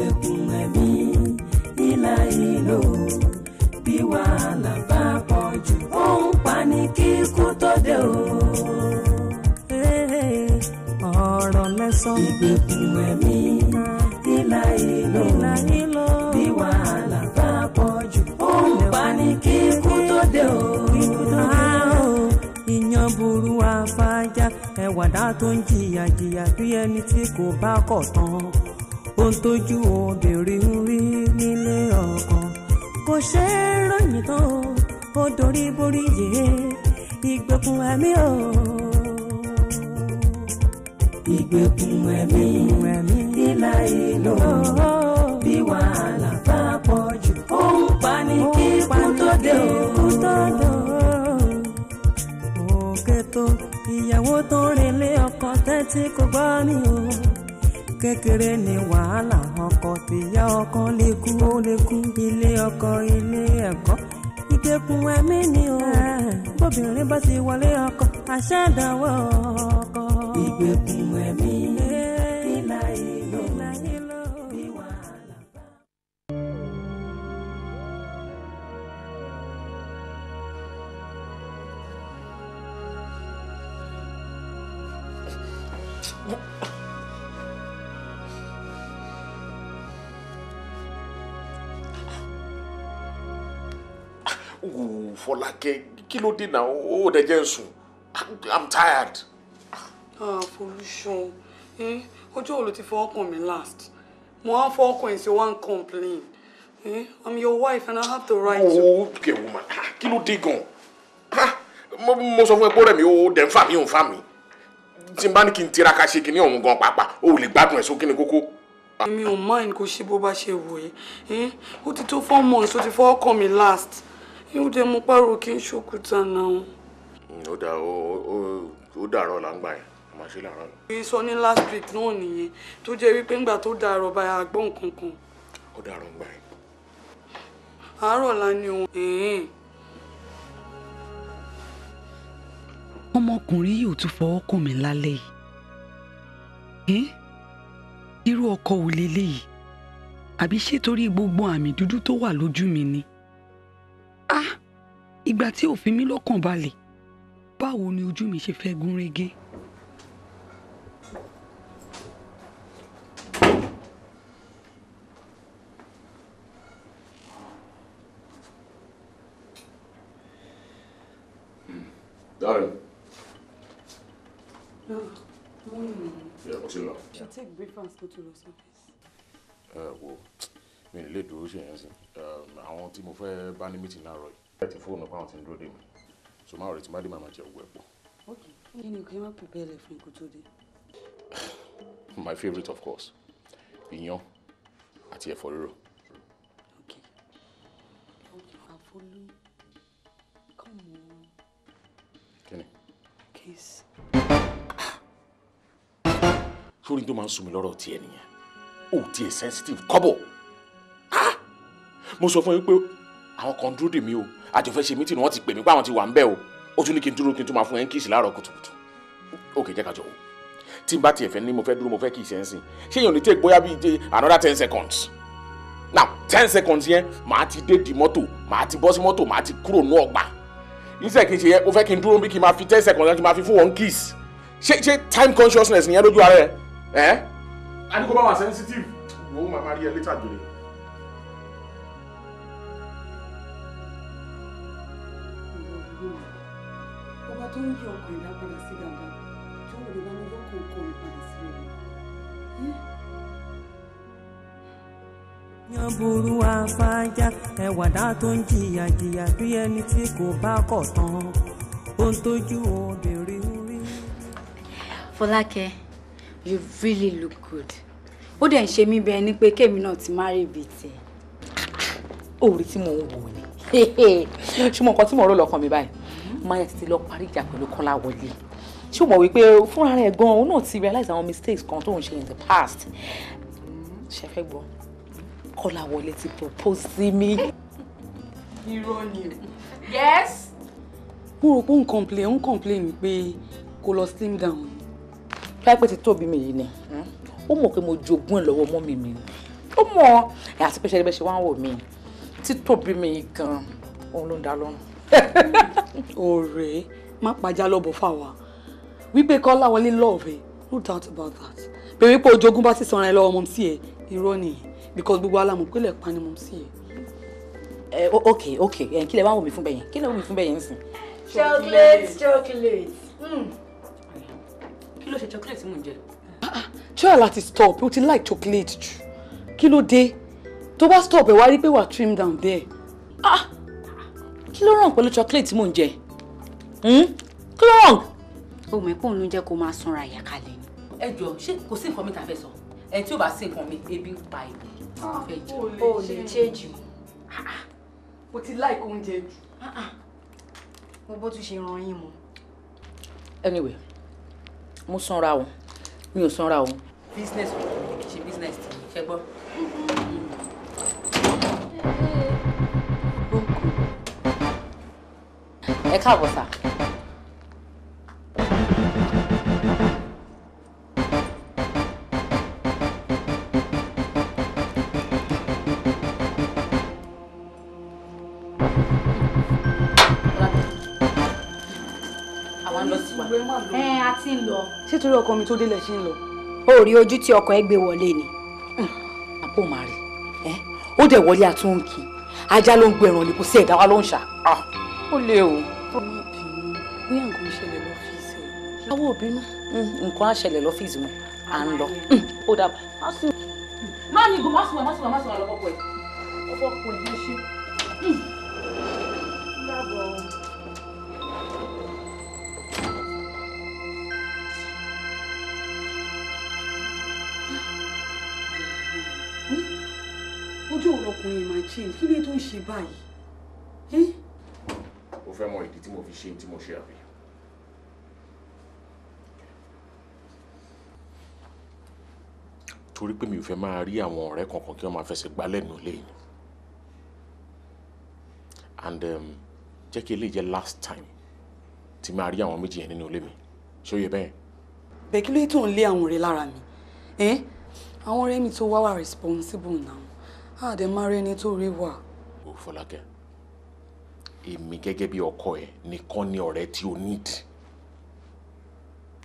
Ìgbèkùn ẹ̀mí ìlà ìlò bí wàhálà bá pọ̀ jù ó ń pa ní kíkú tó dé o. Ọ̀rọ̀ lẹ́sàn. Ìgbèkùn ẹ̀mí ìlà ìlò bí wàhálà bá pọ̀ jù ó ń pa ní kíkú tó dé o. Ìyàn burú afájá ẹ̀wàdà tó ń jìyà jìyà bí ẹni tí kò bá kọ̀ tán. Ohun tójú obìnrin ń rí nílé ọkọ kò ṣe é ròyìn tán o, ó dorí borí yé ìgbèkùn ẹ̀mí o. Ìgbèkùn ẹ̀mí ìlà ìlò bí wàhálà bá pọ̀ jù ó ń pa ní kíkú tó dé o. Òkè tó ìyàwó tó relé ọkọ tẹ́tí kò gbọ́ mi o. Kékeré ni wàhálà ọkọ tìyá ọkọ lè kú ó lè kú ilé ọkọ ilé ẹ̀kọ́ ìgbèkùn ẹ̀mí ni o. Bóbìnrin bá ti wọlé ọkọ àṣẹ̀dáwọ̀ ọkọ. Ìgbèkùn ẹ̀mí ìlà ìlò bí wàhálà bá. Ooh, Fọlákẹ́, kí ló dé náà? Ó dẹ̀ jẹ́ n sùn. I'm tired. Ah, Folúṣọ́, ọjọ́ wo ló ti fọwọ́ kàn mí last? Mo á fọwọ́ kàn ẹ́ sí one complain. I'm your wife and I have the right to. Okay, woman, kí ló dé gan? Mo sọ fún ẹ pé ó rẹ̀ mí, ó dẹ̀ ń fà mí, ó ń fà mí. Tí n bá ní kí n tiraka ṣe kinní ọ̀hún gan pàápàá, ó lè gbádùn ẹ̀ sókè ní kókó. Èmi ò mind kó ṣe bó bá ṣe wù ẹ́. Ó ti tó 4 months ó ti fọwọ́ kàn mí last. Yóò dé mo pàrọ̀ kí n ṣòkúta náà. Ó dà ó dàrọ̀ là ń gbà yẹn, a máa ṣe láàárọ̀. Èyí sọ ní last week náà nìyẹn tó jẹ́ wípé ńgbà tó dàrọ̀ báyà gbọ́ nǹkan kan. Ó dàrọ̀ ń gbà yẹn. Àárọ̀ la ni òun. Ọmọkùnrin yìí ò tún fọwọ́ kàn mí lálẹ́ yìí. Irú ọkọ wo leléyìí? Àbí ṣé torí gbogbo àmì dúdú tó wà lójú mi ni? Ah! Ìgbà tí ò fi mí lọ́kàn balẹ̀, báwo ni ojú mi ṣe fẹ́ gún régé? Darling. Morning. Yeah, mo ti lọ. Ṣe take breakfast kó tó lọ sọ́fíìsì. Ẹ wo, mi ò lè dúró ṣe yẹn sí. Àwọn tí mo fẹ́ bá ní meeting láàárọ̀ yìí. Ẹ ti fóònù pa àwọn tí ń dúró dè mí. So máa rẹ̀ tí má dé máa jẹ òwú ẹ̀ pọ̀. Okay. Kí ni kí n má prepare lẹ̀ fún ikú tó dé? My favourite, of course. Iyán àti ẹ̀fọ́ rírò. Okay. Okay, Afolú, come on. Kí ni? Kiss. Sórí tó máa ń sún mi lọ́rọ̀ tiẹ̀ nìyẹn. Ó tiẹ̀ sensitive kọ́bọ̀. Mo sọ fún yín pé àwọn kan dúró dè mí o. Àjọ fẹ́ ṣe meeting, wọ́n ti pè mí pé àwọn ti wà ń bẹ̀ o. Ó tún ní kí n dúró kí n tún máa fún ẹ ń kiss láàárọ̀ kùtùkùtù. Ok, jẹ́ ká jọ wò. Tí n bá tiẹ̀ fẹ́ ní mo fẹ́ dúró mo fẹ́ kiss ẹ̀ ń sìn. Ṣé èèyàn ní take bóyá bíi another 10 seconds? Now 10 seconds yẹn, màá ti dé di mọ́tò, màá ti bọ́ sí mọ́tò, màá ti kúrò ní ọgbà. Iṣẹ́ kì í ṣe yẹn, o fẹ́ kí n dúró bí kí n máa fi 10 seconds kí n máa fi fún wọn kiss. Ṣé time consciousness nìyẹn lójú ara ẹ? Ẹ́? A ní kó bá wà sensitive. Wo màá máa rí ẹ later jòlè. Ọba tó ń yí ọkàn ìdá padà sí dáadáa, tí ó lè bá mi yọkàn ọkọ mi padà sí rere. Yan burú afájá ẹ̀wàdà tó ń jìyà jìyà bí ẹni tí kò bá kọ̀ tán. Ohun tójú obìnrin ń rí. Fọlákẹ́, you really look good. Ó dẹ̀ ń ṣe mí bẹ́ẹ̀ ni pé kémi náà ti má rí ibi tiẹ̀. Òòrì tí mò ń wò ni ṣé mo nǹkan tí mò ń rò lọ́kàn mi báyìí, máa yẹ títí lọ parí ìjà pẹ̀lú Kọ́láwọlé. Ṣé o mọ̀ wípé fúnra rẹ̀ gan-an òun náà ti realize àwọn mistakes kan tó ń ṣe in the past? Ṣe fẹ́ gbọ́, Kọ́láwọlé ti propose sí mi. Irọ́ ni o. Yes. Mo rò pé ó ń complain pé kó lọ slim down. Láìpẹ́ ti tóbi mi yìí ni ó mọ̀ pé mo jogún ẹ̀ lọ́wọ́ mummy mi ni. Ó mọ̀ ẹ̀ àti pé ṣe bẹ́ẹ̀ ṣe wá ń wò mí títóbi mi gan-an òun ló ń dá lọ́rùn. Ọ̀rẹ́ má pàjá lọ́bọ̀ fáwa wípé Kọ́láwọlé love ẹ, no doubt about that. Bèrè pé ojogún bá sì sanra ẹ lọ́wọ́ mọ̀ sí ẹ, irọ́ nìyẹn, because gbogbo alámọ̀ pé lè pa ni mọ̀ sí ẹ. Ok ok, kí lẹ wá wò mí fún bẹ́yẹn, kí lẹ wò mí fún bẹ́yẹn ń sìn. Chocolate, chocolate. Kí ló ṣe chocolate tí mò ń jẹ? Try láti stop, o ti like chocolate jù. Kí ló dé? Tó bá stop ẹ wá rí pé wà trim down there. Ah! Kí ló wrong pẹ̀lú chocolate tí mò ń jẹ? Kí ló wrong? O mọ̀ pé òun ló ń jẹ́ kó máa sanra ìyàkalẹ̀ ni. Ẹ jọ, ṣé kò sí nǹkan mi tá a fẹ́ sọ? Ẹ tí ò bá sí nǹkan mi, ebi ń pa èmi. O lè change o. O ti like oúnjẹ jù. Mo bó tún ṣe ran yín mu. Anyway, mo sanra o, mi ò sanra o. Business o, ṣe business ti ṣe gbọ́. Ẹ káàbọ̀ sà. Ẹ a ti ń lọ. Ṣé torí ọkọ mi tó délẹ̀ ṣe ń lọ? O rí ojú tí ọkọ ẹ gbé wọlé ni. Àpò màá rí ẹ, ó dẹ̀ wọlé àtúnkì. Ajá ló ń gbé ẹran ni, kò sí ẹ̀dá wa ló ń ṣà. Ó lé o. Má bínú, bóyá nǹkan ń ṣẹlẹ̀ lọ́fíìsì ẹ̀. Àwọn ò bínú. Nǹkan á ṣẹlẹ̀ lọ́fíìsì wọn. À ń lọ. Ó dàbọ̀. Má ní ìgò, má sùn, má sùn, má sùn àlọ́ pọ̀ ẹ̀. Ọkọ̀ pọ̀ ẹ̀ ṣe. Dàbọ̀. Ojú ọ̀rọ̀ ọkùnrin máa change, kí ló tó ń ṣe báyìí? O fẹ́ mọ ìdí tí mo fi ṣe tí mo ṣe àbí? Torí pé mi ò fẹ́ máa rí àwọn ọ̀rẹ́ kankan kí wọ́n máa fẹsẹ̀ gbálẹ̀ nù lé ni. And jẹ́ kí eléyìí jẹ́ last time tí máa rí àwọn méjì yẹn nínú ilé mi. Ṣé ó yẹ bẹ́ẹ̀? Bẹ́ẹ̀ kí ló tó ń lé àwọn ọ̀rẹ́ lára mi? Àwọn ọ̀rẹ́ mi tó wá wà responsible now. Àdè máa rí ẹni tó rí wà. O Fọlákẹ́, èmi gẹ́gẹ́ bí ọkọ ẹ̀ nìkan ni ọ̀rẹ́ tí o need.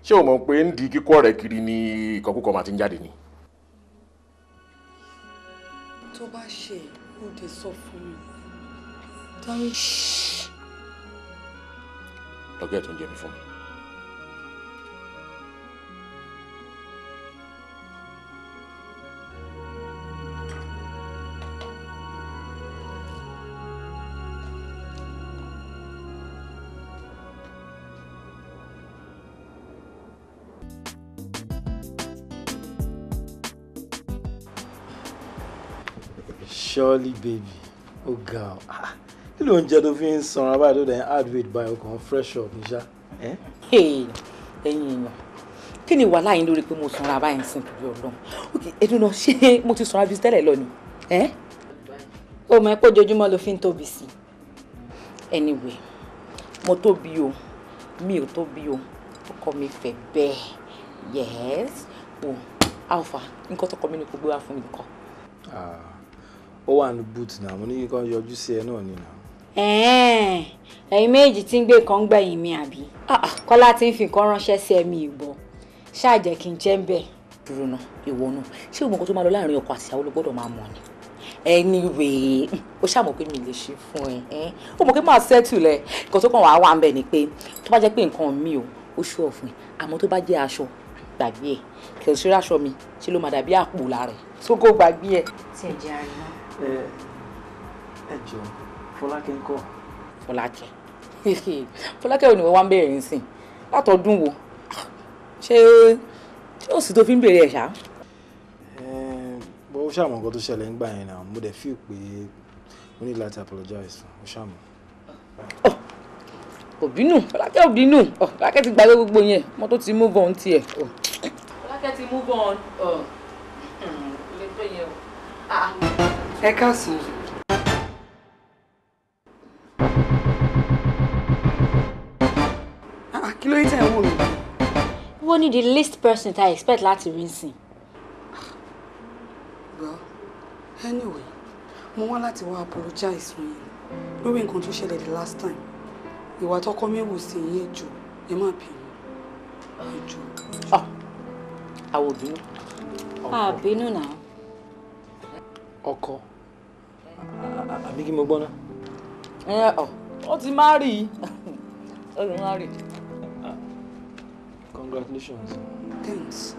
Ṣé o mọ̀ pé ń di kíkọ́ ọ̀rẹ́ kiri ni ìkọkúkọ máa ti ń jáde ni? Tó bá ṣe, ó dé sọ fún mi. Dárí. Lọ́gẹ́ tó ń jẹ mi fún mi. Surely baby, oh girl, kí ló ń jẹ tó fi ń sanra báyìí tó dẹ̀ ń add weight báyìí, o kàn fresh up ní ṣá. Ẹ̀yin èèyàn, kí ni wàhálà yín lórí pé mo sanra báyìí ń sìn torí Ọlọ́run? Ok, ẹdun náà, ṣé mo ti sanra bíi tẹ́lẹ̀ lọ ni? O mọ̀ pé ojoojúmọ́ ló fi ń tóbi sí. Anyway, mo tóbi o, mi ò tóbi o, ọkọ mi fẹ́ bẹ́ẹ̀. Yes, o, Alpha, nǹkan tọkọ mi ni kò gbé wá fún mi nǹkan. Ó wà ní boot náà, mo ní kí n yọjú sí ẹ náà ni náà. Ẹ̀yin méjì tí ń gbé nǹkan gbẹ̀yìn mi àbí? Kọ́lá tí ń fi nǹkan ránṣẹ́ sí ẹ̀mí ìbọn, ṣáà jẹ́ kí n jẹ́ ń bẹ̀. Dúró náà, ìwọ náà, ṣé o mọ̀ nǹkan tó máa lọ láàrin ọkọ àti ìyàwó ló gbọ́dọ̀ máa mọ̀ ni? Anyway, ó ṣàmọ̀ pé mi lè ṣe fún ẹ. Ó mọ̀ pé máa settle ẹ. Nǹkan tó kàn wá wà ń bẹ̀ ni pé tó bá jẹ́ pé nǹkan mi ò, ó ṣú ọ̀fun. Àmọ́ tó bá jẹ́ aṣọ, gbàgbé ẹ̀. Kì í ṣe aṣọ mi, ṣe ló máa dàbí àpò lára ẹ̀. Tó kó gbàgbé ẹ̀. Tí ẹ jẹ́ àárín náà. Ẹ jọ, Fọlákẹ́ ńkọ́? Fọlákẹ́. Fọlákẹ́ ò ní wọ́n wá ń bèèrè nísìn. Látọdún wo? Ṣé ó sì tó fi ń bèèrè ẹ̀ ṣá? Bó o ṣàmọ̀ nǹkan tó ṣẹlẹ̀ ńgbà yẹn náà, mo dẹ̀ feel pé mo ní láti apologize fún, o ṣàmọ̀. Kò bínú, Fọlákẹ́ ò bínú. Fọlákẹ́ ti gbàgbé gbogbo yẹn, mo tó ti move on tiẹ̀. Fọlákẹ́ ti move on. Lè tó yẹn o. Ẹ káàsán. Kí ló dé tẹ̀ ń wò mí? Wọ́n ní the least person that I expect láti rí nsìn. Well, Anyway, mo wá láti wá apologize fún yín lórí nǹkan tó ṣẹlẹ̀ the last time. Ìwà tọkọ mi wò sí yín, ẹ jọ̀ọ́, ẹ má bínú. Ẹ jọ̀ọ́. Àwọn òbínú. Àbínú náà. Ọkọ àbí kí mo gbọ́ ná. Ẹ ọ, ó ti má rí i. Ó ti má rí i. Congratulations. Thanks.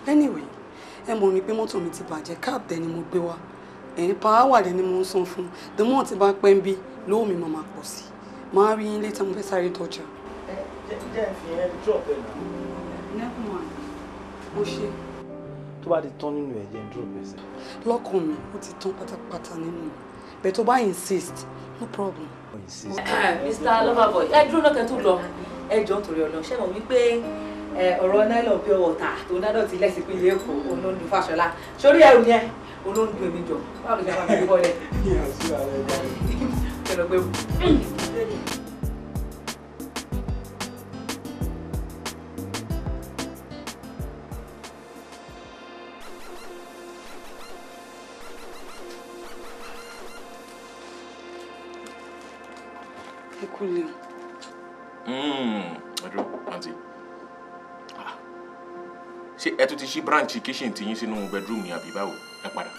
Anyway, ẹ mọ̀ mi pé mọ́tò mi ti bàjẹ́, cab dẹ̀ ni mo gbé wá. Ẹ̀yin power dẹ̀ ni mo ń san fún. The more tí bá pẹ́ ń bí, lówó mi máa pọ̀ sí. Màá rí yín later, mo fẹ́ sáré tọ́jà. Jẹ́ ẹ fi ẹ drop ẹ náà. Never mind. Mo ṣe. Tó bá ti tán nínú ẹ̀, jẹ́ n drop ẹ sẹ́. Lọ́kàn mi, ó ti tán pátápátá nínú mi. But tó bá insist, no problem. Insist. Mr. Loverboy, ẹ dúró náà kẹ́ tó lọ. Ẹ jọ̀ọ́ nítorí Ọlọ́run, ṣé mọ̀ wípé ọ̀rọ̀ nylon pure water tó ń dádọ̀tí lẹ́sìn pé ilé Èkó òun ló ń dun Fáṣọlá. Sórí ẹrù yẹn, òun ló ń dun èmi jọ. Báwo ló ṣe máa fi bọ́ọ̀lẹ̀? Kẹ́ lọ gbé. Ẹ kú lé o. Ẹ dúró, àǹtí. Ṣé ẹ tún ti ṣí branch kitchen tiyín sínú bedroom ni àbí báwo? Ẹ padà.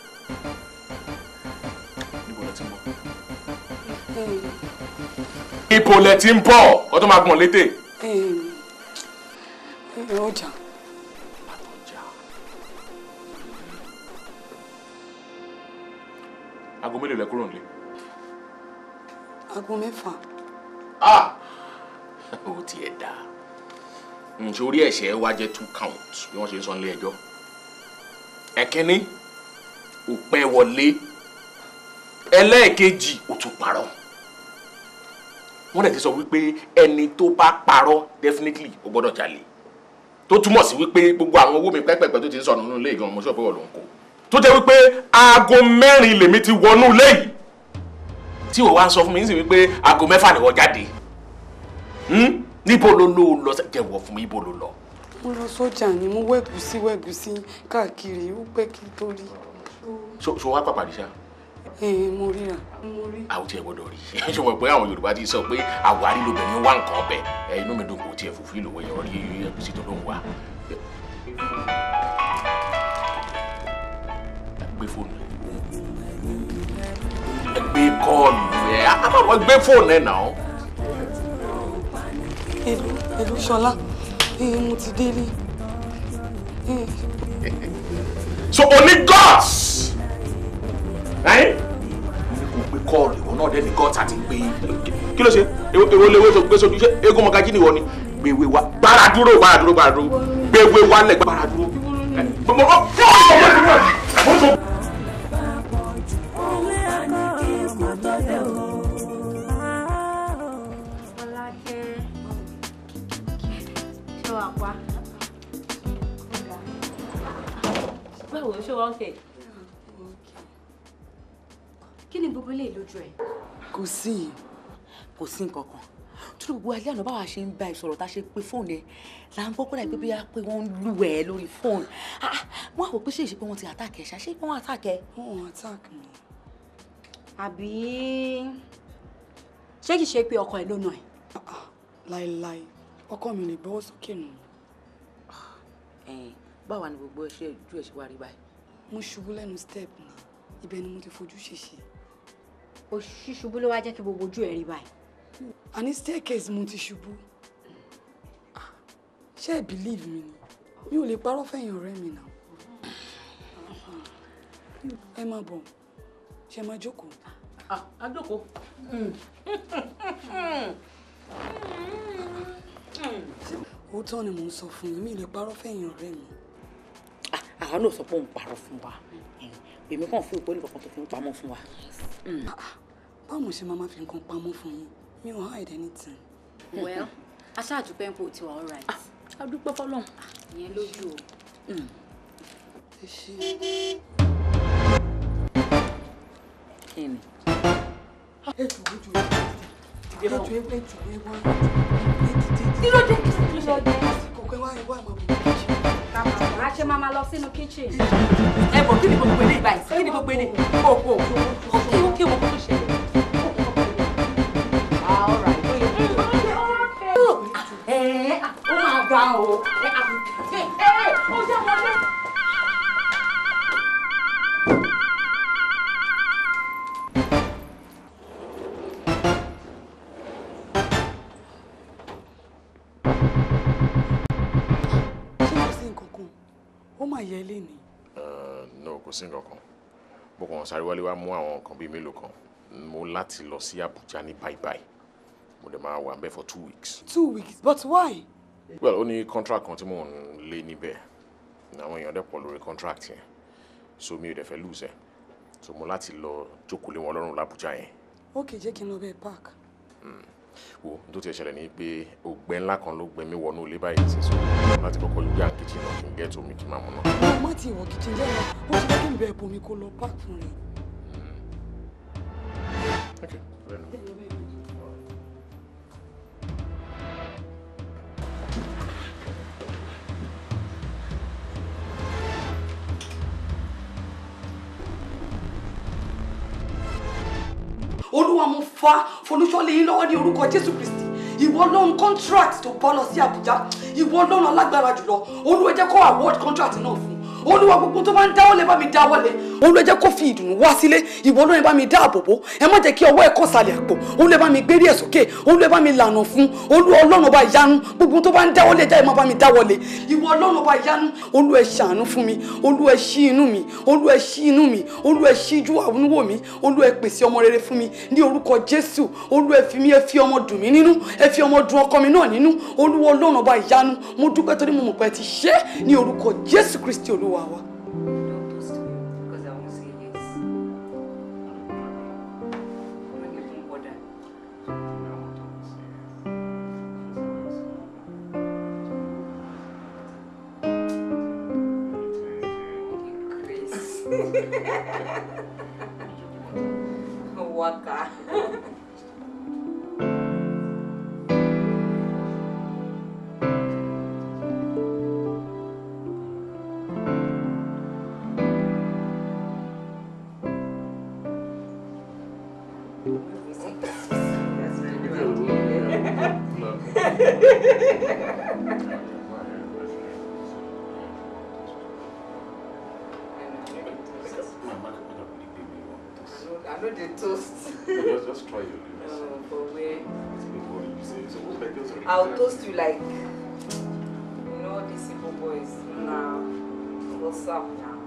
Níbo lẹ ti ń bọ̀? Ibo lẹ ti ń bọ̀? Kó tó máa gbọ̀n létè. Ọjà. Ọjà. Aago mélòó lẹ kúrò nílé? Aago 6. Ah! Ó tiẹ̀ dáa. Nítorí ẹ̀ṣẹ̀ wa jẹ́ 2 count bí wọ́n ṣe ń sọ nílé ẹjọ́. Ẹ̀kínní, ó pẹ́ wọlé. Ẹlẹ́ẹ̀kejì, ó tún parọ́. Wọ́n dẹ̀ ti sọ wípé ẹni tó bá parọ́ definitely ó gbọ́dọ̀ jalè. Tó túmọ̀ sí wípé gbogbo àwọn owó mi pẹ́pẹ́pẹ́ tó ti ń sọnù nínú ilé ìgan, mo sọ pé wọ́n ló ń kó. Tó jẹ́ wípé aago 4 lèmi ti wọnú ilé yìí. Tí o wá ń sọ fún mi nísìnyí wípé aago 6 ni wọ́n jáde. Níbo ló ló lọ? Jẹ́wọ́ fún mi, ibo ló lọ? Mo lọ sọ́jà ni, mo wẹ̀gúsí káàkiri, ó pẹ́ kí n tó rí. Ṣo wá pàpà rí ṣá? Mo ríra. Àwọn tí ẹ gbọ́dọ̀ rí. Ṣé mo pé àwọn Yorùbá ti sọ pé àwárí lobìnrin wá nǹkan ọbẹ̀? Inú mi dùn kò tiẹ̀ fòfin ìlòwò yẹn rí ẹ̀gúsí tó ló ń wá. Gbé fóònù ẹ. Gbé kọ́ọ̀lù ẹ. Àbáwọ̀ gbé fóònù ẹ náà. Èlú Ṣọlá, mo ti délé. So o ní guts! Ẹ́ ní kò gbé kọ́ọ̀lù ìwọ náà dẹ́ni guts àti gbé. Kí ló ṣe? Èwo léwé tó gbé sójú ṣé eégún mọ̀gájí ni ìwọ ni? Gbèwé wa gbára dúró gbára dúró gbára dúró gbèwé wa lẹ̀ gbára dúró. Báwo ṣé wọ́n kè? Kí ni gbogbo eléyìí lójú ẹ? Kò sí. Kò sí nǹkan kan. Torí gbogbo alẹ́ àná báwa ṣe ń bá ẹ sọ̀rọ̀ tá a ṣe pé fóònù ẹ là ń gbọ́ kódà pé bóyá pé wọ́n ń lù ẹ́ lórí fóònù. Wọ́n á wò pé ṣé ìṣe pé wọ́n ti attack ẹ ṣá, ṣé pé wọ́n attack ẹ? Wọ́n attack mi. Àbí ṣé kìí ṣe pé ọkọ ẹ ló nà ẹ? Láíláí, ọkọ mi lè gbọ́wọ́ sókè nù. Báwa ni gbogbo ẹ ṣe ojú ẹ ṣe wá rí báyìí? Mo ṣubú lẹ́nu step ni, ibẹ̀ ni mo ti fojú ṣèṣe. O ṣíṣubú ló wá jẹ́ kí gbogbo ojú ẹ rí báyìí. Àní staircase mo ti ṣubú. Ṣé ẹ believe mi ni? Mi ò lè parọ́ fẹ̀yìn ọ̀rẹ́ mi náà. Ẹ má bọ̀, ṣe máa jókòó. A jókòó. Òótọ́ ni mò ń sọ fún yín, mi ò lè parọ́ fẹ̀yìn ọ̀rẹ́ mi. Àwa náà sọ pé òun parọ́ fún wa. Èmi kàn fún ìpolí kankan tó fi ń pamọ́ fún wa. Báwo mo ṣe máa fi nǹkan pamọ́ fún yín? Mi ò hide anything. Well, a ṣáà dúpẹ́ ń pò tiwa all right. A dúpẹ́ fọlọ́run. Ìyẹn lójú o. Ẹ ṣé. Kí ni? Ẹ jù ẹ jù ẹ jù ẹ jù ẹ wá ẹ dìde. Kí ló dé? Kí ló dé? Kòkó ẹ wá ẹ wá máa bọ̀. ká máa a ṣe máa máa lọ sínú kitchen. Ẹ bọ̀, kí ni gbogbo eléyìí báyìí? Kí ni gbogbo eléyìí? Òkò òkè òkè òkò tó ṣẹlẹ̀. All right. Ẹ ó máa ga o. Ẹ ó jẹ́ wọlé. Ṣé kò sí nǹkan kan? Ó mà yẹ lé ni. No, kò sí nǹkan kan. Mo kàn sáré wálé wá mú àwọn nǹkan bíi mélòó kan. Mo láti lọ sí Abuja ní bye bye. Mo dẹ̀ máa wà ńbẹ̀ for 2 weeks. 2 weeks? But why? Well, ó ní contract kan tí mò ń lé níbẹ̀. Àwọn èèyàn dẹ̀ pọ̀ lórí contract yẹn, so mi ò dẹ̀ fẹ́ lose ẹ̀, so mo láti lọ jókòó lé wọn lọ́rùn l'Abuja yẹn. Ok, jẹ́ kí n lọ bẹ́ẹ̀ park. Wo n tó ti ṣẹlẹ̀ ní pé ògbẹ́ ńlá kan ló gbẹ mí wọnú ilé báyìí sí, so láti kọ́kọ́ yá kitchen náà kí n get omi kí n máa mú náà. Mo má ti wọ kitchen, jẹ́ lọ. Ó ti jẹ́ kí n bẹ́ẹ̀ bomi kó lọ park fún rẹ̀. Okay. Olúwa, mo fa Folúṣọ́ lé yín lọ́wọ́ ní orúkọ Jésù Kristi. Ìwọ Ọlọ́run, contract tó bọ́ lọ sí Àbújá, ìwọ Ọlọ́run alágbára jùlọ, Olúwa, jẹ́ kó award contract náà fún. Olúwa, gbogbo tó bá ń dáwọ́lé, bá mi dáwọ́lé. Olúwa, jẹ́ kó fi ìdùnnú wá sílé. Ìwọ Ọlọ́run, bá mi dáàbò bò ẹ. Má jẹ́ kí ọwọ́ ẹ̀ kàn sàlẹ̀ àpò. Olúwa, bá mi gbérí ẹ̀ sókè. Olúwa, bá mi lànà fún. Olúwa Ọlọ́run ọba ìyanu, gbogbo tó bá ń dáwọ́lé, jáde má bá mi dáwọ́lé. Ìwọ Ọlọ́run ọba ìyanu, Olúwa, ẹ ṣàánú fún mi. Olúwa, ẹ ṣí inú mi. Olúwa, ẹ ṣí inú mi. Olúwa, ẹ ṣíjú àánú wò mí. Olúwa, ẹ pèsè ọmọ rere fún mi ní orúkọ Jésù. Olúwa, ẹ fi mí, ẹ fi ọmọ dùn mí nínú, ẹ fi ọmọ dùn ọkọ mi náà nínú. Olúwa Ọlọ́run ọba ìyanu, mo dúpẹ́ torí mo mọ̀ pé ẹ ti ṣe é ní orúkọ Jésù Kristi Olúwa wa. Don't toast me because I won't say yes. Don't even bother. Chris. Waka. That's a good idea. I know the toast. Just try your No, but where? I'll I'll toast you like, you know, these simple boys. Nah, what's up now?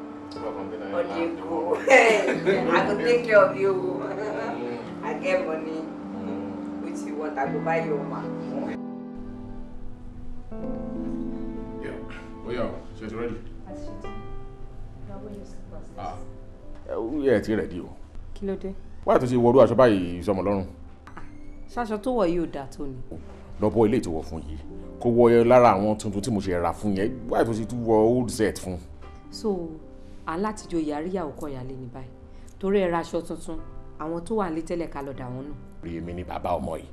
On you go. I go take care of you. I get money. Which you want, I go buy you one. Yeah. Oh yeah, so it's ready. Ah. Ẹ ti ready o. Kí ló dé? Wáyà tó ṣe wọlú aṣọ báyìí sọmọ lọ́rùn. Ṣaṣọ tó wọ̀ yìí ò dáa tó ni. Lọ́bọ̀ ilé ìtòwọ̀ fún yìí. Kó wọ lára àwọn tuntun tí mo ṣe rà fún yẹn. Wáyà tó ṣe tún wọ old set fún. So, alátijọ́ ìyàríyàwó kọ ìyàlé ní báyìí. Torí ẹ ra aṣọ tuntun, àwọn tó wà nílé tẹ́lẹ̀ ká lọ dà wọ́n nù. Rí èmi ní bàbá ọmọ yìí.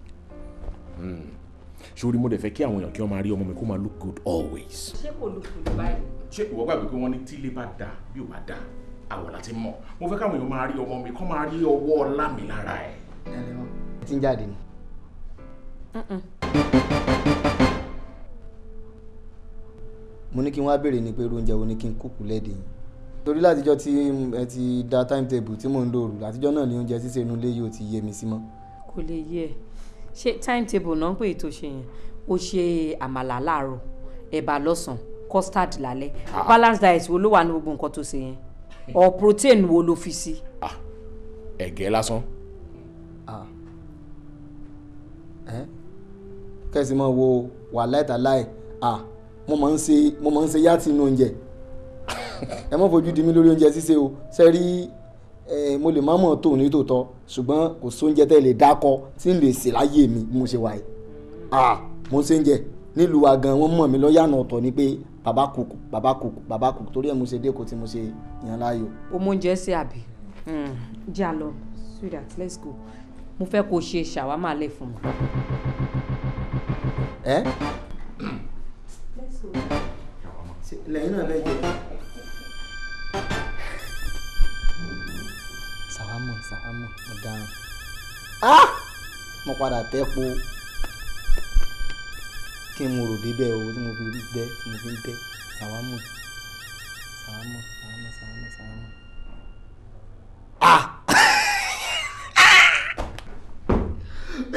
Sórí, mo dẹ̀ fẹ́ kí àwọn èèyàn kí wọ́n máa rí ọmọ mi kó máa look good always. Ṣé kò look good báyìí? Ṣé ìwọ gbàgbé pé wọ́n ní tílé bá dáa, bí ò bá dáa, àwọ̀ láti mọ̀? Mo fẹ́ káwọn èèyàn máa rí ọmọ mi, kó máa rí ọwọ́ ọlá mi lára ẹ̀. Ẹ ti ń jáde ni. Mo ní kí n wá béèrè ni pé irú oúnjẹ wo ni kí n kúkú lẹ́dẹ̀ yìí, torí látijọ́ tí ẹ ti da timetable tí mò ń lò rù, látijọ́ náà ni oúnjẹ sísè inú ilé yóò ti yé mi sí mọ́. Kò lè yé ẹ. Ṣé timetable náà ń pè tó ṣe yẹn? Ó ṣe àmàlà láàárọ̀, ẹ̀bà lọ́sàn-án, custard lálẹ́. Balance diet wo ló wà ní gbogbo nǹkan tó ṣe yẹn? Or protein wo ló fi sí? Ẹ̀gẹ́ lásán. Kẹ́sì mọ́ wo wà láìtàláì. Mo máa ń ṣe yàtì inú oúnjẹ. Ẹ má fojú di mí lórí oúnjẹ ṣíṣe o. Ṣe rí, mo lè má mọ̀ tó ní tòótọ́, ṣùgbọ́n kò sóúnjẹ tẹ́ lè dákọ tí n lè sè láyé mi bí mo ṣe wà yìí. Mo ń ṣe oúnjẹ nílùú wa gan, wọ́n mọ̀ mí lọ́yàna ọ̀tọ̀ ni pé bàbá kùkù, bàbá kùkù, bàbá kùkù, torí ẹ̀ mo ṣe dé kò tí mo ṣe yàn láàyò. O mọ oúnjẹ ṣe àbí? Jẹ́ a lọ, sweetheart, let's go. Mo fẹ́ kó o ṣe ṣàwámà lẹ̀ fún mi. Ẹ Lẹ́yìn náà fẹ́ jẹ. Sàwámù sàwámù ọ̀daràn. Mo padà tẹ́ po kí n mo rò débẹ̀ o tí mo fi bẹ́ tí mo fi ń bẹ́ sàwámù sàwámù sàwámù sàwámù sàwámù.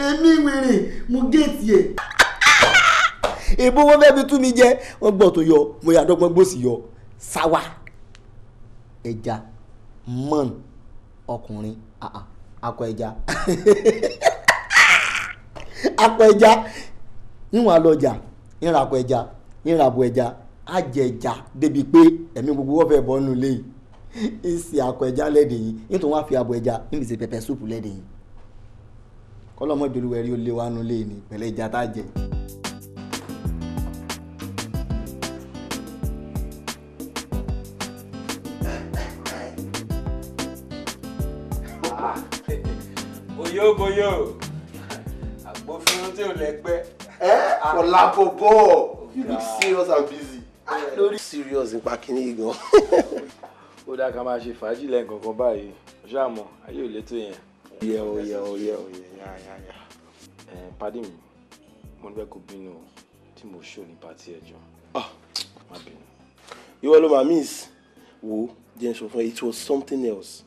Èmi wèrè mo géètì ẹ̀. Èbó wọn fẹ́ẹ́ fi tú mi jẹ wọ́n gbọ́ tó yọ mo yà dọ́gbọ́n gbòsì yọ sáwà ẹja mọ́n ọkùnrin akọ ẹja akọ ẹja níwọ̀n alọ́jà ìrìn akọ ẹja ìrìn àbọ̀ ẹja àjẹ ẹja débi pé ẹ̀mí gbogbo wọ́n fẹ́ bọ́ nínú ilé yìí ìsì akọ ẹja lẹ́dẹ̀ yìí nítorí wọ́n á fi àbọ̀ ẹja níbi ìsè pẹpẹ súpù lẹ́dẹ̀ yìí kọ́lọ́mọdé olúwẹ̀rí ó lé wa nínú ilé yìí ní pẹ̀lẹ́ ẹja tá a jẹ. Boyo agbófinró tí ò lẹ́gbẹ́. Fọlábọ̀bọ̀ you look serious and busy. Lórí serious nípa kínní yìí gan. Ó dáa ká máa ṣe fàájì lẹ́ẹ̀kọ̀ọ̀kan báyìí ṣáà mọ̀ ayé ò létò yẹn. Yẹ o yẹ o yẹ o yẹ ya ya ya. Pàdé mi mo ní bẹ́ẹ̀ kó bínú o tí mo ṣò ní pàtí ẹjọ́ má bínú. Ìwọ ló máa miss wo jẹ́ n sọ fún ẹ it was something else.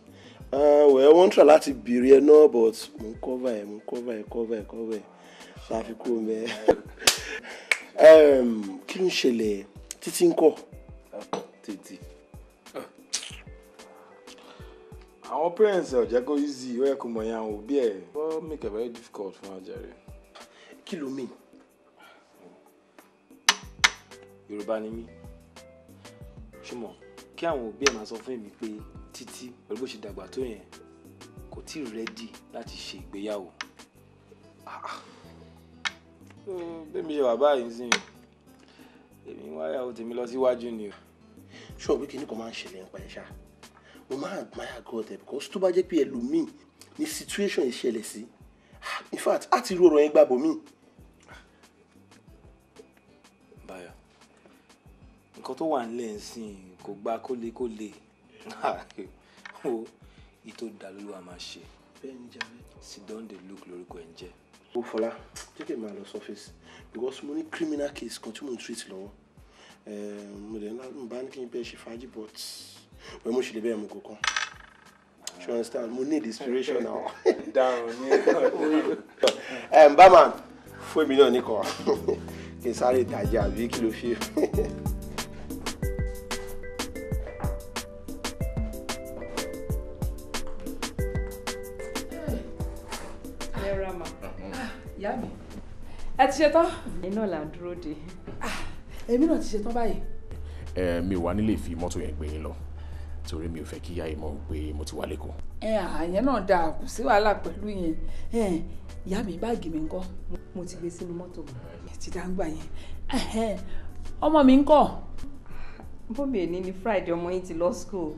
Well, wọ́n try láti bèrè ẹ náà but mo ń cover ẹ mo ń cover ẹ cover ẹ cover ẹ ṣàfikún mẹ. Kí ló ń ṣẹlẹ̀ títí ń kọ̀? Títí. Àwọn parents ẹ̀ ò jẹ́ kó easy ó yẹ kó mọ̀ yẹn àwọn òbí ẹ̀ wọ́n make it very difficult fún wa jàre. Kí ló mean? Yorùbá ni mí. Ṣùgbọ́n kí àwọn òbí ẹ̀ máa sọ fún mi pé Títí pẹ̀lú bó ṣe dàgbà tó yẹn kò tí ì rẹ́dì láti ṣe ìgbéyàwó. Bẹ́ẹ̀ mi ṣe wà báyìí sí èmi ń wáyàwó tèmi lọ síwájú ni o. Ṣé o pé kinní kan máa ń ṣẹlẹ̀ nípa ẹ̀ ṣá? Mo máa admire God ẹ̀ because tó bá jẹ́ pé ẹlòmíì ní situation ìṣẹ̀lẹ̀ sí in fact á ti rú ọ̀rọ̀ yẹn gbàbọ̀ míì. Báyọ̀ nǹkan tó wà nílẹ̀ ń sìn kò gba kólékólé o ìtò dàlúwà máa ṣe sit down dey look lórúkọ ẹ̀ ń jẹ́. Ó Fọlá jẹ́ kí n máa lọ sọ́fíìsì because mo ní criminal case kan tí mo ń treat lọ́wọ́ mo dẹ̀ ń bá ní kí n bẹ́ẹ̀ ṣe fàájì but wẹ́n mo ṣe lè bẹ́ẹ̀ mú kankan you understand mo need inspiration now. Dáhùn ní Barman fún èmi náà nìkan kí n sáré ìtajà àbí kí ló fi. Ìyá mi ẹ ti ṣe tán. Iná là ń dúró de. Èmi náà ti ṣe tán báyìí. Mi ò wá nílé fi mọ́tò yẹn gbé yín lọ torí mi ò fẹ́ kí ìyá yìí mọ̀ pé mo ti wà lẹ́kọ̀ọ́. Àyẹn náà dáa kò sí wàhálà pẹ̀lú yẹn. Ìyá mi báàgì mi ńkọ́. Mo ti gbé sínú mọ́tò. Ẹ ti dá ń gbà yẹn. Ọmọ mi ńkọ́. Bómi èní ni Friday ọmọ yín ti lọ school.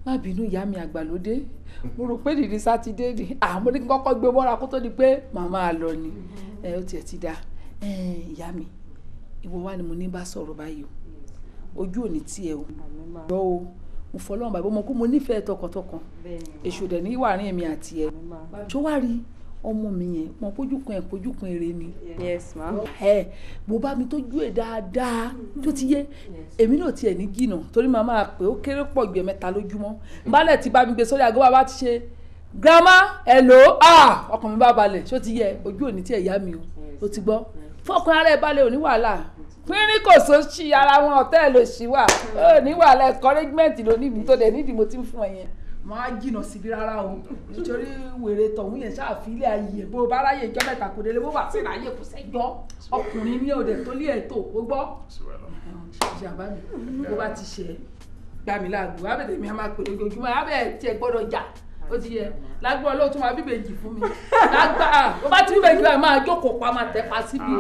Má bínú ìyá mi àgbàlódé mo rò pé dìde sátidé ni àmọ́ ní kọ́kọ́ gbé mọ́ra kó tó di pé màmá lọ ni ó tiẹ̀ ti da. Ìyá mi ìwọ wá ni mo ní bá sọ̀rọ̀ báyìí o ojú ò ní tiẹ̀ o lọ o mo fọlọ́run bàbá mo kú mo nífẹ̀ẹ́ tọkàntọkàn èṣù dẹ̀ ní wàárín èmi àti ẹ tó wá rí ọmọ mi yẹn wọn pójúkun ẹ pójúkun eré ni. Yes ma. Mo bá mi tójú ẹ dáadáa tó ti yé èmi náà tiẹ̀ ní jìnnà torí màá máa pè ó kéré pọ̀ ju ẹ̀mẹ́ta lójúmọ́ balẹ̀ tí bá mi gbé sórí àgọ́ bàbá ti ṣe grandma hello ọkàn mi bá balẹ̀ ṣó ti yẹ ojú òní tí ẹ̀ yá mi o ó ti gbọ́ fọkàn ara ẹ balẹ̀ òní wàhálà pínrín kò sóṣì ara wọn ọ̀tẹ́ ẹ̀ ló ṣì wà ó ní wàhálà encouragement ló ní ibi tó dẹ̀ nídìí mo ti ń fún ẹ yẹn máa jìnnà síbi rárá o nítorí wèrè tọ̀hún yẹn ṣàfilẹ̀ ayé bó bá ráyè ìjọ mẹ́ta kò délé bó bá sì ráyè kò sẹ́jọ́ ọkùnrin ní òde tó lé ẹ̀tọ́ ó gbọ́ ṣe àbá mi bó bá ti ṣe gbà mí láàgbo abẹ́tẹ̀ mi a máa pè lójoojúmọ́ abẹ́ tiẹ̀ gbọ́dọ̀ jà ó ti yẹ lágbó ọlọ́run tún máa bíbèjì fún mi lágbá bó bá ti bíbèjì báyìí máa jókòó pa máa tẹ̀ pa síbi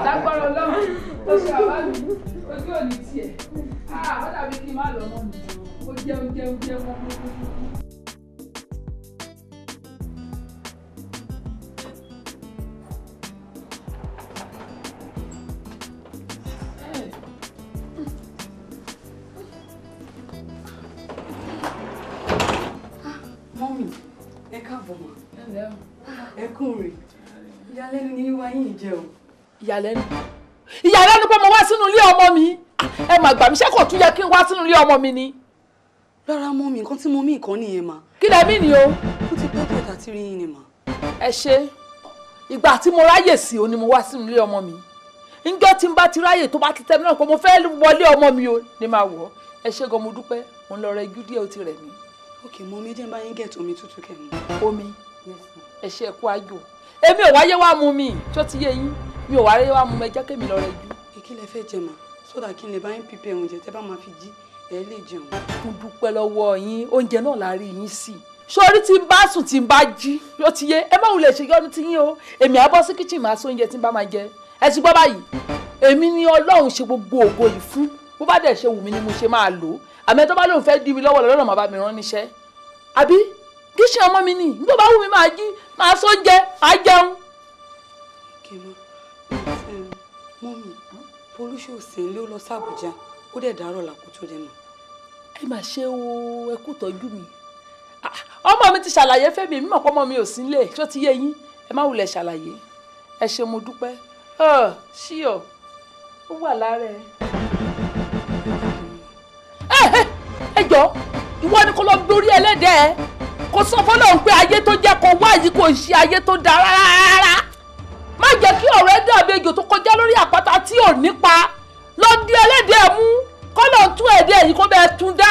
lágbára ọlọ́run ó ṣe àbá mi ojú òní tiẹ̀ ó dàbí kí n má lọ mọ́ mi ó jẹun jẹun jẹun. Káàbọ̀ mọ́. Ẹ kú rè. Ìyàlẹ́nu ni wíwá yín jẹ́ o. Ìyàlẹ́nu. Ìyàlẹ́nu pé mo wá sínú ilé ọmọ mi. Ẹ mà gbà mí, ṣé kò tún yẹ kí n wá sínú ilé ọmọ mi ni? Rárá mọ́ mi, nǹkan tí mo mí nǹkan nìyẹn mà. Kí lẹ mí ni o? Ó ti pẹ́ díẹ̀ tá ti rí yín ni mà. Ẹ ṣe. Ìgbà tí mo ráyè sí o ni mo wá sínú ilé ọmọ mi. Njọ́ tí n bá ti ráyè tó bá ti tẹ́ mi náà pé mo fẹ́ wọlé ọmọ mi o ni màá wọ̀. Ẹ ṣé gan, mo dúpẹ́. Mo ń lọ rẹ ijú díẹ̀, ó ti rẹ̀ mí. Ok, mo mi jẹ́ n bá yín gẹ̀ẹ́tì omi tútù kẹ́mi. Omi? Ẹ ṣe ẹ̀kú ayò. Èmi ò wáyé wá mu mi, tó ti yé yín. Mi ò wáyé wá mu mi, ẹ jẹ́ kémi lọ rẹ ijú. Kí lẹ fẹ́ jẹ mà? Sódà kí n lè bá yín pípẹ́ oúnjẹ tẹ́ bá máa fi jí, ẹ lè jẹun. Mo dúpẹ́ lọ́wọ́ yín, oúnjẹ náà la rí yín sí. Sórí tí n bá sùn tí n bá jí, ó ti yé, ẹ má wulẹ̀ ṣe yọ́nú ti yín o. Èmi á bọ́ sí kíchìn máa sọ oúnjẹ tí n bá máa jẹ. Ẹ ti gbọ́ báyìí, èmi ni Ọlọ́run ṣe gbogbo ògo yìí fún. Bó bá dẹ̀ ṣe wù mí ni mo ṣe máa lò ó. Àmọ́ ẹ tó bá lóun fẹ́ dí mi lọ́wọ́ lọ́nà máa bá mi rán níṣẹ́. Àbí kíṣìn ọmọ mi ni, nígbà bá wù mí máa jí, máa sọ oúnjẹ, máa jẹun. Kì í mọ, mọ́mì, Folúṣe ò sí ilé, ó lọ sí Àbújá, ó dẹ̀ dárọ̀ làkú tó dẹ̀ mọ́. Ẹ mà ṣe o, ẹ kú tọ́jú mi. Ọmọ mi ti ṣàlàyé fẹ́mi, èmi mọ̀ pé ọmọ mi ò sí nílé, ṣó ti yé yín? Ẹ má wulẹ̀ ṣàlàyé. Ẹ ṣé, mo dúpẹ́. Ṣíọ̀, ó wà lára ẹ. Ẹ jọ, ìwọ ni kò lọ gbórí ẹlẹ́dẹ̀ẹ́. Kò sọ fọlọ́run pé ayé tó jẹ́ kó wá yìí kò ṣe ayé tó dáa rárá. Má jẹ́ kí ọ̀rọ̀ ẹ dàbí ejò tó kọjá lórí àpáta tí ò nípa. Lọ di ẹlẹ́dẹ̀ẹ́ mú, kọ́lọ̀ tún ẹ̀dẹ̀ yìí kó bẹ́ẹ̀ tún dá.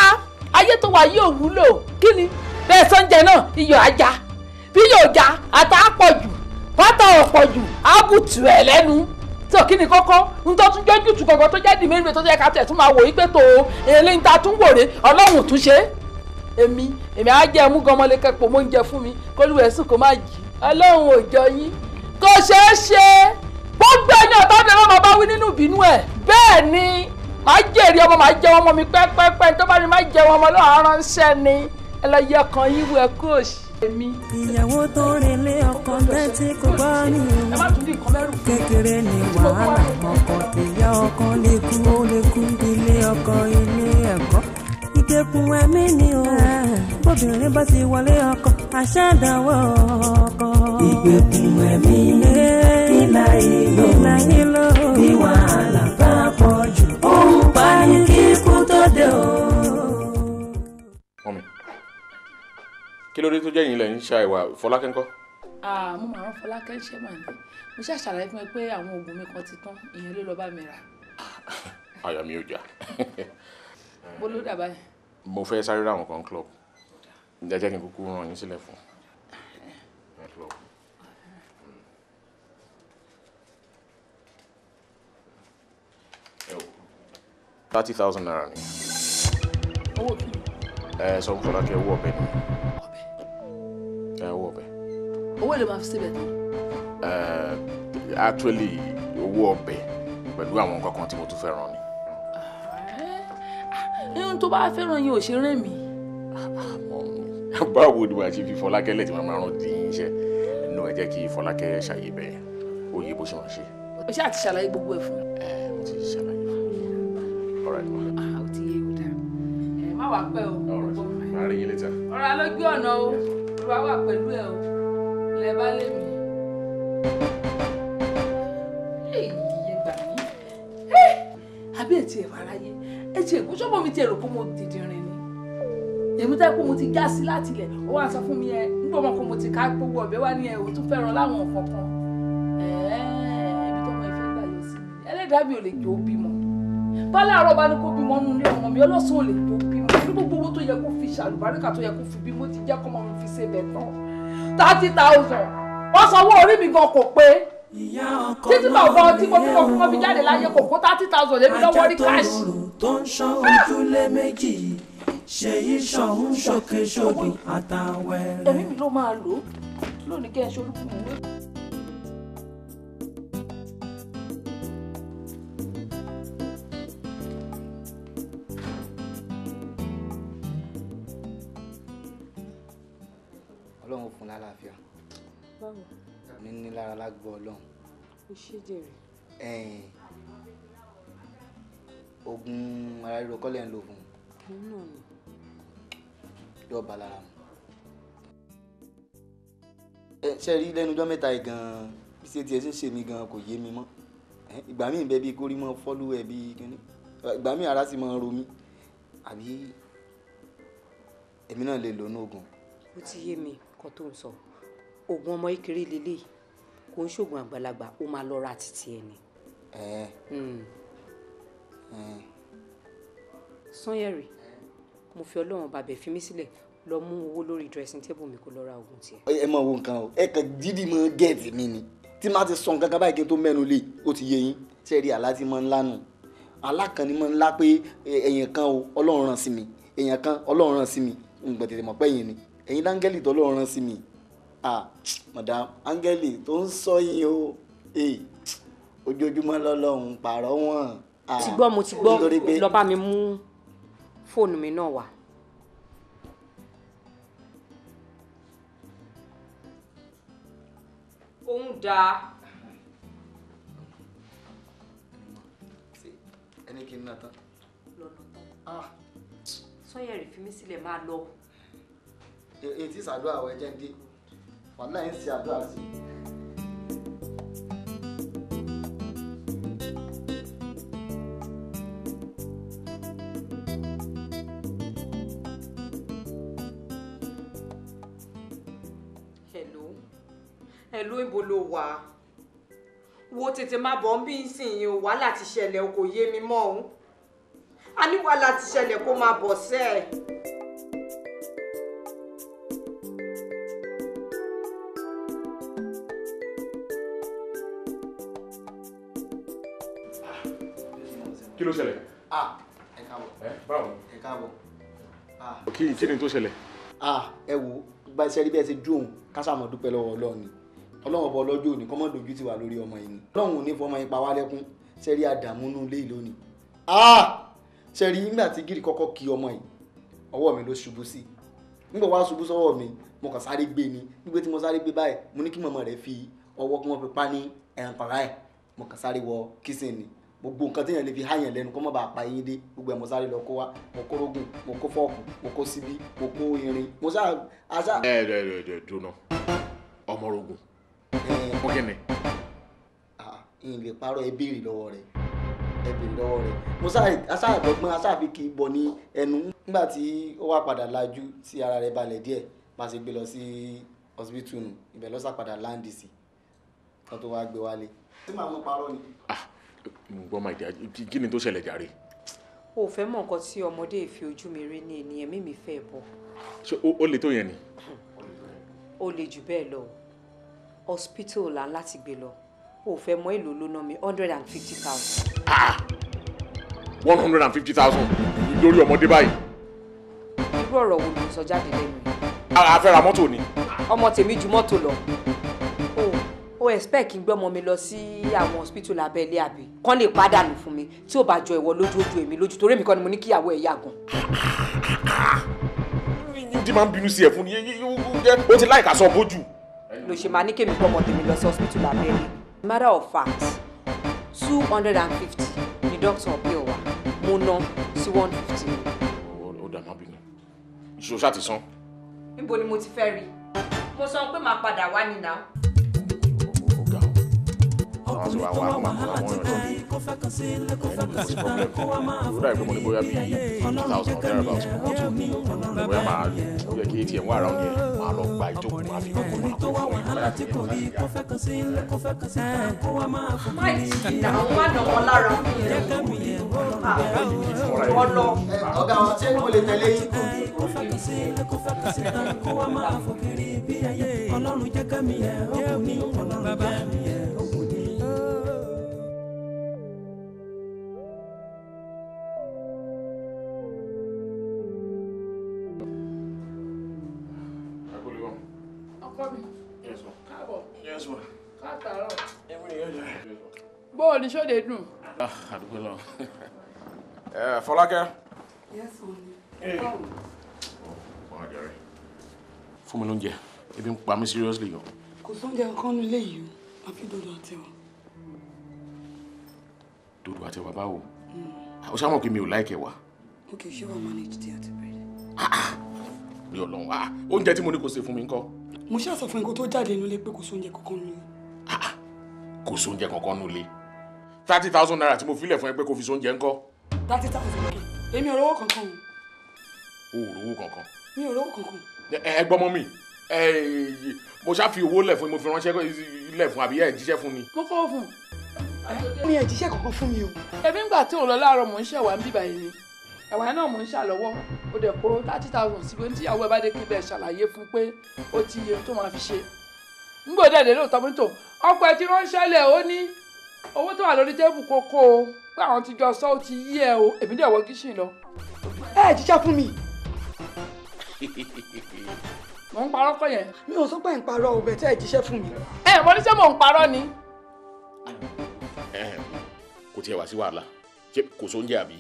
Ayé tó wà yìí ò wúlò. Kí ni? Bẹ́ẹ̀ sọ́njẹ náà, iyọ̀ ajá. Bí yóò já, ata á pọ̀ jù, pátá ò pọ̀ jù, á bùtù ẹ̀ lẹ́nu. Tó kí ni kọ́kọ́? N tó tún jójú tù kankan tó jẹ́ di mẹ́rin tó jẹ́ ká tẹ̀ tún máa wò yí pé tó èlé ń ta tún wòrè, Ọlọ́run tún ṣe. Èmi á jẹ́ ẹmú gan ọmọlé kẹ́pọ̀ mọ́ oúnjẹ fún mi, kólúwẹ̀ sùn kó má jì. Ọlọ́run ò jọ yín. Kò ṣeé ṣe. Gbogbo ẹni ọ̀tá mi ọmọ bá wí nínú ìbínú ẹ̀. Bẹ́ẹ̀ ni, màá jèrè ọmọ, màá jẹ ọmọ mi pẹ́pẹ́pẹ́, tó bá ní má jẹ ọmọ lọ́wọ́ aránṣẹ́ ni. Ẹ lọ yẹ ọkàn yín wò, ẹ kú òṣì. Ìyàwó tó relé ọkọ tẹ́tí kò gbọ́ ní o. Kékeré ni wàhálà ọkọ tìyá ọkọ lè kú, ó lè kú. Ilé ọkọ ilé ẹ̀kọ́. Ìgbèkùn ẹ̀mí ni o. Bóbìnrin bá ti wọlé ọkọ, àṣàdáwọ̀ ọkọ. Ìgbèkùn ẹ̀mí ìlà ìlò bí wàhálà bá pọ̀ jù, ó ń pa ní kíkú tó dé o. Mọ́mi, kí ló dé tó jẹ́ yín lẹ̀ ń ṣa ìwà Fọlákẹ́ ńkọ́? Mo máa rán Fọlákẹ́ ṣẹ́ mà ní. Mo ṣáà ṣàlàyé fún ẹ pé àwọn oògùn mi kan ti tán, ìyẹn ló lọ bá mi rà. Àyà mi ò já. Bó ló dà báyìí? Mo fẹ́ sáré ra àwọn kan club. Ǹjẹ́ jẹ́ kí n kúkú rán yín sílẹ̀ fún? Ẹ wò, 30,000 naira ni. Owó kí ni? Ẹ sọ fún Fọlákẹ́ owó ọbẹ̀ ni. Ẹ owó ọbẹ̀. Owó èlò máa fi síbẹ̀ tán. Actually, owó ọbẹ̀ pẹ̀lú àwọn nǹkan kan tí mo tún fẹ́ rán ni. Ihun tó bá fẹ́ràn yín ò ṣe rẹ́ mi. Báwo ni wàá ṣe fi Fọlákẹ́ lẹ̀ tí màá rán di iṣẹ́? Inú ẹ jẹ́ kí Fọlákẹ́ ṣàyè bẹ́ẹ̀, ó yẹ bó ṣe máa ṣe. O ṣáà ti ṣàlàyé gbogbo ẹ̀ fún. Ẹ mo ti ṣàlàyé fún. All right ma. Ó ti yé o dá. Ẹ má wàá pẹ́ o. All right, màá rí yín later. Ọ̀rọ̀ alójú ọ̀nà o, Olúwa wà pẹ̀lú ẹ o, lẹ bá lé mi. Èyí gbà mí. Àbí ètí ẹ̀fọ́ aráyé, ètí èkó sọ́mọ́ mi ti èrò pé mo dìdìrín ni. Èmi tẹ́ pé mo ti já sí láti ilẹ̀, ó wá sọ fún mi ẹ, nígbà ọmọ kan mo ti ká gbogbo ọ̀bẹ wá ní ẹ, ò tún fẹ́ràn láwọn nǹkan kan. Ibi tó mọ ìfẹ́ gbà yọ sí mi. Ẹlẹ́dàá mi ò lè jẹ́ ó bímọ. Bọ́lá àárọ̀ bá ní kó bímọ nínú ilé ọmọ mi, ọlọ́sùn ò lè jẹ́ ó bímọ. Ní gbogbo owó tó yẹ kó fi ṣàlùbáríkà tó yẹ kó fi bímọ ti jẹ́ kọ́mọ mi fi ṣe bẹ̀ tán. 30,000. Wọ́n sanwó orí mi gan kò pé. Títí bàbá tí mo fi mọ̀ fún mi jáde láyé kò kó 30,000 lé mi lọ́wọ́ rí káàṣì. Ajá tó lòrò tó ń ṣán ojúlé méjì, ṣèyí ṣọ̀hún ṣòkè ṣòdò àtàwẹ̀rẹ̀. Ẹ̀mí mi ló máa lò ó lónìí kẹ́ ẹ ṣe olúkú mi. Ọlọ́run fún lálàáfíà. Báwo? Ní ní lára lágbo Ọlọ́run. O ṣé jèrè. Oògùn ara ríro kọ́ lẹ̀ ń lò fún un. Òun náà ni. Yóò bá lára mu. Ẹ ṣe rí lẹ́nu ọjọ́ mẹ́ta yìí gan-an bí ṣe tiẹ̀ ṣe ń ṣe mí gan-an kò yé mi mọ́. Ìgbà míì bẹ́ẹ̀ bí kórí mọ́ fọ́lú ẹ̀ bí kíní. Ìgbà míì ara sì máa ń ro mí. Àbí èmi náà lè lò ní oògùn. Ó ti yé mi nǹkan tó ń sọ. Oògùn ọmọ kékeré lélẹ̀ kò ń ṣoògùn àgbàlagbà, ó máa lọ ra títí ẹ ni. Sanyẹ̀rì, mo fi Ọlọ́run bàbẹ̀ fi mí sílẹ̀ lọ mú owó lórí dressing table mi kó lọ ra oògùn tiẹ̀. Ẹ mọ̀ wo nǹkan o, ẹ kàn dídì mọ gẹ̀ẹ́tì mi ni. Tí má ti sọ nǹkan kan báyìí kí n tó mẹ́nu lé, ó ti yé yín. Ṣé rí àlá tí mo ń lánàá? Àlá kan ni mo ń lá pé èèyàn kan o, Ọlọ́run rán sí mi. Èèyàn kan Ọlọ́run rán sí mi. N gbọ́dọ̀ tètè mọ̀ pé ẹ̀yin ni. Ẹ̀yin láńgẹ́lì tó Ọlọ́run rán sí mi. Ah, madam, áńgẹ́lì tó ń sọ yín o. Ojoojúmọ́ lọ́lọ́run pààrọ̀ wọ́n. Ti gbọ́, mo ti gbọ́, lọ bá mi mú fóònù mi náà wá. Òun dáa. Ẹni kì í ná tán. Lọ́nà tán. Sanyẹ̀rì fi mí sílẹ̀ máa lọ. Èyí tí ìsàdúrà ọ̀ ẹ̀jẹ̀ ń dé. Wàhálà ń ṣe àdúrà sí i. Hello, ibo ló wà? Wo tètè má bọ̀ ń bí nsìnyí o, wàhálà ti ṣẹlẹ̀ o, kò yé mi mọ́ o. A ní wàhálà ti ṣẹlẹ̀ kó máa bọ̀ sẹ́ẹ̀. Kí ló ṣẹlẹ̀? Ah, ẹ káàbọ̀. Ẹ báwo? Ẹ káàbọ̀. Kí ni tó ṣẹlẹ̀? Ah, ẹ wo, gba iṣẹ́ rí bí ẹ ṣe dùn ká ṣáà dúpẹ́ lọ́wọ́ Ọlọ́run ni. Ọlọ́run ọba ọlọ́jọ́ òní kọ́ mọ́ dojú ti wà lórí ọmọ yìí ni. Ọlọ́run ò ní fọmọ yín pa wá lẹ́kún. Ṣé rí àdàmú nú ilé ìlú ni? Ah! Ṣé rí nígbà tí gírì kọ́kọ́ kí ọmọ yìí, ọwọ́ mi ló ṣubú sí. Nígbà wá ṣubú sọ́wọ́ mi, mo kàn sáré gbé ni. Nígbà tí mo sáré gbé báyìí, mo ní kí màmá rẹ̀ fi ọwọ́ kí wọ́n fi pa ní ẹ̀ǹkọ̀rá ẹ̀. Mo kàn sáré wọ kísìn ni. Gbogbo nǹkan téèyàn lè fi háyàn lẹ́nu kó má bàa pa eyín dé. Gbogbo ẹ̀ mo sáré lọ kó wá. Mo kó rógùn, mo kó fọ́ọ̀kù, mo kó síbí, mo kó irin. Mo sá. Ẹ ẹ dúró ọmọ rogun. Ó kí ni? N lè parọ́, ẹ béèrè lọ́wọ́ rẹ̀. Ẹ béèrè lọ́wọ́ rẹ̀. Mo aṣáàdọ́gbọ́n aṣáàfi kì í bọ̀ ní ẹnu. Nígbà tí ó wá padà lajú tí ara rẹ̀ balẹ̀ díẹ̀, bá ṣe gbé lọ sí hospital nù, ibẹ̀ ló sá padà láǹdì sí. Kan tó wá gbé wálé. Tí màá mú parọ́ ni. Mo gbọ́ máa jà, kí ni tó ṣẹlẹ̀ jàre? O ò fẹ́ mọ̀ nǹkan tí ọmọdé fi ojú mi rí ní ènìyàn mímí fẹ́ bọ̀. Ṣé ó le tó yẹn ni? Ó le jù bẹ́ẹ̀ lọ. Hospital là ń láti gbé lọ. O ò fẹ́ mọ̀ èlò ló ná mi 150,000. Ah! 150,000 lórí ọmọdé báyìí. Irú ọ̀rọ̀ wo ló ń sọ jáde lẹ́nu yìí? A fẹ́ ra mọ́tò ni. Ọmọ tèmi ju mọ́tò lọ. O expect kí n gbé ọmọ mi lọ sí àwọn hospital abẹ́lé àbí kán lè pàdánù fún mi tí ò bá jọ ìwọ lójú ojú èmi lójú torí èmi kọ́ ni mo ní kíyàwó ẹ̀ yàgàn. Tí máa ń bínú sí ẹ fún ni ó ti láìka sọ bójú. Ló ṣe máa ní kémi gbé ọmọ tèmi lọ sí hospital abẹ́lé. Matter of fact, 250 ni doctor bill wa mo ná sí 150. Ó dà, má bínú. Ìṣòro ṣáà ti san. Níbo ni mo ti fẹ́ rí? Mo sọ pé màá padà wá ní náà. Ọkùnrin tó wá wàhálà tí kò rí kó fẹ́ kan sí ilé kó fẹ́ kan síta kó wá máa fò kiri bí ayé. Ọlọ́run jẹ́ kẹ́mi ẹ̀ ó ní Ọlọ́run bóyá máa yẹ kí atm wà ráwọn yẹn máa lọ gba ìjókòó máa fi kókó ọkùnrin tó wá wàhálà tí kò rí kó fẹ́ kan sí ilé kó fẹ́ kan síta kó wá máa fò kiri bí ayé. Ọlọ́run jẹ́ kẹ́mi ẹ̀ Ọlọ. Ọ̀gá wọn ṣé mo lè tẹ̀lé yín? Kó fẹ́ kan sí ilé kó fẹ́ kan síta kó wá máa fò kiri bí ayé. Ọlọ́run jẹ́ kẹ́mi ẹ̀ ó ní Ọlọ́run jẹ́ kẹ́mi ẹ̀ ó ní. Bó o ní ṣóde dùn. Àdúgbò lọ. Fọlákẹ́. Yes, honey. Fún mi lóúnjẹ, ebi ń pa mí seriously gan. Kò sóúnjẹ kankan nílé yìí o, àfi dòdò àtẹwà. Dòdò àtẹwà báwo? O ṣáà mọ̀ pé mi ò láìkẹ̀ wá. Ok, ṣé wàá manage díẹ̀ àti bread? Mi ò lọ́wọ́. Oúnjẹ tí mo ní kò ṣe fún mi ńkọ́? Mo ṣáà sọ fún ẹ kó tó jáde nílé pé kò sóúnjẹ kankan nílé. Kò sóúnjẹ kankan nílé. 30,000 naira tí mo filẹ̀ fún ẹ pé kò fi sóúnjẹ ńkọ́. 30,000 kẹ, èmi ò rówó kankan o. O ò rówó kankan. Mi ò rówó kankan. Ẹ gbọ́ mọ́ mi, mo ṣáà fi owó lẹ̀ fún mi, mo fi ránṣẹ́ lẹ̀ fún àbí ẹ̀ jíṣẹ́ fún mi. Mo kọ́ fún un. Mi ẹ̀ jíṣẹ́ kankan fún mi o. Ẹbí ń gbà tí òun lọ láàárọ̀ mò ń ṣẹ̀wá ń bíbà yìí ni. Ẹ̀wà náà mò ń ṣàlọ́wọ́, ó dẹ̀ kó 30,000 síbi oníṣìyàwó ẹ bá dé kí bẹ́ẹ̀ ṣàlàyé fún pé ó ti iye tó máa fi ṣe. Ńgbò dẹ̀ lóòótọ́ mú tò, ọkọ ẹ ti ránṣẹ́ lẹ̀ ó ní owó tó wà lórí tébù kókó o, pé àwọn ti jọ sọ ó ti yí ẹ o, èmi dẹ̀ wọ kíṣìn lọ. Ẹ jíṣẹ́ fún mi. Mò ń parọ́ kọ́ yẹn. Mi ò sọ pé ń parọ́ o, bẹ̀ tẹ́ ẹ jíṣẹ́ fún mi. Ẹ mo ní ṣé mò ń parọ́ ni. Kò tiẹ̀ wá sí wàhálà, kò sóúnjẹ àbí?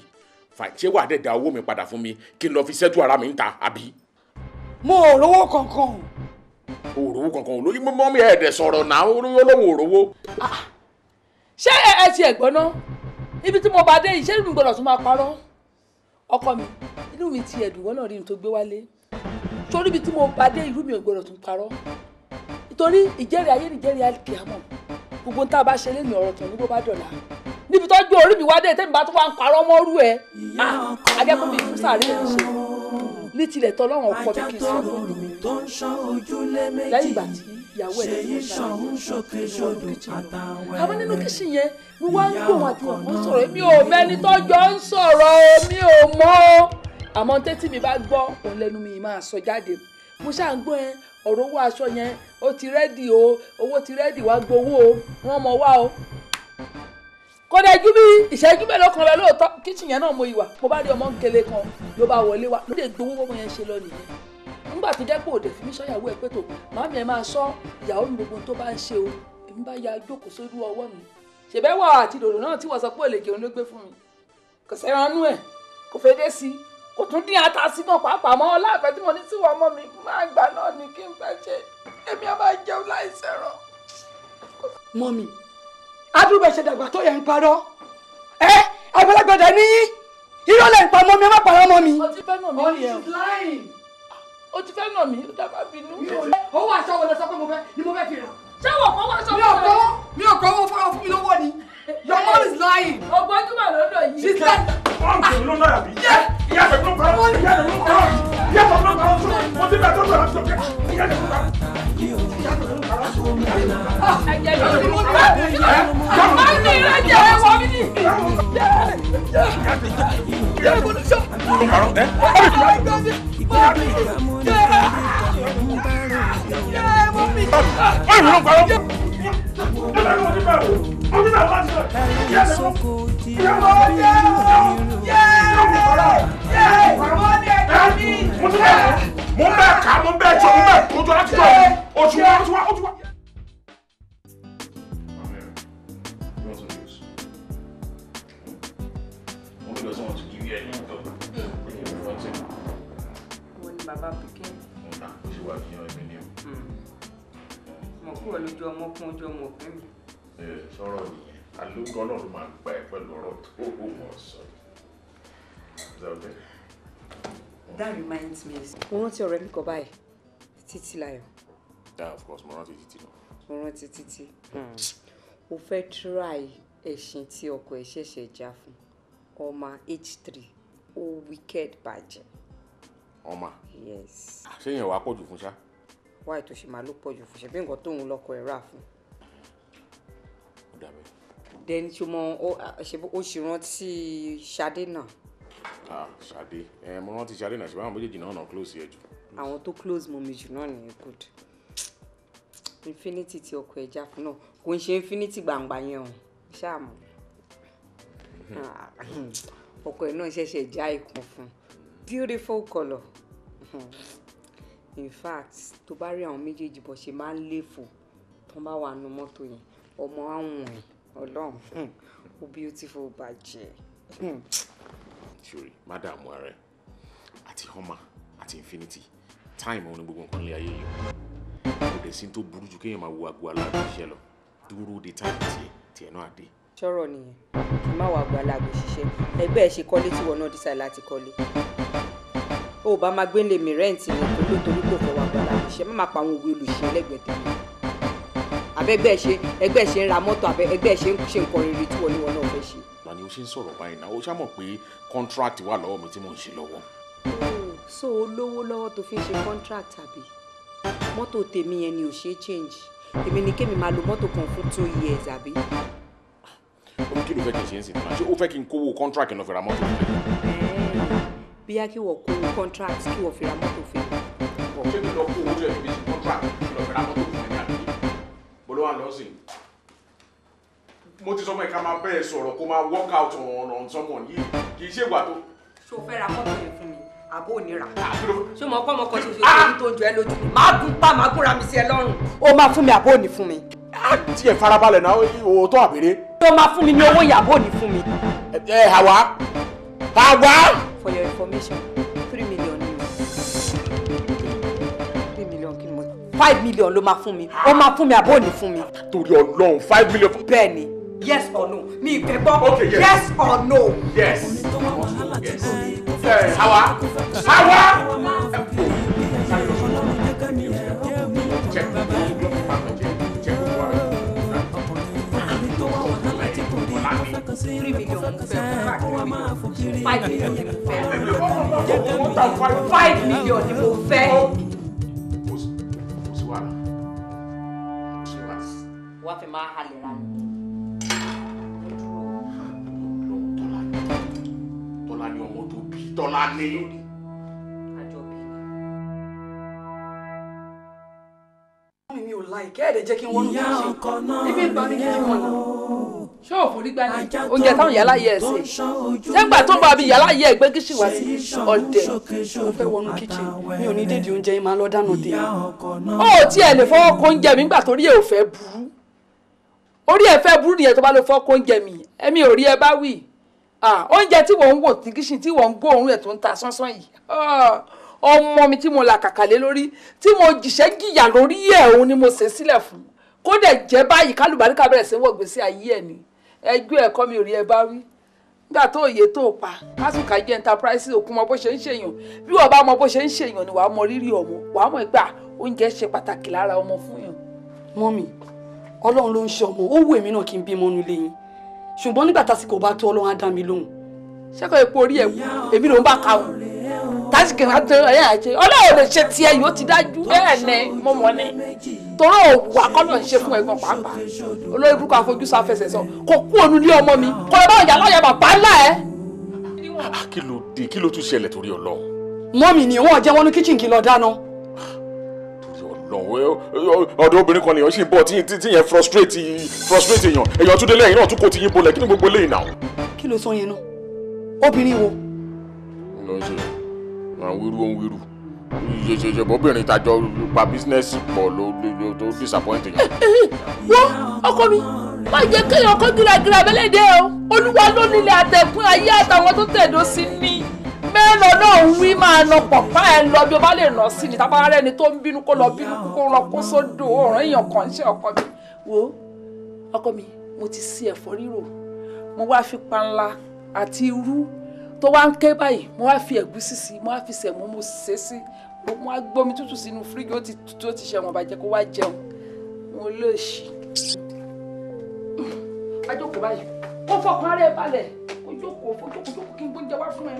Ṣé wàá dẹ̀ da owó mi padà fún mi kí n lọ fi ṣẹ́tù ara mi ń ta àbí. Mo ò rówó kankan. O ò rówó kankan olóyún mọ́ mi ẹ̀ dẹ̀ sọ̀rọ̀ náà olóhùn ò rówó. Ṣé ẹ ti ẹ̀ gbọ́ ná? Ibi tí mo bá dé yìí ṣé mi gbọ́dọ̀ tún máa parọ́? Ọkọ mi, inú mi ti ẹ̀dùn wọ́n náà rí n tó gbé wálé. Torí ibi tí mo bá dé ìlú mi ò gbọ́dọ̀ tún parọ́. Nítorí ìjẹ́rìí ayé ni ìjẹ́rìí àkìyàmọ̀. Gbogbo tá a bá ṣe lé ní ọ̀rọ̀ tán ní bó bá dọ̀la. Níbi tó gbé orí mi wá dé tẹ́mi bá tún wá ń parọ́ mọ́rú ẹ̀. Ajẹ́pẹ́ mi fún sàárè ẹ̀ ṣe. Ní tilẹ̀ tọ́lọ́run ọkọ mi kì í sọ fún mi. Lẹ́yìn ìgbà tí ìyàwó ẹ̀ lè fún sàárè. Àmọ́ nínú kíṣìn yẹn, mo wá ń gbóhùn àti ọ̀kan sọ̀rọ̀. Mi ò mẹ́ni tó jọ ń sọ̀rọ̀, mi ò mọ̀. Àmọ́ tẹ́tí mi bá gbọ́, òun lẹ́nu mi máa sọ jáde. Mo ṣáà ń gbọ́ ẹ, ọ̀rọ̀ owó aṣọ yẹn, ó ti rẹ́dì o, owó ti rẹ́dì wá gbowó o, wọ́n mọ̀ wá o. Kò dẹ̀ ju bí ìṣẹ́jú mélòó kan lọ lóòótọ́, kíṣìn yẹn náà mo ìwà, mo bá rí ọmọ nkele kan ló bá wọlé wá, ló lè gbowó bọ́mọ yẹn ṣe lọ nìyẹn. Nígbà tó jẹ́ pé òde fi mí sọ́yàwó ẹ pé tó, màámi ẹ máa sọ ìyàwó mi gbogbo tó bá ń ṣe o, èmi bá ya jókòó sórí ọwọ́ mi. Ṣèbẹ́wà àti dòdò náà tí wọ́n sọ pé òlè jẹun ló gbé fún mi. Kò sẹ́ranú ẹ̀, kò fẹ́ dé sí i, kò tún dín ata sí náà pàápàá mọ́ ọláàfẹ́ tí mo ní sí wọn ọmọ mi máa gbà náà ni kí n fẹ́ ṣe, èmi á máa jẹun láìsẹ̀ràn. Mọ́mì, adúrú ẹ̀ ṣe dàgbà tó yẹ ń parọ́. Ẹ àgbàlagbàdà níyí, irọ́ lẹ̀ ń pa mọ́mí, ẹ má parọ́ mọ́ mi. O ti fẹ́ nà mí nìyẹn. O ti fẹ́ nà mí, ó dábàá bínú. Owó aṣọ wo lẹ sọ pé mo fẹ́ ni mo fẹ́ fi rà? Ṣé wọ́n kọ́ wá sọ fún mi? Mi ò kọ́ owó fún mi lówó ni. Your mom is lying. Ọgbọ́njúmọ̀ lọ́dọ̀ yìí. She's lying. Mo ń bẹ́ẹ̀ ká, mo ń bẹ́ẹ̀ jọ, mo ń bẹ́ẹ̀ kójọ láti jọ oṣù wa, oṣù wa, oṣù wa. Mo ní bàbá pikin. Mo kúrò lójú ọmọ kún ojú ọmọ òpin mi. Sọ̀rọ̀ nìyẹn, àlógán náà ló máa ń gbà ẹ́ pẹ̀lú ọ̀rọ̀ tó mọ̀ sọ. Is that okay? That reminds me. Mo rántí ọ̀rẹ́ mi kan báyìí, Títílayọ̀. Yeah, of course, mo rántí Títí náà. Mo rántí Títí. Mo fẹ́ try ẹṣin tí ọkọ ẹ̀ ṣẹ̀ṣẹ̀ já fún. Ọmọ H3, ó wicked bàjẹ́. Ọmọ? Yes. Ṣé yẹn wàá pọ̀jù fún ṣá? Why tó ṣe máa ló pọ̀jù fún ṣe bí nǹkan tóun lọ́kọ ẹ̀ rà fún. Ó dàbẹ̀. Then ṣo mọ ó ṣì rántí Ṣadé náà. Ah, Ṣadé. Mo rántí Ṣadé náà, ṣe báwọn méjèèjì náà náà close yẹ jù. Àwọn tó close mọ́ mi jù náà nìyẹn, good. Infinity tí ọkọ ẹ̀ já fún náà kò ń ṣe infinity gbàǹgbà yẹn o, ṣáà mọ̀. Ọkọ ẹ̀ náà ṣẹ̀ṣẹ̀ já ìkan fún. Beautiful colour. In fact, tó bá rí àwọn méjèèjì bó ṣe máa ń léfò tó bá wà nù mọ́tò yẹn, ọmọ àwọn ẹ̀ Ọlọ́run, ó beautiful bàjẹ́. Ṣòrí, má dààmú ara ẹ, àti Hummer àti Infinity, time òun ni gbogbo nǹkan lé ayé yìí. Kò dẹ̀ sí tó burú ju kéèyàn máa wo aago aláàbò iṣẹ́ lọ. Dúró de time tiẹ̀ náà dé. Ṣọ́rọ̀ nìyẹn, kí n má wàá gba aláàbò ṣiṣẹ́. Ẹgbẹ́ ẹ̀ ṣe kọ́lé tí wọn náà decide láti kọ́lé. Ó bá máa gbé lè mi rẹ́ǹtì ní ìpínlẹ̀ torí kò fẹ́ wàá gba aláàbò Olùṣẹ́ má máa pa àwọn òwe olùṣẹ́ lẹ́gbẹ̀ẹ́ tèmi. Àbẹ́gbẹ́ ṣe ẹgbẹ́ ṣe ń ra mọ́tò, àbẹ́ ẹgbẹ́ ṣe ń ṣe nǹkan rere tí wọ́n ní wọn náà fẹ́ ṣe. Màní o ṣe ń sọ̀rọ̀ báyìí náà, o ṣá mọ̀ pé contract wà lọ́wọ́ mi tí mò ń ṣe lọ́wọ́. So olówó lọ́wọ́ tó fi ń ṣe contract àbí? Mọ́tò tèmi yẹn ni ò ṣe é change. Èmi ni kémi máa lo mọ́tò kan fún 2 years àbí? Ó ní kí ló fẹ́ kí n ṣe ń sìn náà? Ṣé ó fẹ́ kí n kówó contract lọ fi ra mọ́tò fún ẹ? Bíyá kí wọ́n kówó contract kí wọ́n fi ra mọ́tò fún mi. Ṣé kí n lọ kó owó tó yẹ kí n fi ṣe contract kí n lọ fi ra mọ́tò fún ẹ ní àbí? Bó ló wà lọ sí? Mo ti sọ fún ẹ ká máa bẹ́ẹ̀ sọ̀rọ̀ kó máa work out on someone yìí kì í ṣe ìwà tó. Ṣé o fẹ́ ra mọ́tò yẹn fún mi? Àbó ò ní rà. Ṣé o mọ̀ ọkọ ọmọ kan ṣoṣo tó tó ń jọ ẹ lójú ni? Máa gún pa máa gúnra mi sí ẹ lọ́rùn. O máa fún mi àbó ò ní fún mi? Tí ẹ farabalẹ̀ náà, òótọ́ àbèrè. Ṣé o máa fún mi ní owó yẹn àbó ò ní fún mi? Ẹ àwa àwa. For your information, 3 million ni o. 3 million kí ni mo. 5 million ló máa fún mi. O máa fún mi àbó ò ní fún mi? Torí Ọlọ́run, 5 million. Bẹ́ẹ̀ ni. Yes or no? Mi ì fẹ́ gbọ́. Okay, yes. Yes or no? Yes. Ẹ àwa àwa. Check. 3 million mo fẹ́, 5 million ni mo fẹ́. 5 million ni mo fẹ́. Kò sí wàhálà. Kò sí wàhálà. Wàá fi máa halẹ̀ ra ni. Tọ́lá ni ọmọ tó bí Tọ́lá ní. Àjọbí. Mi ò láì kẹ́ẹ̀dẹ̀ jẹ́ kí n wọnú Ìyá kitchen. ọkọ náà Ibi ń pa mí kí n wọnú. Ṣé ò forí gbá ní oúnjẹ táwọn yàrá yẹ ẹ sè? Ṣé tó ń bá bí yàrá yẹ ẹ gbé kíṣì wá sí ọdẹ? Mo fẹ́ wọnú kitchen, mi ò ní dédìí oúnjẹ yín, máa lọ dáná tèmi. Ó tiẹ̀ lè fọwọ́ kó oúnjẹ mi nígbà tó rí ẹ ò fẹ́ burú. Orí ẹ fẹ́ burú nìyẹn tó bá lè fọwọ́ kó oúnjẹ mi. Ẹ̀mi ò rí ẹ bá wì. Oúnjẹ tí wọ́n ń wò ní kíṣìn tí wọ́n ń gbóòórùn ẹ̀ tó ń ta sánsán yìí, ọmọ mi tí mo là kàkà lé lórí, tí mo jìṣẹ́ jìyà lórí ẹ̀, òun ni mo ṣe sílẹ̀ fún kó dẹ̀ jẹ́ báyìí, kálùbáríkà bẹ̀rẹ̀ sí wọ̀ gbèsè ayé ẹ̀ ni. Ẹjọ́ ẹ̀kọ́ mi ò rí ẹ bá wí nígbà tó òye tó pa kásùkà jẹ́ enterprise òkun mọ bó ṣe ń ṣèyàn. Bí wọ́n bá mọ bó ṣe ń ṣèyàn ni wàá mọ rírì ọmọ, wàá mọ̀ pé oúnjẹ ṣe pàtàkì lára ọmọ fún yàn. Mummy, Ọlọ́run ló ń ṣe ọmọ. Ó wù èmi náà kí n bímọ nílé yín, ṣùgbọ́n nígbà tásìkò bá tó, Ọlọ́run á dá mi lóhùn. Ṣẹ́kọ̀ọ́ epo orí ẹ̀ èmi ló ń bá kàwọ́ tásìkò ìrántí ẹ̀yà àti Ọlọ́run lè ṣe tiẹ̀ yóò ti dájú. Bẹ́ẹ̀ ni mo mọ̀ ní torí òwò akọ́lọ̀ ń ṣe fún ẹ̀gbọ́n pàápàá. Olórí burúkú àfojúsọ afẹsẹ̀ sọ kò kú ònú ilé ọmọ mi kò lè bá ìyá lọ́yà bàbá ńlá ẹ̀. Kí ló dé? Kí ló tún ṣẹlẹ̀ torí Ọlọ́run? Mummy ni wọ́n jẹ́ wọnú kitchen kí n lọ dáná. Torí Ọlọ́run, ọ̀dọ̀ obìnrin kan nìyẹn ṣì ń bọ̀ tí yẹn frustrate èèyàn. Èèyàn tún délé, ẹ̀yìn náà tún kò ti yín bolẹ̀. Kí ni gbogbo eléyìí náà? Kí ló sọ yẹn náà? Obìnrin wo? Ló ń ṣe àwọn wíru ó ń wíru ṣe bóbìnrin tàjọ pa business pọ̀ ló tó disappoint yẹn. Wọ́n ọkọ mi, má jẹ́ kéèyàn kó gíragíra abẹ́lẹ́dẹ́ o. Olúwa ló nílẹ̀ àtẹ̀kùn ayé àtàwọn tó tẹ̀dó sí ní mẹ́lọ náà ń wí. Máa nà pọ̀pá ẹ̀ lọ bí o bá lè nà sí ni tábà rẹ́ni tó ń bínú kó lọ bínú kó lọ kó sódò ọ̀ràn èèyàn kan ṣe. Ọkọ mi, wo ọkọ mi, mo ti sí ẹ̀fọ́ rírò, mo wá fi panla àti irú tó wá ń ké báyìí, mo wá fi ẹ̀gúsí sí, mo wá fi sẹ̀mó, mo sè sí, mo wá gbómi tútù sínú fíríjì. Ó ti tutù, ó ti ṣẹ̀wọ̀n bàjẹ́. Kó wá jẹun. Mo lè ṣì wá jókòó báyìí, kó fọkàn ara ẹ balẹ̀, kó jókòó, kó jókòó, jókòó kí n gbóúnjẹ wá fún ẹ.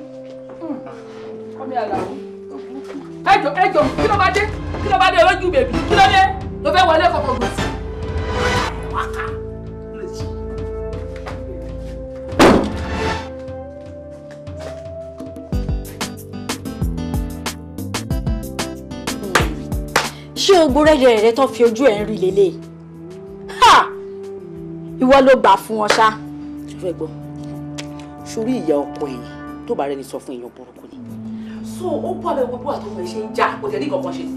Kọ́mi àlàó, ẹjọ ẹjọ, kí ló bá dé? Kí ló bá dé lójú bèbí? Kí ló dé ló fẹ́ wọlé kọ̀kọ̀ gbèsè? Wákà lè ṣí. Ṣé o gbórẹ́dẹ̀ rẹ tán fi ojú ẹ̀ ń rí lélẹ̀? Ha, ìwọ ló gbà fún wọn ṣá. Ṣe fẹ́ gbọ́? Sórí ìyá ọkọ ẹ̀yìn tó bá rẹni sọ fún èèyàn burúkú ni. So ó bọ́ abẹ́ gbogbo àtọmọ ẹ̀ ṣe ń jà, kò tẹ̀ ní kankan ṣe sí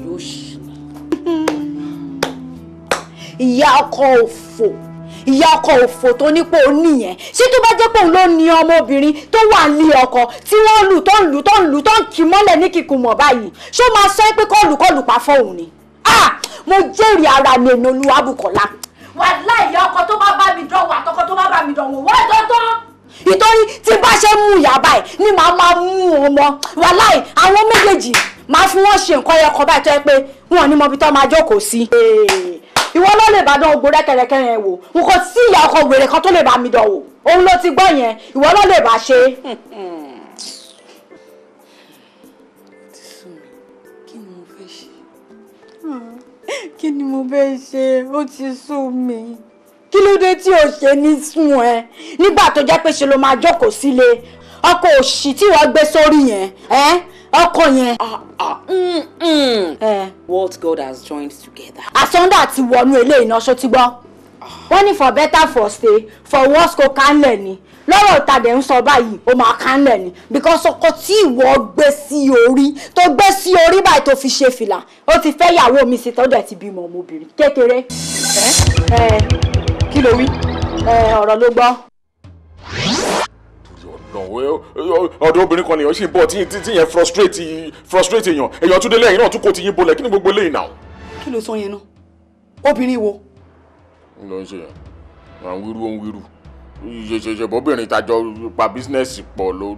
yóò ṣì ní. Ìyá ọkọ òfò, ìyá ọkọ òfò tó nípò nìyẹn. Ṣé tó bá jẹ́ pé òun ló ní ọmọbìnrin tó wà ní ọkọ tí wọ́n lù tó ń lù tó ń lù tó ń kì mọ́lẹ̀ ní kíkùn mọ̀ báyìí, ṣó máa sọ pé kọlù pa fóun ni? Ah, mo jẹ́rìí ara mi, èmi Olúwabùkọ́lá. Wàláhì, ìyá ọkọ tó bá bá mi dánwò àtọkọ tó bá bá mi dánwò wọ́n dandan, ìtorí tí bá ṣe mú ìyá báyìí ni màá máa mú ọmọ. Wàláhì, àwọn méjèèjì Máa fi wọ́n ṣe nǹkan ẹyọ kan báyìí tó yẹ pé wọn ò ní mọ ibi tó máa jókòó sí. Ìwọ ló lè bá dán ogbó rẹ́kẹrẹkẹ yẹn wò. N kò sí ìyá ọkọ wèrè kan tó lè bá mi dán wò. Òun ló ti gbọ́ yẹn, ìwọ ló lè bá ṣe. Kí ni mo fẹ́ ṣe? Kí ni mo fẹ́ ṣe? Ó ti sú mi. Kí ló dé tí o ṣe ní sún ẹ? Nígbà tó jẹ́ pé ṣe ló máa jókòó sílé. Ọkọ òṣì tí wọ́n gbé sórí yẹn, ọkọ yẹn. What God has joined together. Àsọ̀ndà ti wọnú eléyìí náà, ṣó ti gbọ́? Wọ́n ní for better for stay, for worse kò kánlẹ̀ ni. Lọ́rọ̀ ìtàdé ń sọ báyìí, ó máa kánlẹ̀ ni. Because ọkọ tí ìwọ gbé sí orí, tó gbé sí orí báyìí tó fi ṣe fìlà, ó ti fẹ́ ìyàwó mi sí tó dẹ̀ ti bímọ ọmọbìnrin kékeré. Kí ló wí? Ọ̀rọ̀ ló gbọ́. Ọ̀dọ̀ obìnrin kan nìyẹn ṣì ń bọ̀ tí yẹn frustrate èèyàn, èèyàn tún délé ẹ̀yìn náà tún kò ti yín bolẹ̀. Kí ni gbogbo eléyìí náà? Kí ló sọ yẹn náà? Obìnrin wo? Ń lọ ṣe yẹn, à ń wíru ó ń wíru ṣe bọ́bìnrin tàjọ pa bísínẹ́sì pọ̀ ló.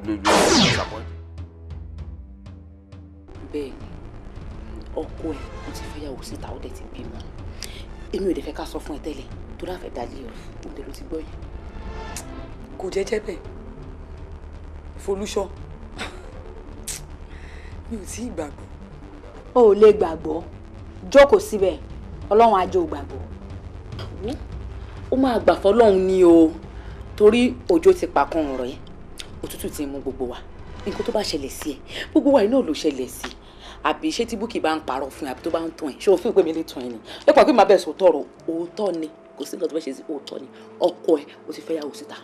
Bẹ́ẹ̀ni, ọkọ ẹ̀ ó ti fẹ́yàwó síta, ó dẹ̀ ti bímọ. Èmi ò dẹ̀ fẹ́ ká sọ fún ẹ tẹ́lẹ̀ tó dáfẹ́ dalé ọ, ó dẹ̀ ló ti gbọ́ yẹn. Kò jẹ́jẹ́ bẹ́ẹ̀. Folúṣọ́, mi ò tí ì gbàgbọ́. O ò lè gbàgbọ́, jókòó síbẹ̀, Ọlọ́run á jẹ́ o gbàgbọ́. Ó máa gbà fọlọ́run ni o, torí òjò ti pa kan ọ̀rọ̀ yẹn, òtútù ti mú gbogbo wa. Nǹkan tó bá ṣẹlẹ̀ sí ẹ, gbogbo wa iná ló ṣẹlẹ̀ sí. Àbí ṣé tí Búkì bá ń parọ́ fún ẹ àbí tó bá ń tàn ẹ, ṣé o fún ìpè mi lè tàn ẹ ni? Ẹ pàpẹ́ máa bẹ̀ sọ tọrọ, òótọ́ ni, kò sí nǹkan tó fẹ́ ṣe sí, òótọ́ ni. Ọkọ ẹ ó ti fẹ́ yàwó síta.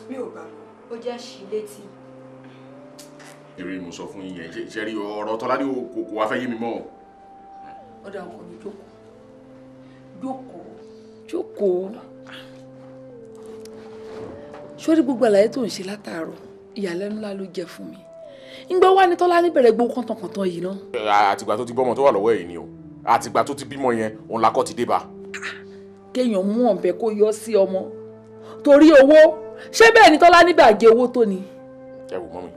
Mi ò gbàgbọ́. Ó jẹ́ ṣí létí. Eré mo sọ fún yín yẹn, ṣe rí ọ̀rọ̀ Tọ́lá ní kò wá fẹ́ yé mi mọ́. Ọ̀dà ọkọ mi jókòó, jókòó, jókòó. Sórí gbogbo àlàyé tó ń ṣe látàárọ̀, ìyàlẹ́nu ńlá ló jẹ́ fún mi. Ǹgbọ́ wá ní Tọ́lá níbẹ̀rẹ̀ gbogbo kọ́ńtàkọ́ńtàn yìí náà. Àtìgbà tó ti bọ́mọ tó wà lọ́wọ́ ẹ̀ ni o, àtìgbà tó ti bímọ yẹn, òun lakọ́ ti dé bá. Kéèyàn mú ọ̀bẹ kó yọ sí ọmọ torí owó, ṣé bẹ́ẹ̀ ni Tọ́lá níbẹ̀ àjẹ owó tó ni? Ẹ wò mọ́mi,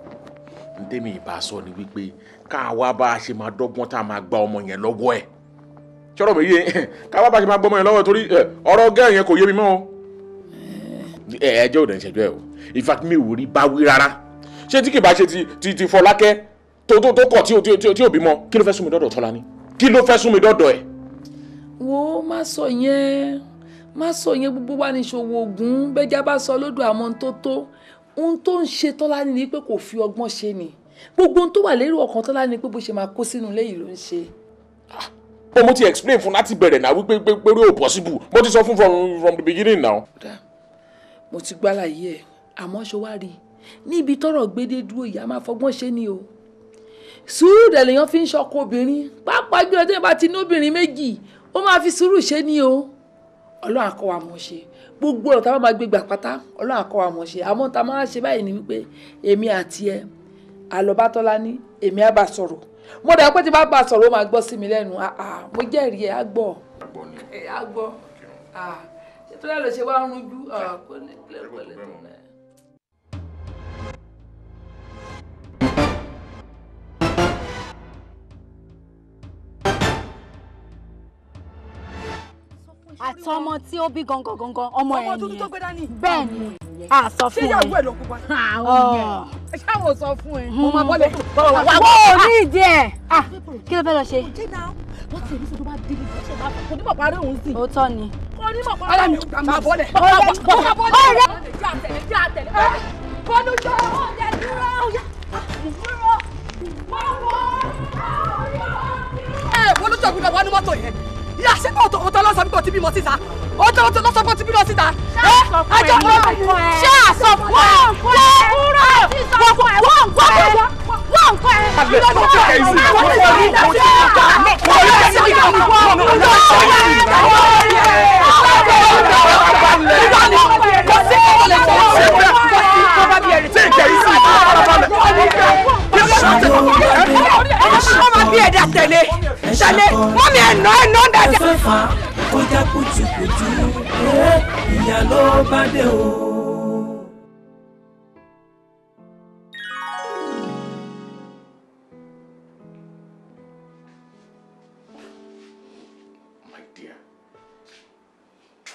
ntẹ́mi ìbá sọ ni wípé ká wá bá a ṣe máa dọ́gbọ́n tá a máa gba ọmọ yẹn lọ́wọ́ ẹ̀. Ṣọ́rọ̀ mi yé, ká wá bá a ṣe máa gbọ́ ọmọ yẹn lọ́wọ́ ẹ̀ torí ọ̀rọ̀ gẹ́ yẹn kò yé mi mọ́ o. Ẹ jẹ́ òde ìṣẹ́jọ́ ẹ o, in fact mi ò rí bá wí rárá. Ṣé tí kì bá ṣe ti Fọlákẹ́ tó kọ̀ tí ò bímọ, kí ló fẹ́ sún mi dọ́dọ̀ Tọ́lá ni? Kí ló fẹ́ sún mi dọ́dọ̀ ẹ̀? Wo má sọ yẹn, má sọ yẹn, gbogbo wa ní ìṣòwò ògùn bẹ́jà bá sọ lódò àmọ́ tó ohun tó ń ṣe Tọ́lá ni pé kò fi ọgbọ́n ṣe ni. Gbogbo ohun tó wà lérò ọkàn Tọ́lá ni pé bó ṣe máa kó sínú ilé yìí ló ń ṣe. Ó mo ti explain fún láti bẹ̀rẹ̀ náà wípé pé ó possible, mo ti sọ fún from the beginning now. Mo ti gbá láyé ẹ, àmọ́ ṣe wá rí i níbi tọ́rọ̀ gbédé dúró ìyá máa fọgbọ́n ṣe ni o. Sùúrù dẹ̀ lèèyàn fi ń ṣọkọ obìnrin, pàápàá jùlọ tí èèyàn bá ti ní obìnrin méjì, ó máa fi sùúrù ṣe ni o. Ọlọ́run á kọ́ wa mọ̀ ṣe. Gbogbo ọ̀rọ̀ tá a bá máa gbé gbà pátá, Ọlọ́run á kọ́ wa mọ̀ ṣe. Àmọ́ tá a máa ṣe báyìí ni wípé èmi àti ẹ, àlọ́ bá Tọ́lá ní, èmi á bá sọ̀rọ̀. Mo dà pé tí bá bá sọ̀rọ̀ ó máa gbọ́ sí mi lẹ́nu. Mo jẹ́rìí ẹ̀, á gbọ́. Á gbọ́. Ṣé tó yà lọ ṣe wá ń rújú? Kò ní pẹ̀lẹ́ tó náà. Àtọmọ tí ó bí gangan gangan ọmọ ẹ nìyẹn. Bẹ́ẹ̀ ni, a sọ fún ẹ. Ṣé ìyàwó ẹ ló pupa? Ṣé àwọn sọ fún ẹ? Mo máa bọ́lẹ̀. Wọ́n ò ní ìdí ẹ̀. Kí ló fẹ́ lọ ṣe? Wọ́n ti rí sọ tó bá délé, ṣe máa kò ní mọ̀ parí òun sí. Òótọ́ ni. Kò ní mọ̀ parí. Ara mi máa bọ́lẹ̀. Ọ̀rẹ́. Jẹ́ àtẹ̀lé, Bọ́lú jọ. Ọ̀jẹ̀ dúró. Dúró. Ẹ Bọ́lú jọ gbúdọ̀ wọnú mọ́tò yẹn. Ìyá ṣé kò tó lọ́sọ̀ bí kò ti bímọ síta? Ó tó lọ́sọ̀ bí kò ti bímọ síta. Ṣé àsọ fún ẹ? Wọ́n kúrò. Wọ́n ń kọ́ ẹ. Wọ́n ń kọ́ ẹ. Ọmọ bí ẹ̀dá tẹ̀lé tẹ̀lé mọ́mí ẹ̀ nà ẹ̀ nà dáadáa. Ẹ fẹ́ fà ó já kùtùkùtù, ìyá ló bá dé o.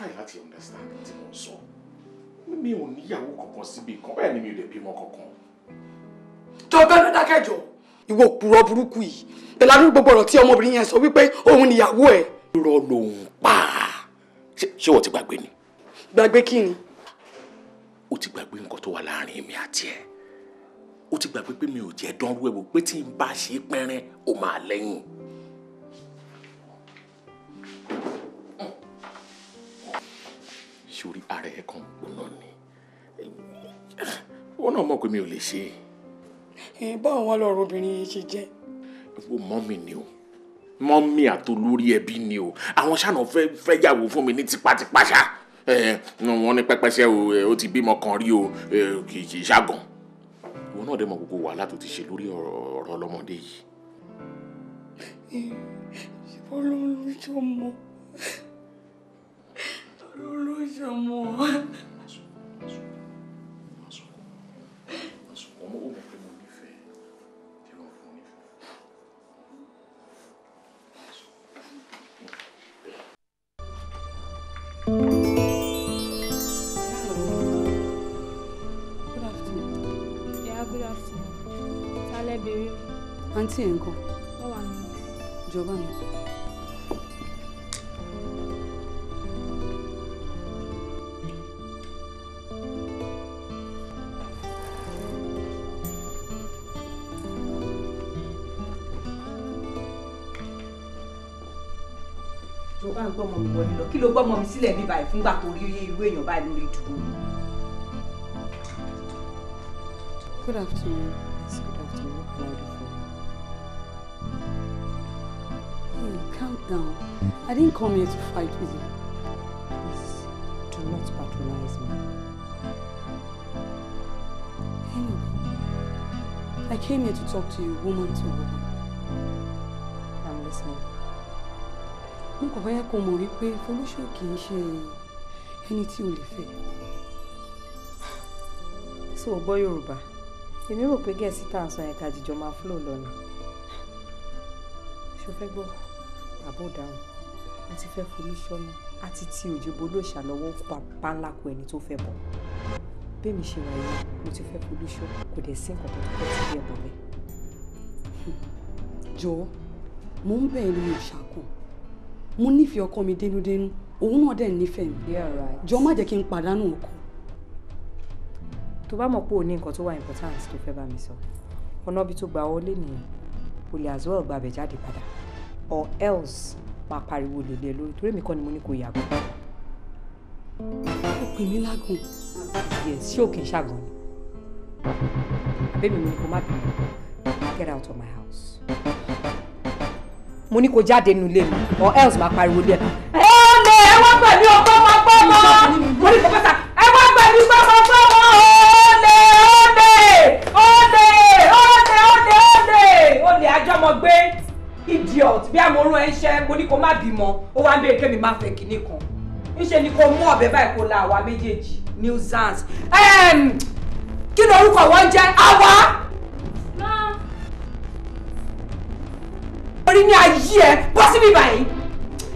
Try láti understand tí mo ń sọ. Mi ò níyàwó kankan síbi kan, bẹ́ẹ̀ ni mi ò lè bímọ kankan. Jọ bẹ́ẹ̀ ló dákẹ́jọ́. Ìwọ òpùrọ̀ burúkú yìí. Pẹ̀lú àdúgbò gbogbo ọ̀rọ̀ tí ọmọbìnrin yẹn sọ wípé òun níyàwó ẹ̀. Irọ́ ló ń pa. Ṣé wọ́n ti gbàgbé ni? Gbàgbé kí ni? O ti gbàgbé nǹkan tó wà láàrin èmi àti ẹ̀. O ti gbàgbé pé mi ò jẹ́ dánrú ẹ̀ wò pé tí n bá ṣe pẹ́rẹ́ o máa lẹ́yìn. Sórí ara ẹ̀ kan gbóná ni. Wọ́n náà mọ̀ pé mi ò lè ṣe é. Báwo wá lọ̀rọ̀ obìnrin yìí ṣe jẹ́? Mọ́mì ni o. Mọ́mì àtolórí ẹbí ni o. Àwọn ṣáná fẹ́ yàwó fún mi ní tipátipá ṣá. Wọ́n ní pẹ́pẹ́sẹ́ o, ó ti bímọ kan rí o, kì í ṣàgàn. Ìwọ náà dẹ̀ mọ̀ gbogbo wàhálà tó ti ṣe lórí ọ̀rọ̀ ọlọ́mọdé yìí. Olólùṣọ́mọ. Olólùṣọ́mọ. Good afternoon. Yeah, good afternoon. Tálẹ̀ bèrè o. Àǹtí ẹ̀ ń kọ́. Wọ́n wà nínú. Ìjọba mi. Tó bá ń gbọ́mọ mi wọlé lọ, kí ló gbọ́mọ mi sílẹ̀ bí báyìí fúngbà tó rí irú èèyàn báyìí lórí ìdúró. Good afternoon. Yes, good afternoon. What can I do for you? Hey, calm down. I didn't come here to fight with you. Please, do not patronize me. Anyway, I came here to talk to you, woman to woman. I'm listening. Mo kàn fẹ́ kó mọ̀ wípé Folúṣọ́ kì í ṣe ẹni tí o lè fẹ́. So o gbọ́ Yorùbá? Èmi rò pé Gẹ̀ẹ́sì tá à ń sọ yẹn ká jíjọ máa flow lọ́nà. Ṣo fẹ́ gbọ́? Àbó dáhùn. Mo ti fẹ́ Folúṣọ́ náà. Àti ti òjòbó ló ṣàlọ́wọ́ bàbá ńlá kó ẹni tó fẹ́ bọ̀. Bẹ́ẹ̀mi ṣe wà yìí, mo ti fẹ́ Folúṣọ́, kò dẹ̀ sí nǹkan tó fẹ́ ti bí ẹ̀bọ̀ mẹ́. Jọ̀ọ́, mò ń bẹ̀ ẹ́ ní òṣàkùn. Mo nífẹ̀ẹ́ ọkọ mi dénúdénú, òun náà dẹ̀ nífẹ̀ẹ́ mi. Yeah, right. Jọ̀ọ́ má jẹ́ kí n pàdánù ọkọ. Tó bá mọ̀ pé o ní nǹkan tó wà important tó fẹ́ bá mi sọ, ọ̀nà ibi tó gbà wọlé nìyẹn, o lè as well gbàbẹ̀ jáde padà or else máa pariwo lè lé ẹ lórí torí èmi kọ́ ni mo ní kó yàgò. Ó pè mí lágùn. Yes, ṣé ò kì í ṣàgàn ni? Àbẹ́mi mo ní kó má bínú. Get out of my house. Mo ní kó jáde nínú ilé mi or else máa pariwo lé ẹ. Ẹ ó lè ẹ wá pẹ̀lú ọgbọ́n máa gbọ́ mọ́. Mo ní kó pẹ́sà ẹ wá pẹ̀lú ọgbọ́n máa gbọ́ mọ́. Olè olè olè olè olè olè olè àjọmọ̀gbé idiot bí àmọ̀rún ẹ̀ ń ṣe mo ní kó má bímọ ó wá ń béèrè kémi má fẹ́ kinní kan. Ńṣe ni kó mú ọ̀bẹ báyìí kó la àwa méjèèjì nuisance. Kí ni orúkọ wọn jẹ́? Àwa. Orí ní ayé ẹ bọ́ sí bíbá yìí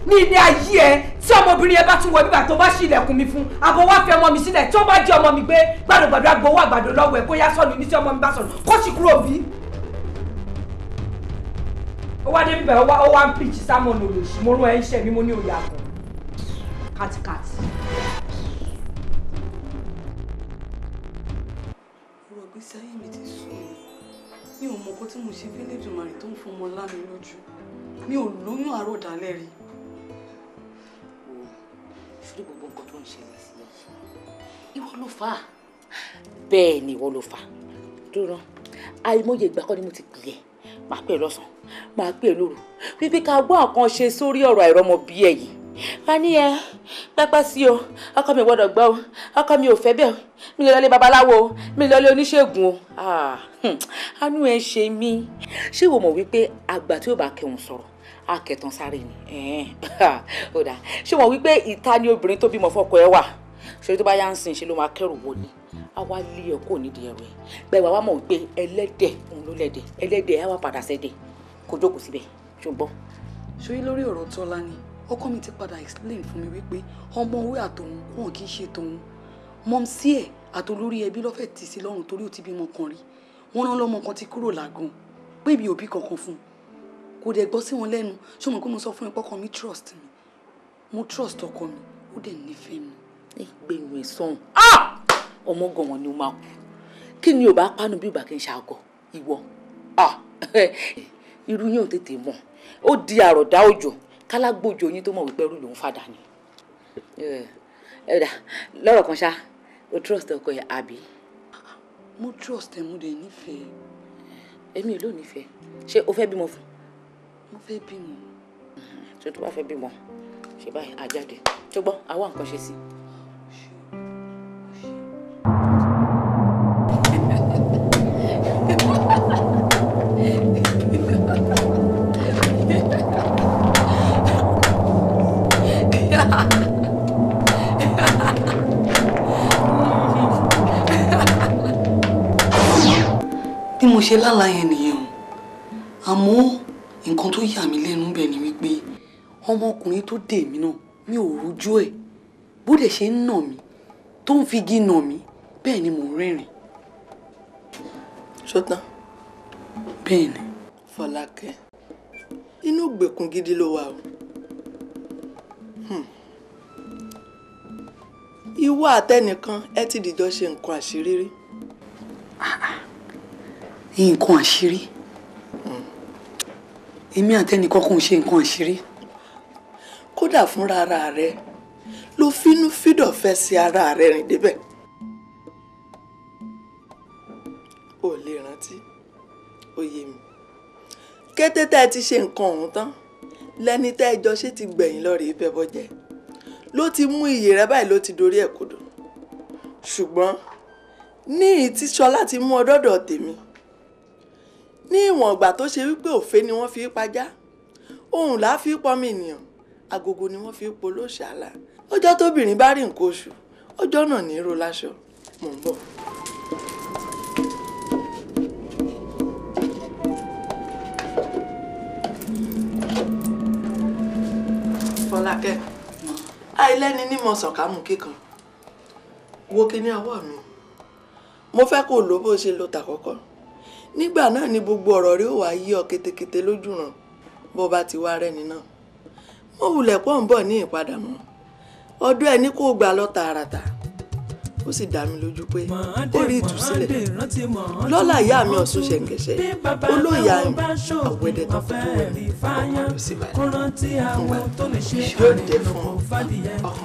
ní ilé ayé ẹ tí ọmọbìnrin yẹn bá tún wọ bíbá tó bá ṣí ilẹ̀kùn mi fún àbọ̀ wá fi ọmọ mi sílẹ̀ tí ó bá jẹ́ ọmọ mi gbé gbàdúgbàdú agbowó àgbàdo lọ́wọ́ ẹ̀ kó yá sọ̀nù ní tí ọmọ mi bá sọ̀nù kó sì kúrò bí. Ó wá dé bíbá ó wá ń píìchì sámọ̀nù olòṣì mo rún ẹ ń ṣẹ́ mi mo ní òye àgàn kátikáti. Ọ̀rọ̀ ìgbésí ayé mi ti sú mi. Mi ò mọ nǹkan tí mo ṣe f'Elédùmarè tó ń fọmọ lá mi lójú. Mi ò lóyún àárọ̀ dálẹ́ rí. Ṣé gbogbo nǹkan tó ń ṣẹlẹ̀ sílẹ̀ yìí? Ìwọ ló fà á. Bẹ́ẹ̀ ni ìwọ ló fà á. Dúró, àìmọye ìgbà kọ́ ni mo ti pè é. Màá pè é lọ́sàn-án, màá pè é lóru. Wípé ká gbọ́ nǹkan ṣe sórí ọ̀rọ̀ àìrọ́mọbí ẹ̀ yìí. A ní ẹ pẹ́pẹ́ sí o, ọkọ mi gbọ́dọ̀ gbọ́ o, ọkọ mi ò fẹ́ bẹ́ẹ̀ o, mi lè lọlé babaláwo o, mi lè lọlé oníṣègùn o. Àánú ẹ ṣe mí. Ṣé ìwọ mọ̀ wípé àgbà tí ò bá kẹun sọ̀rọ̀, á kẹtàn sáré ni? Ó dáa. Ṣé o mọ̀ wípé ìta ni obìnrin tó bímọ fọ́kọ ẹ wà? Ṣé tó bá yá ń sìn ṣe ló máa kẹ́rù wọlé? Á wá lé ẹ kúrò nídìí ẹrù ẹ. Bẹ́ẹ̀ wàá mọ̀ wípé ẹlẹ́dẹ̀ òun ló lẹ́dẹ̀, ẹlẹ́dẹ̀ á wá padà sẹ́dẹ̀. Kó jókòó síbẹ̀, ṣùgbọ́n. Ṣé lórí ọ̀rọ̀ Tọ́lá ni? Ọkọ mi ti padà explain fún mi wípé ọmọ owó àtòun wọn kì í ṣe tòun. Mọ́mísí ẹ̀ àtolórí ẹbí ló fẹ́ tì sí lọ́rùn torí ó ti bímọ kan rí. Wọ́n rán lọ́mọ kan ti kúrò lágàn pé mi ò bí kankan fún un. Kò dẹ̀ gbọ́ sí wọn lẹ́nu. Ṣé o mọ̀ pé mo sọ fún ẹ pé ọkọ mi trust mi? Mo trust ọkọ mi, ó dẹ̀ nífẹ̀ẹ́ mi. Gbẹ̀yìn ẹ̀ sọ̀hún. Ọmọ gan-an ni ó máa kú. Kí ni ò bá pánu bí ìgbà kí n ṣàgọ̀ ìwọ? Irú yín ò tètè mọ̀. Ó di àròdá òjò kálágbójò yín tó mọ̀ wípé ẹrú lòún fàdà ni. Ẹ̀dà lọ́rọ̀ kan ṣá, o trust ọkọ ẹ̀ àbí? Mo trust ẹ, mo dẹ̀ nífẹ̀ẹ́. Èmi ò ló nífẹ̀ẹ́. Ṣé o fẹ́ bímọ fún? Mo fẹ́ bímọ. Ṣé tó bá fẹ́ bímọ? Ṣe báyìí àjáde. Ṣùgbọ́n àwa nǹkan ṣe sí. Bí mo ṣe lálàá yẹn nìyẹn o. Àmọ́ nǹkan tó yà mí lẹ́nu bẹ̀ ni wípé ọmọkùnrin tó dè mí náà mi ò rojú ẹ̀. Bó dẹ̀ ṣe ń nà mí, tó ń figi nà mí, bẹ́ẹ̀ ni mò ń rẹ́rìn. Ṣótán. Bẹ́ẹ̀ ni. Fọlákẹ́, inú ìgbèkùn gidi ló wà o. Ìwọ àtẹnìkan ẹ ti dìjọ ṣe nǹkan àṣírí rí. Nǹkan àṣírí? Èmi àtẹnìkan kò ń ṣe nǹkan àṣírí. Kódà fúnra ara rẹ ló fínú fídọ̀ fẹ́ sí ara rẹ rìn débẹ̀. O lè rántí, ó yé mi. Kété tẹ́ ẹ ti ṣe nǹkan ọ̀hún tán, lẹ́ni tẹ́ ẹ jọ ṣe ti gbẹ̀yìn lọ rèé bẹ́bọ jẹ́. Ló ti mú iyì rẹ báyìí ló ti dorí ẹ̀ kodò. Ṣùgbọ́n ní ìtí Ṣọlá ti mú ọ dọ́dọ̀ tèmi. Ní ìwọ̀n ìgbà tó ṣe wípé òfé ni wọ́n fi pajá, òun là á fi pọnmi ènìyàn, agogo ni wọ́n fi polóṣàlà. Ọjọ́ tóbìnrin bá rí nǹkan oṣù, ọjọ́ náà ní í ro láṣọ. Mò ń bọ̀. Fọlákẹ́, àìlẹ́ni ní mo sàn ká mú kíkan. Wo kíní ọwọ́ mi. Mo fẹ́ kó lò bó ṣe lo tàkọ́kọ́. Nígbà náà ni gbogbo ọ̀rọ̀ rí ó wá yí ọ ketekete lójúràn bó bá ti wá rẹ́ni náà. Mo wulẹ̀ pọ̀ ń bọ̀ ní ìpadà mọ́. Ọdún ẹni kò gbà lọ tààràtà. Ó sì dá mi lójú pé ó rí ìtúsílẹ̀. Lọ́lá ìyá mi Ọ̀ṣun ṣẹ̀ǹgẹ̀ṣẹ̀, olóyè àyùn, àwẹ̀dẹ̀ tán kó tó wẹ̀ ọkàn rẹ̀ sì balẹ̀. Yóò dé fún ọ, ọkàn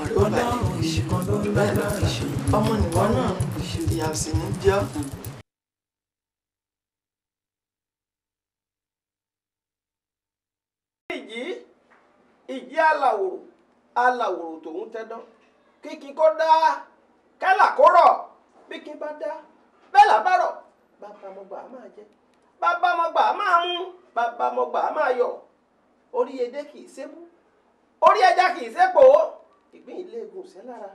rẹ̀ ó balẹ̀. Bẹ́ẹ̀ lọ, ọmọ nìwọ náà, ìyà ò sì ní jẹ ọ́. Ìjì alàwòrò alàwòrò tòun tẹ́dán kíkí kó dá kẹ́là kó rọ̀ bí kí bá dá bẹ́ẹ̀ là bá rọ̀ bàbá mo gbà á máa jẹ bàbá mo gbà á máa mú bàbá mo gbà á máa yọ̀ orí edé kì í ṣébú orí ẹja kì í ṣépò ìgbín ilé egun ṣẹ́ lára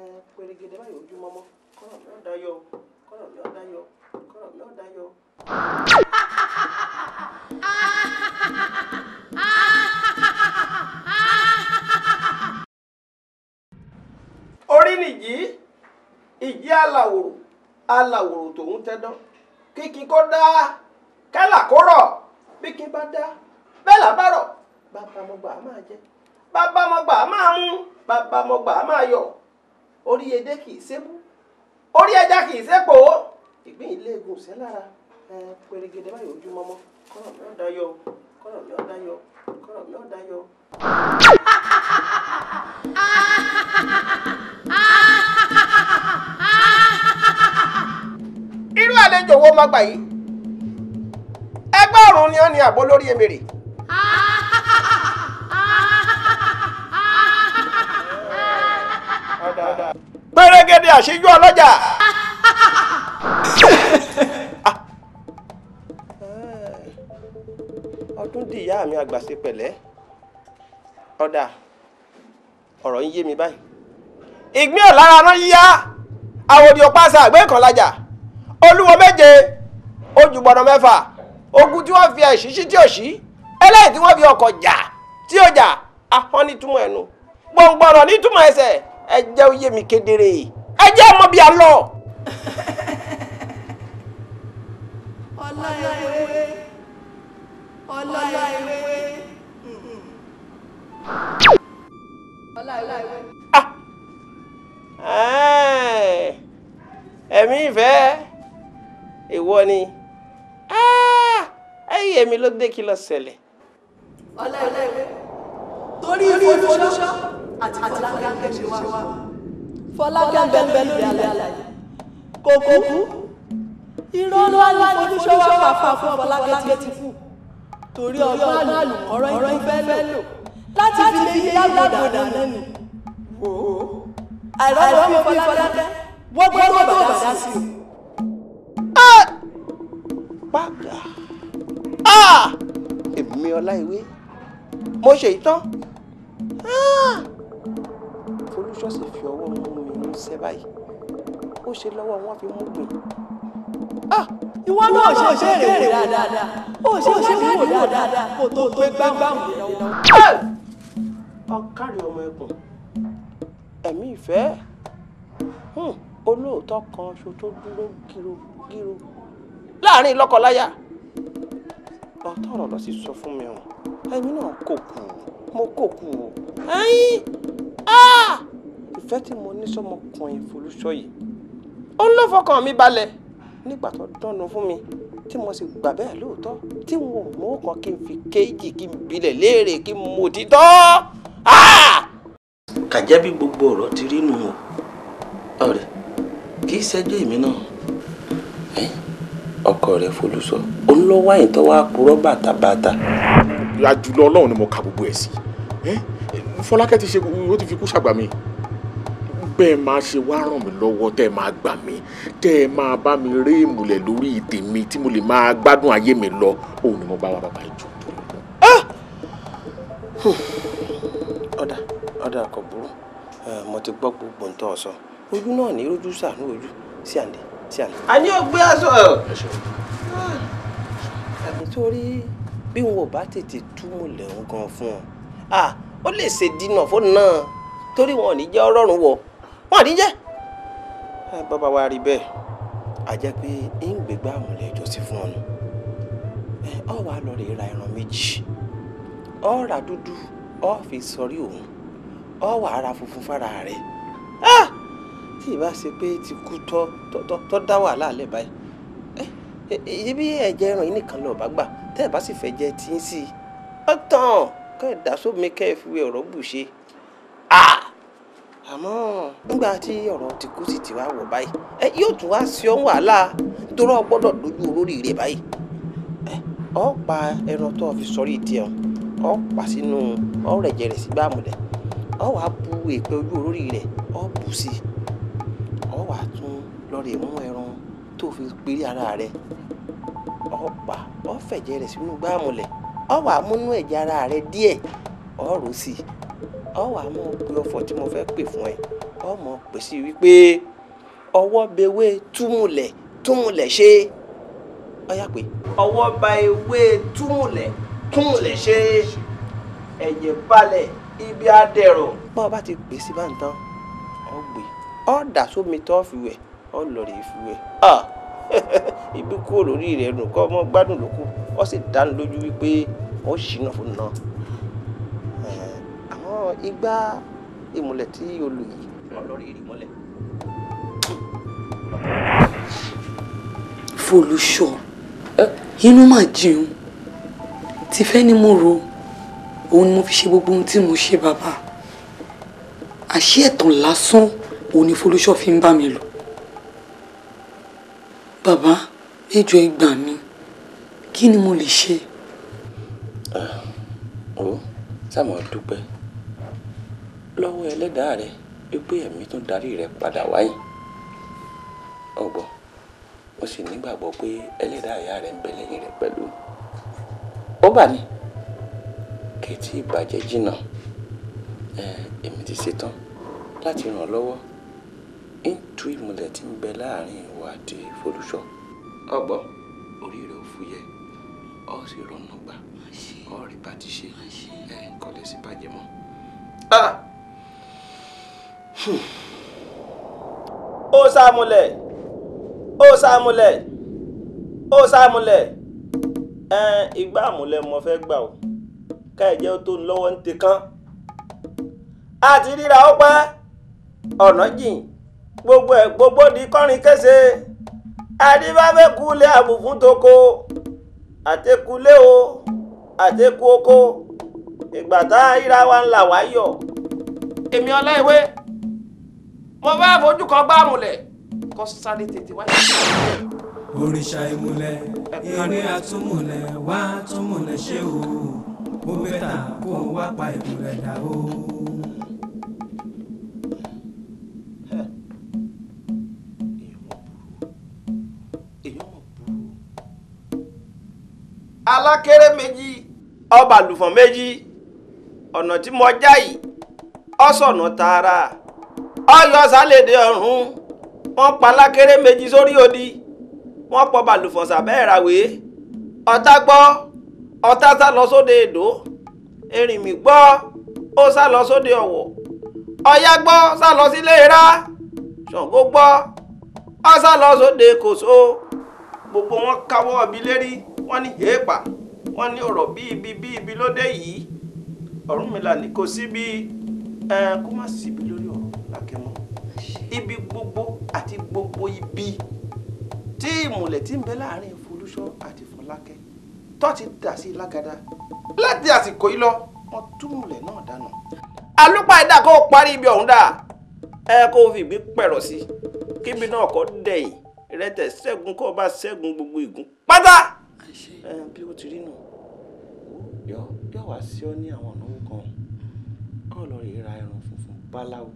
ẹ pèrègèdè báyìí ojú mọ́mọ́ kọ́rọ̀ mi ò dayọ̀ kọ́rọ̀ mi ò dayọ̀ kọ́rọ̀ mi ò dayọ̀. Orí nìyí ìjì alàwòrò alàwòrò tòun tẹ́dán kíkí kó dá kẹ́là kó rọ̀ bí kí bá dá bẹ́ẹ̀ là bá rọ̀ bàbá mo gbà á máa jẹ bàbá mo gbà á máa mú bàbá mo gbà á máa yọ̀ orí edé kì í ṣébú orí ẹja kì í ṣépò ìgbín ilé egun ṣẹ́ lára ẹ pèrègèdè báyìí ojú mọ́mọ́ kọ́rọ̀ mi ò dayọ̀ kọ́rọ̀ mi ò dayọ̀ kọ́rọ̀ mi ò dayọ̀. Irú àlejò wo máa gbà yìí? Ẹgbẹ́ ọ̀run ni ó ní àbó lórí emèrè. Pérégedé àṣíjú ọlọ́jà. Ọdún di ìyá mi àgbà ṣe pẹ̀lẹ́. Ọ̀dà ọ̀rọ̀ ń yé mi báyìí. Ìgbín ọ̀lára náà yíyá àwòdì òpáṣà àgbẹ̀kànlájà olúwo méje ojúgbọ̀nà mẹ́fà ogun tí wọ́n fi ẹ̀ṣíṣí tí ò sí eléyìí tí wọ́n fi ọkọ̀ jà tí ò jà Ahọ́n nítumọ̀ ẹnu, gbọ̀ngbọ̀rọ̀ nítumọ̀ ẹsẹ̀. Ẹ jẹ́ ó yé mi kedere, ẹ jẹ́ ọmọ bí a lọ. Ọláìwé, Ọláìwé, Ọláìwé. Ẹ̀mí ìfẹ́ ìwọ ni ẹ̀yìn èmi ló dé, kí ló ṣẹlẹ̀. Ọláìwé, torí Folúṣọ́ àti Fọlákẹ́ ṣe wá. Fọlákẹ́ bẹ́ẹ̀ lórí àlàyé kò kú. Irọ́ ńlá ni Folúṣọ́ wá pa fún Fọlákẹ́ ti kú. Torí ọgbọ́n àlùkọ́rọ́ ìfẹ́ lò láti fi lè yé lágbòdà náà ni. Àìrọ́mọ bí Fọlákẹ́ wọ́n gbọ́dọ̀ bàdá sí i. Pàgà èmi Ọláìwé mo ṣe ìtàn. Folúṣọ́ sì fi ọwọ́ mú mi mú sẹ́ báyìí, ó ṣe lọ́wọ́ wọn fi mú gbìn. Ìwọ náà ṣe béèrè wò dáadáa, ó ṣe wádìí wò dáadáa kó tó gbé gbámù lọ́wọ́. Ọ̀kárí ọmọ ẹkùn, ẹ̀mí ìfẹ́, olóòótọ́ kan ṣo tó dúró gírogíro láàrin lọ́kọláya. Ọ̀tọ̀ ọ̀rọ̀ lọ sì sọ fún mi ọ̀hún, ẹ̀mí náà kò kù, mo kò kù. Ìfẹ́ tí mo ní sọmọkùnrin Folúṣọ́ yìí, ó ń lọ fọkàn mi balẹ̀ nígbà tó dánu fún mi, tí mo sì gbà bẹ́ẹ̀ lóòótọ́, tí n ò mú kan kí n fi kéjì kí n bilẹ̀ léèrè kí n mọ̀ títọ́. Kàjẹ́ bí gbogbo ọ̀rọ̀ ti rí nù o, ọ̀rẹ́ kì í ṣẹjọ́ èmi náà. Ọkọ rẹ Folúṣọ́ òun ló wáyé tó wá purọ́ bàtàbàtà. Àjùlọ Ọlọ́run ni mo ka gbogbo ẹ̀ sí. Fọlákẹ́ ti ṣe, ó ti fi kú ṣàgbà mi. Bẹ́ẹ̀ máa ṣe wá ràn mí lọ́wọ́, tẹ́ ẹ máa gbà mí, tẹ́ ẹ máa bá mi rí ìmùlẹ̀ lórí tèmi tí mo lè máa gbádùn ayé mi lọ, òun ni mo bá wa bàbá ìjọ. Ọ̀dà ọ̀dà kò burú, mo ti gbọ́ gbogbo nǹkan ọ̀sán, ojú náà ní rojú sàánú ojú sí àǹdí sí àǹdí. A ní o gbé aṣọ nítorí bí wọn ò bá tètè túmùlẹ̀ ń gan fún ọ, ó lè ṣe dínà fóònù náà torí wọn ò ní jẹ́ ọlọ́run wọ̀, wọn ò ní jẹ́. Bàbá wa rí bẹ́ẹ̀, a jẹ́ pé ń gbégbá àmúlẹ̀ ìjọsìn fún ọ nù. Ọ wàá lọ rè ra ẹran méjì, ọ ra dúdú, ọ fi sọrí òun, ọ wàá ra funfun fara rẹ̀. Tí ì bá ṣe pé ti kú tọ́ dá wàhálà lẹ̀ báyìí, ibi ẹ̀jẹ̀ ẹran yìí nìkan lọ́ọ́ bá gbà, tẹ́ ẹ̀ bá sì fẹ́ jẹ tí ń sí i, ọ tán kẹ́ ẹ̀ dá sómi kẹ́ ẹ fi wé ọ̀rọ̀ bù ṣe. Àmọ́ nígbà tí ọ̀rọ̀ ti kú sì ti wá wọ̀ báyìí, yóò tún wá sí ọ wàhálà nítorí ọ gbọ́dọ̀ dojú olórí rẹ̀ báyìí. Ọ pa ẹran tó fi sọrí tiẹ̀, ọ pa sínú ọ rẹ̀jẹ̀ rẹ̀ sí gbàmùlẹ̀, ọ wàá bu èpè ojú olórí rẹ̀, ọ bù sí i, ọ wàá tún lọ rè mú ẹran tó fi péré ara rẹ̀, ọ pa, ọ fẹ̀jẹ̀ rẹ̀ sínú gbàmùlẹ̀, ọ wàá múnú ẹ̀jẹ̀ ara rẹ̀ díẹ̀, ọ rò sí i, ọ wàá mọ̀ pé ọ̀fọ̀ tí mo fẹ́ pè fún ẹ, ọ mọ̀ pè sí wípé ọwọ́ bewé túmùlẹ̀ túmùlẹ̀ ṣe, ọ yà pé ọwọ́ ba ewé túmùlẹ̀ túmùlẹ̀ ṣe, ẹ̀jẹ̀ balẹ̀ ibi adẹ̀rọ̀. Bọ́ọ̀ bá ti pè sí báńtán, ọ gbé, ọ dà sómi tó fi wẹ̀, ọ lọ rèé fi wẹ̀. Ibi kúrò lórí rẹ̀ nù kọ́ ọmọ gbádùn ló kù, ọ sì dáni lójú wípé ọ ṣìnà fún náà. Àmọ́ igbá ìmùlẹ̀ tí o lò yìí, ọlọ́rí rí mọ́lẹ̀. Folúṣọ́, inú mà jẹun, tìfẹ́ ni mo rò, òun ni mo fi ṣe gbogbo ohun tí mo ṣe bàbá. Àṣé ẹ̀tàn lásán òun ni Folúṣọ́ fi ń bá mi lò. Bàbá, ẹ jọ̀ọ́ ẹ gbà mí, kí ni mo lè ṣe? Ó sáàmù dúpẹ́ lọ́wọ́ ẹlẹ́dàá rẹ wípé ẹ̀mí tó darí rẹ padà wáyé. Ọ̀gbọ́n, mo sì nígbàgbọ́ pé ẹlẹ́dàá ìyá rẹ ń bẹ lẹ́yìn rẹ pẹ̀lú. Ó bà ní kí tí ìbàjẹ́ jìnnà, èmi ti ṣetán láti ràn ọ́ lọ́wọ́ ń tú ìmùlẹ̀ tí ń bẹ láàrin ìwọ àti Folúṣọ́. Ọ̀gbọ́n, orí rẹ ò fúyẹ́, Ọ sì rọ̀nà gbà, ọ rí bá ti ṣe, ẹ nǹkan lè sí bàjẹ́ mọ́. Ó sàmúlẹ̀, ó sàmúlẹ̀, ó sàmúlẹ̀. Ìgbà àmúlẹ̀ mo fẹ́ gbà ó, ká ẹ̀jẹ̀ ó tó ń lọ́wọ́ ń te kán. Àti ríra ó pẹ́, ọ̀nà jìn, gbogbo ẹ̀ gbogbo di kọ́rin kése. Adébáfẹ́kulé àbùfún toko, àtẹkulé o, àtẹku oko, ìgbà tá a ríra wa ń là wá yọ̀. Èmi Ọláìwé, mo bá fojú kan gbá àmúlẹ̀, kó sáré tètè wáyé. Òrìṣà ìmùlẹ̀, eré àtúmùlẹ̀ wá túmùlẹ̀ ṣe o, ó bẹ́tà kó o wá pa ìmùlẹ̀ dà o. Alákéré méjì, ọba àlùfọ̀n méjì, ọ̀nà tí mo já yìí ọ̀sọ̀nà tààrà, ọyọ sálẹ̀dẹ̀ ọ̀run. Wọ́n pa alákéré méjì sórí odi, wọ́n pọ̀ bàlùfọ̀n sàbẹ́ ìràwé. Ọ̀tá gbọ́, ọ̀tá sá lọ sóde Èdó. Erinmi gbọ́, ó sá lọ sóde Ọ̀wọ̀. Ọya gbọ́, sá lọ sílé Ìrá. Ṣàngó gbọ́, ó sá lọ sóde Kòso. Gbogbo wọn káwọ́ ọbí lérí, wọ́n ní èèpà, wọ́n ní ọ̀rọ̀ bí ibi bí ibi lóde yìí. Ọ̀rúnmìlà ní kò síbi, kó má síbi lórí ọ̀rọ̀ lákẹ́mọ́. Ibi gbogbo àti gbogbo ibi tí ìmùlẹ̀ tí ń bẹ láàrin Folúṣọ́ àti Fọlákẹ́ tó ti dà sí lágada láti àsìkò yìí lọ, wọ́n túmùlẹ̀ náà dànù. Àlùpàá ẹ̀dá kó parí ibi ọ̀hún dà, ẹ kó fi ìgbín pẹ̀rọ̀ sí, kíbi náà kọ́ dẹ̀yìn rẹ́tẹ̀ ṣẹ́gun, kó bá ṣẹ́gun gbogbo ìgún pátá. Bí ó ti rí nù, yọ wá sí ọ ní àwọn ọ̀nà kan, ọ lọ rí ra ẹran funfun báláwo,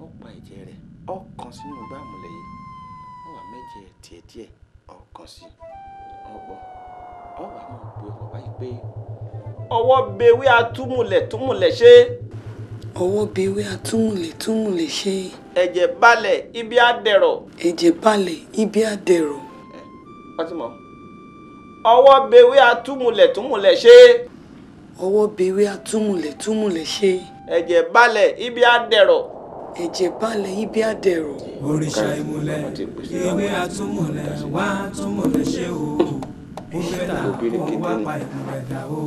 ọ pa ẹ̀jẹ̀ rẹ̀, ọ kàn sínú igbá àmùlẹ̀ yìí, ọ wà mẹ́jẹ díẹ̀díẹ̀, ọ kàn sí ọgbọ́n, ọ wà mọ̀ pé ọkọ̀ báyìí pé ọwọ́ bewé atúmùlẹ̀ túmùlẹ̀ ṣe. Ọwọ́ bewé atúmùlẹ̀ túmùlẹ̀ ṣe. Ẹ̀jẹ̀ balẹ̀ ibi àdẹ̀rọ̀. Ẹ̀jẹ̀ balẹ̀ ibi àdẹ̀rọ̀. Ọtí mọ̀. Ọwọ́ bewé atúmùlẹ̀ túmùlẹ̀ ṣe. Ọwọ́ bewé atúmùlẹ̀ túmùlẹ̀ ṣe. Ẹ̀jẹ̀ balẹ̀ ibi àdẹ̀rọ̀. Ẹ̀jẹ̀ balẹ̀ ibi àdẹ̀rọ̀. Òrìṣà ìmùlẹ̀, ewé atúmùlẹ̀ wá túmùlẹ̀ ṣe o, ó bẹ́tà kó o wá pa ìmùlẹ̀ dà o.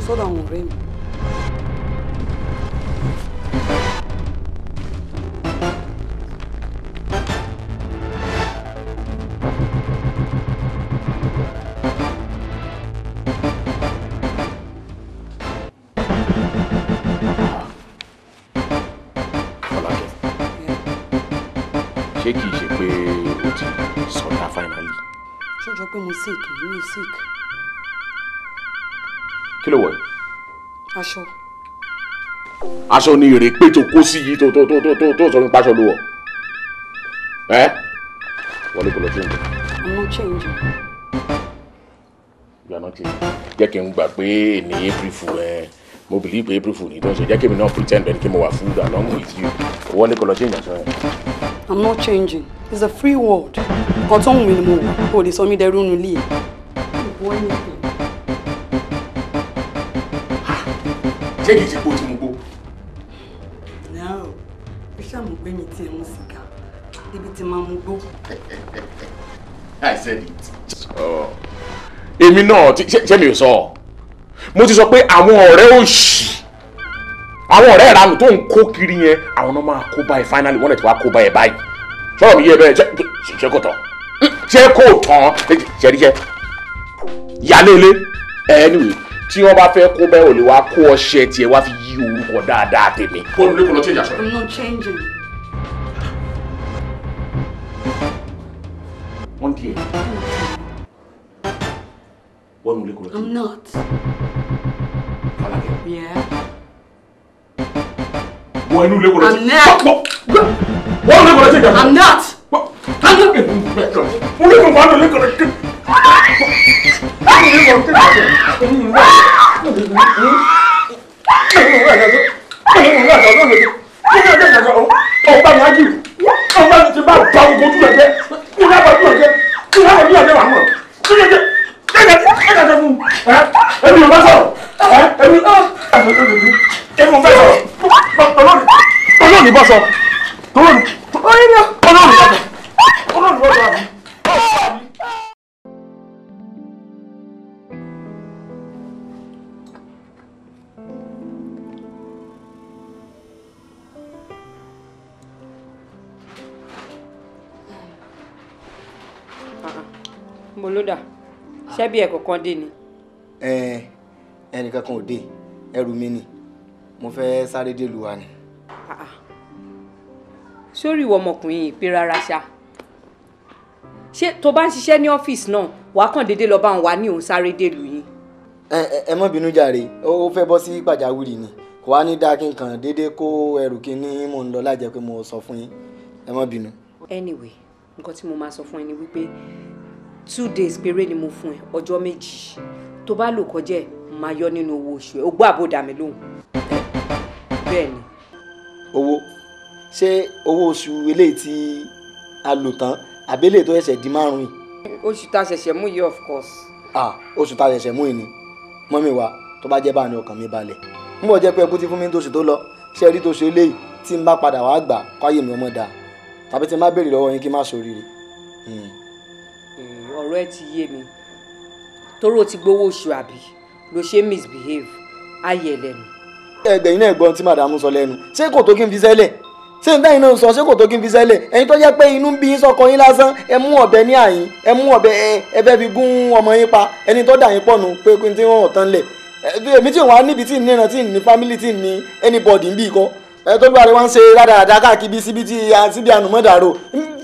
Sọ́dọ̀ àwọn ọ̀rẹ́ mi. Fọlákẹ́, ṣé kìí ṣe pé o ti sọdá finally? Ṣọ́jọ́ pé mo sick, mi ò sick. Kí ló wọ̀ yìí? Aṣọ. Aṣọ ni èrè pé tó kó sí yìí tó tó tó tó tó sọ nípa aṣọ ló wọ̀. Ẹ́ wọlé kò lọ sí ìjọ. I'm not changing. You are not changing. Jẹ́ kí n gbà pé ní April Fool ẹ̀, mo believe pé April Fool ni tó ń ṣe, jẹ́ kí èmi náà pretend ẹni kí mo wà fooled along with you. Wọlé kò lọ sí ìjọ sọ yẹn. I'm not changing. It's a free world. Nǹkan tó ń wù mí ni mo wọ̀, o lè sọ mí dẹrú nínú ilé ẹ̀. Ìwọ anything. Ṣé kìí ṣe pé o ti mú gbó? No, ó ṣàmù pé mi ti ẹ̀ mú sìgá débi tí máa mú gbó. I said it. Èmi náà ṣé mi ò sọ? Mo ti sọ pé àwọn ọ̀rẹ́ òṣì, àwọn ọ̀rẹ́ ìranù tó ń kó kiri yẹn, àwọn náà máa kó báyìí finally, wọ́n lè ti wá kó báyìí báyìí. Sọ̀rọ̀ mi yé bẹ́ẹ̀ ṣe kò tán ṣe kò tán ṣẹ́ríṣẹ́ yálé ilé anyway tí wọ́n bá fẹ́ kó bẹ́ẹ̀ ò lè wá kó ọṣẹ tiẹ̀ wá fi yí orúkọ dáadáa tèmi. Kó o lè kó lọ change aṣọ. I'm not changing. Wọ́n di ẹ̀. Wọ́n lè kó lọ change. I'm not. Fọlákẹ́. Yeah. Wọ́n inú ilé kó lọ change. I'm not. Wọ́n lè kó lọ change aṣọ. I'm not. Wọ́n lè kó lọ change. Mo ló dà ṣebí ẹ kọ̀ọ̀kan dé ni. Ẹnìkan kan ò dé, ẹrù mi ni mo fẹ́ sáré dé lu wa ni. Sórí ìwọ ọmọkùnrin yìí pé rárá ṣá, ṣé tó bá ń ṣiṣẹ́ ní ọ́fíìsì náà wàá kàn déédéé lọ bá òun wà ní òun sáré dé lu yín. Ẹ má bínú jàre, ó fẹ́ bọ́ sí pàjáwìrì ni, kò wá ní dáa kí n kàn déédéé kó ẹrù kí ní mò ń lọ láì jẹ́ pé mo sọ fún yín, ẹ má bínú. Anyway, nǹkan tí mo máa sọ fún ẹ ni wípé 2 days péré ni mo fún ẹ, ọjọ́ méjì tó bá lò kọjá ẹ máa yọ nínú owó oṣù ẹ. O gbọ́ àbòdà mi lóhùn. Bẹ́ẹ̀ ni. Owó? Ṣé owó oṣù eléyìí tí a lò tán àbí eléyìí tó ṣẹ̀ṣẹ̀ di 5 yìí? Oṣù tá a ṣẹ̀ṣẹ̀ mú yìí, of course. Ah, oṣù tá a ṣẹ̀ṣẹ̀ mú yìí ni. Mọ́mí wa, tó bá jẹ́ báà ní ọkàn mi balẹ̀. Ń bọ̀ jẹ́ pé ẹkú ti fún mi ní tóṣù tó lọ, ṣé rí tóṣù eléyìí tí n bá padà wá gbà káyé mi ọmọ dáa tàbí tí n bá béèrè lọ́wọ́ yín kí n má ṣoríire. Ọ̀rọ̀ ẹ ti yé mi, toró ti gbowó oṣù àbí ló ṣe misbehave ayé lẹ́nu. Ẹgbẹ̀yìn náà gbọ́n tí màdàmú sọ lẹ́nu, ṣé kò tó kí n fi sẹ́lẹ̀? Ṣé n tẹ́yìn náà sọ ṣé kò tó kí n fi sẹ́lẹ̀? Ẹ̀yin tó jẹ́ pé inú ń bí yín sọkọ yín lásán, ẹ mú ọ̀bẹ ní àyín, ẹ mú ọ̀bẹ ẹ fẹ́ fi gún ọmọ yín pa, ẹni tó dà yín pọ̀ nù pé kí n tí wọ́n tán lẹ̀. Èmi tí wọ́n á níbi tí ń níran tí ń ní family tí ń ní anybody ń bí ikọ́. Ẹ tó lúwa rẹ wá ń ṣe rádaràda káàkiri síbi tí síbi ànùmọ́dàrò.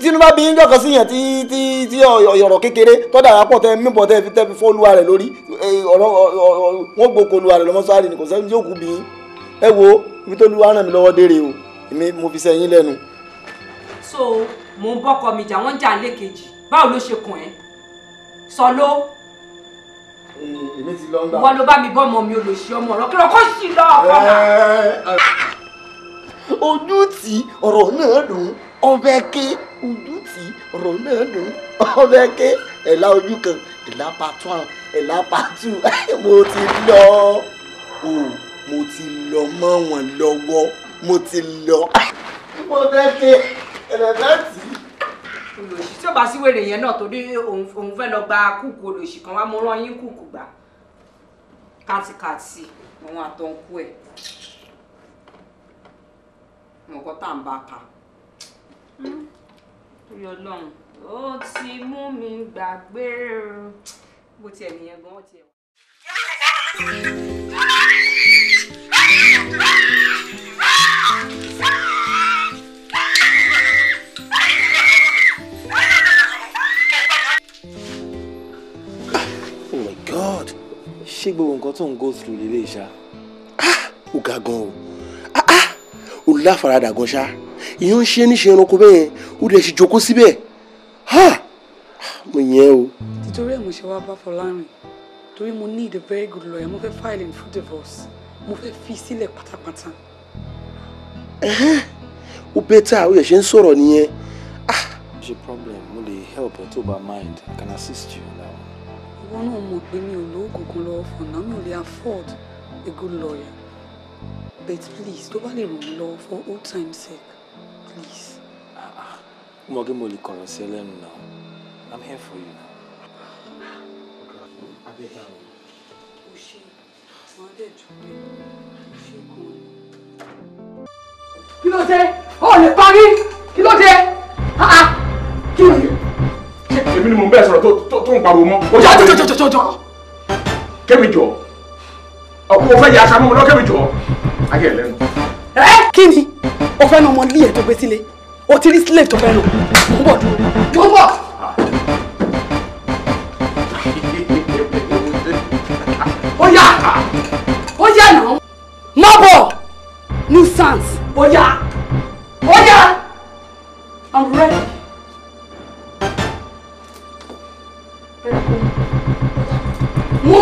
Tinubu bí yín jọ̀kan síyàn tí tí tí ọ̀rọ̀ kékeré tó dàrá pọ̀ tẹ mímọ̀ tẹ fi tẹ fi fọ́ olúwa rẹ̀ lórí ọ̀rọ̀ wọn gboko olúwa rẹ̀ lọ́mọ́sárì ni kò sẹ́ni tí ó kú bí yín. Ẹ wo ibi tó lúwa ràn mí lọ́wọ́ dére o, èmi mo fi sẹ́yìn lẹ́nu. So mò ń bọ́kọ mi jà, wọ́n ń jà lẹ́ẹ̀kejì, báwo ló ṣe kàn ẹ́? Sọ ló. Èmi ti lọ ń gbà. Wọ́n ló bá mi bọ́ ọmọ mi olòṣì ọmọ ọ̀rọ̀ kí ló kó sì lọ ọkọ náà. Ojú tí ọ̀rọ̀ náà dùn ọbẹ̀ ké, ojú tí ọ̀rọ̀ náà dùn ọbẹ̀ ké, ẹ̀la ojú kan, ẹ̀la part 1, ẹ̀la part 2, mo ti lọ o, mo ti lọ mọ́ wọn lọ́wọ́, mo ti lọ, mo fẹ́ ké, ẹ̀rẹ̀ tì. Olòṣì tí ó bá sí wèrè yẹn náà torí òun fẹ́ lọ gba kúkú olòṣì kan wá, mo rán yín kúkú gbà kátikàti òun àtọ̀nkú ẹ̀ mọ̀kọ́ tá à ń bá ka. Torí Ọlọ́run ó ti mú mi gbàgbé bó tiẹ̀ nìyẹn gan-an tiẹ̀. Oh my God! Ṣé gbogbo nǹkan tó ń go through lélẹ̀ ṣá? Ó ga gan o. Ó láfaradà gan ṣá, ìyẹn ń ṣe níṣe ẹranko bẹ́ẹ̀, ó dẹ̀ ṣe jókòó síbẹ̀, mo yẹn o. Títorí ẹ̀ mo ṣe wá bá Fọlárìn, torí mo need a very good lawyer, mo fẹ́ file in for divorce, mo fẹ́ fi sílẹ̀ pátápátá. Ó bẹ́tà, ó yẹ ṣe ń sọ̀rọ̀ nìyẹn. Ṣe problem, mo lè help ẹ tó bá mind, I can assist you now. Ìwọ náà mọ̀ pé mi ò lówó kankan lọ́wọ́ for now, mi ò lè afford a good lawyer. But please, tó bá lè ràn mí lọ́wọ́ for old time's sake, please. Mo mọ̀ kí mo lè kọ̀rọ̀ sí ẹ lẹ́nu now. I'm here for you now. O ṣe, wọ́n á dẹ̀ jù pé o ṣe gan-an. Kí ló dé? O lè parí! Kí ló dé? Èmi ni mò ń bẹ́ẹ̀ sọ̀rọ̀ tó ń pariwo mọ́. Jọjọjọjọjọ. Kémi jọ. Ọ̀pọ̀ mo fẹ́ yà aṣọ amúmọ́ kémi jọ. Ayé ẹ̀ lẹ́nu. Ẹ kí ni? O fẹ́ nu ọmọ ilé ẹ̀ tó gbé sílé. O ti rí slave tó fẹ́ nù. Mo ń bọ̀ dúró. Mo ń bọ̀. Ó yá! Ó yá náà! Má bọ̀! Nuisance! Ó yá! Ó yá! I'm ready. Mú!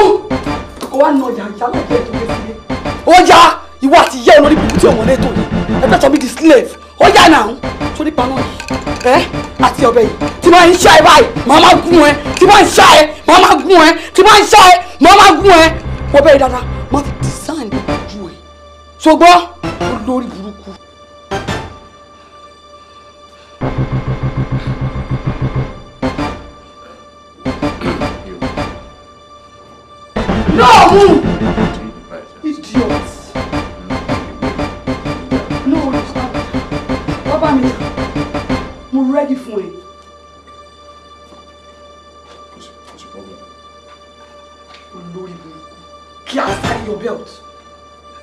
Kò wá nà ọjà ìyá láìpẹ́ tó gbé sílé. Ó yá! Ìwọ àti ìyá olórí burúkú tí òun lè tó yìí. Ẹ fẹ́ sọ mí di slave. Ó yá náà! Sórí paná yìí. Ẹ àti ọbẹ̀ yìí. Tí máa ń ṣá ẹ báyìí, màá máa gún ẹ. Tí máa ń ṣá ẹ, màá máa gún ẹ. Tí máa ń ṣá ẹ, màá máa gún ẹ. Wọ́n bẹ̀rẹ̀ dáadáa, máa fi design ojú ẹ. Ṣùgbọ́n olórí burúkú. No, move! Idiot! No, wọ́n bá mi jà. Mo ready fún ẹ. Olórí burúkú. Kí a sáré your belt.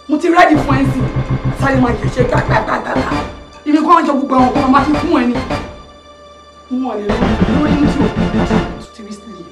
Mo ti ready fún ẹ sí. Sáré máa yẹ̀ṣẹ̀ gbàgbàgbàgbà. Ibi kan jọ gbogbo àwọn kan máa fi fún ẹ ni. Wọ́n lè lórí ní tí o ti rí sílẹ̀.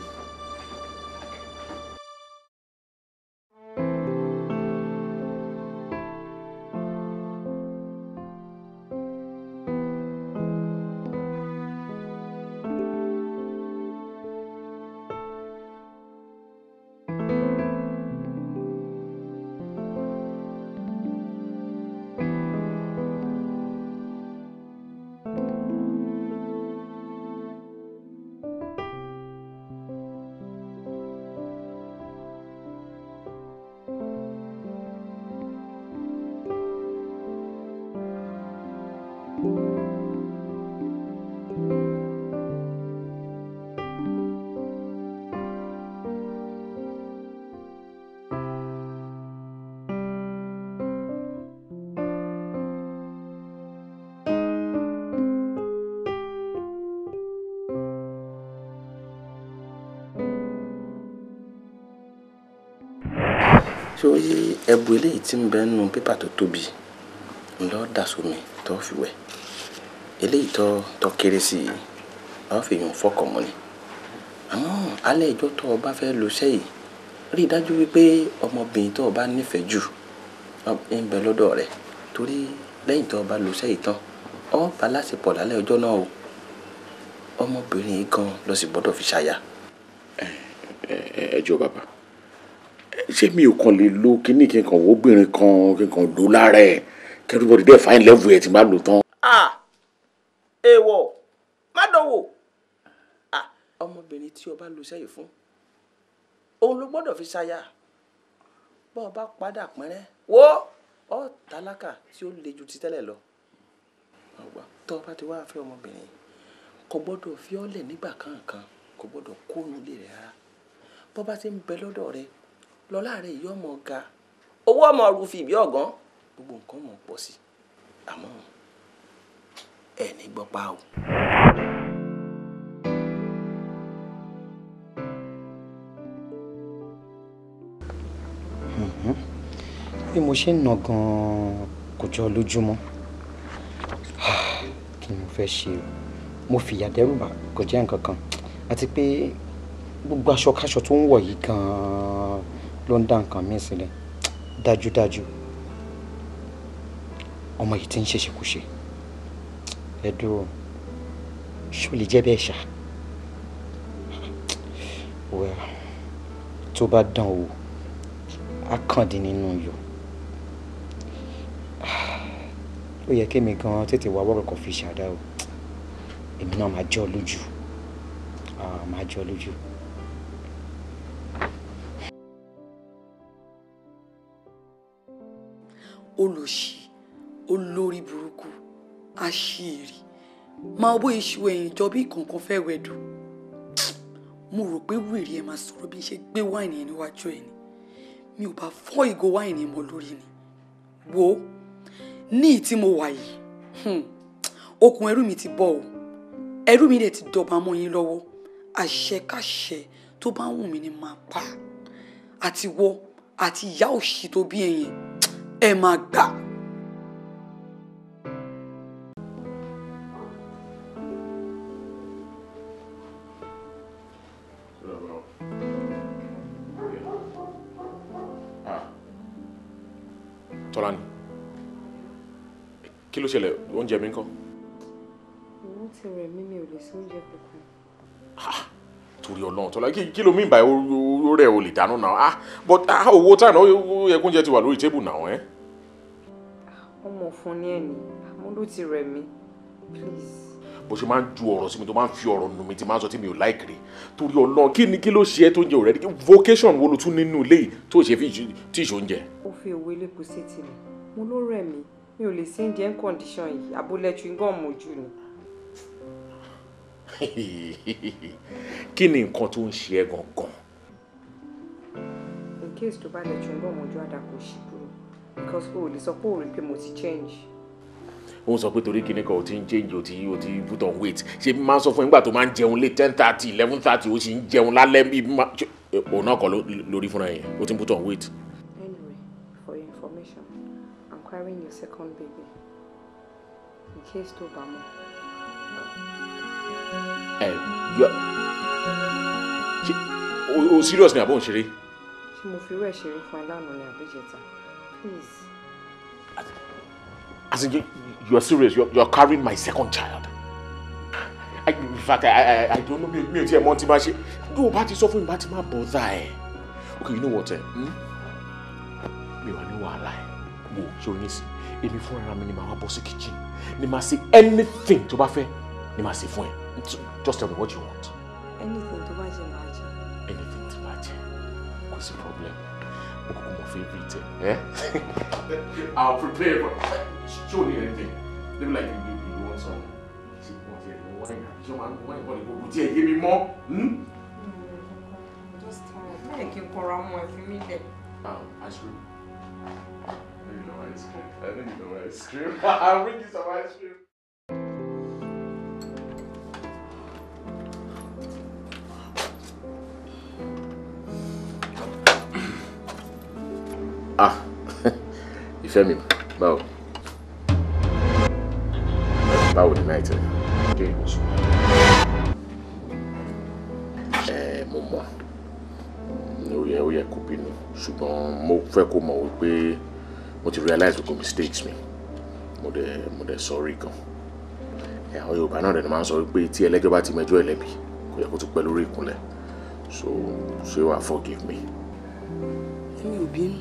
Sórí ẹbu eléyìí tí ń bẹ nínú pépà tó tóbi ńlọ dà sómi tó fi wẹ̀, eléyìí tó kéré sí i lọ́ọ́ fi yùn fọkàn mọ́ ni. Àmọ́ alẹ́ ìjọ tó o bá fẹ́ lo iṣẹ́ yìí, rí i dájú wípé ọmọbìnrin tó o bá nífẹ̀ẹ́ jù ń bẹ lọ́dọ̀ rẹ̀, torí lẹ́yìn tó o bá lo iṣẹ́ yìí tán ọ bá láṣepọ̀ lálẹ́ ọjọ́ náà o. Ọmọbìnrin yìí gan lọ sì gbọ́dọ̀ fi ṣaya. Ẹ jọ̀ọ́ bàbá, ṣé mi ò kàn lè lo kíní kí n kàn wo obìnrin kan kí n kàn lò lára ẹ kí everybody dẹ̀ fine level ẹ̀ tí n bá lò tán. Èèwọ̀ má dánwò. Ọmọbìnrin tí o bá lo iṣẹ́ yìí fún òun ló gbọ́dọ̀ fi ṣaya. Bọ́ ọ bá padà pẹ́rẹ́ wo ọ tálákà tí ó le ju ti tẹ́lẹ̀ lọ. Tó o bá ti wá fẹ́ ọmọbìnrin kò gbọ́dọ̀ fi ọ́ lẹ̀ nígbà kankan, kò gbọ́dọ̀ kónú lé rẹ̀ rárá. Bọ́ bá ti ń bẹ lọ́dọ̀ rẹ lọ́lá rẹ̀ yìí ọmọ ga, owó ọmọ rúfi ìbí ọ̀gán, gbogbo nǹkan mọ̀ pọ̀ sí i. Àmọ́ ẹ ní gbọ́ pa o. Bí mo ṣe ń nà gan-an kò jọ lójúmọ́. Kí ni mo fẹ́ ṣe o? Mo fìyà dẹ́rùbà kò jẹ́ nǹkan kan, àti pé gbogbo aṣọ káṣọ tó ń wọ̀ yìí gan-an ló ń dá nǹkan míì sílẹ̀. Dájúdájú ọmọ yìí ti ń ṣèṣekúṣe. Ẹ dúró, ṣó lè jẹ́ bẹ́ẹ̀ ṣá? Well, tó bá dán o, á kàn dín nínú yọ. Ó yẹ kémi gan tètè wá wọ́rọ̀ kan fi ṣàdá o. Èmi náà máa jọ lójú, máa jọ lójú. Olòṣì, olórí burúkú, aṣíìrì, máa bó iṣu ẹ̀yìn jọ bí kankan fẹ́ wẹ̀dù. Mo rò pé wèrè ẹ máa sọ̀rọ̀ bí n ṣe gbé wáìnì ẹ níwájú ẹ ni. Mi ò bá fọ́ ìgò wáìnì mọ́ lórí ni. Wo ní ìtí mo wà yìí, okùn ẹrú mi ti bọ́ o. Ẹrú mi dẹ̀ ti dọ̀bà mọ́ yín lọ́wọ́. Àṣẹkáṣẹ tó bá wù mí ni máa pa. Àti wọ àti ìyá òṣì tó bí ẹ̀yìn ẹ máa gbà. Tọ́lání, kí ló ṣẹlẹ̀? Oúnjẹ mi ńkọ́? Owó ti rẹ̀ mí, mi ò lè sóúnjẹ kankan. Torí Ọlọ́run Tọ́lá, kí ló mean by ó rẹ̀ o lè dáná náà? Ah, but owó táì náà ó yẹ kóúnjẹ ti wà lórí tébù náà ẹ́. Ọmọ fún ní ẹ̀ní, àmọ́ ló ti rẹ̀ mí, please. Bó ṣe máa ń ju ọ̀rọ̀ sí mi tó máa ń fi ọ̀rọ̀ nù mí tí máa ń sọ tí mi ò láìkiri. Torí Ọlọ́run, kí ni kí ló ṣe ẹ́ tó ń jẹ ọ̀rẹ́? Vocation wo ló tún nínú ilé yìí tó ṣe fi tí ìṣó ń jẹ? Ó fi òwe lépo sétí mi, mo ló rẹ̀ mí, mi ò lè sí Indian condition yìí, abúlé chewing gum mojú ni. Kí ni nǹkan tó ń ṣe ẹ́ gangan? In case tó bá lè chewing gum mojú àdàkọ ṣì kúrò, because o ò lè sọ pé o rí pé mo ti change. Ó ń sọ pé torí kíní kan ò ti ń change, ò ti put on weight. Ṣé máa ń sọ fún nígbà tó máa ń jẹun lé 10:30, 11:30, ó sì ń jẹun lálẹ́ bí òun náà kọ́ lórí fúnra yẹn, ó ti ń put on weight. Anyway, for your information, I'm carrying your second baby. In case tó bá mọ̀. Ẹ yọ o serious ni àbọ̀ ń ṣeré? Ṣé mo fi irú ẹ̀ ṣeré fún ẹ lánàá ni àbíjẹta? Please. As in, you are serious. You are carrying my second child. In fact, I don't know. Mi ò tiẹ̀ mọ̀ tí máa ṣe. Bí o bá ti sọ fún mi, bá ti máa bother ẹ. Okay, you know what? Mi wà ní wàhálà ẹ̀. Wo ṣé o ní sí? Èmi fúnra mi ni màá wá bọ́ sí kitchen. Ni màá ṣe anything tó bá fẹ́. Ni màá ṣe fún ẹ. Just tell me what you want. Anything tó bá jẹ màá jẹ. Anything tó bá jẹ. Kò sí problem. Mo kúkú mọ favourite ẹ. I'll prepare for. Show me anything. Maybe like you want some. Ṣé wọ́n ti ẹ̀ lọ wáìnì àbí ṣé wọ́n wáìnì kọ́ ni kò tí ẹ̀ yé mi mọ́? Just tired. Bẹ́ẹ̀ kí n kọra mọ́ ẹ fi mí lẹ̀. Ice cream. I think you know ice cream. I think you know ice cream. I'll bring you some ice cream. Ah, ìfẹ́ mi, báwo? Báwo ni night ẹ? Ṣé ìwọ sùn? Ẹ mo mọ̀, ó yẹ kó bínú, ṣùgbọ́n mo fẹ́ kó mọ̀ wípé mo ti realize gbogbo mistakes mi, mo dẹ̀ sorry gan. Àwọn Yorùbá náà dẹ̀ ni máa ń sọ wípé tí ẹlẹ́jọ́ bá ti mẹjọ́ ẹlẹ́bi, kò yẹ kó tún pẹ́ lórí ìkúnlẹ̀. So, ṣé wàá forgive me? Èmi ò bínú.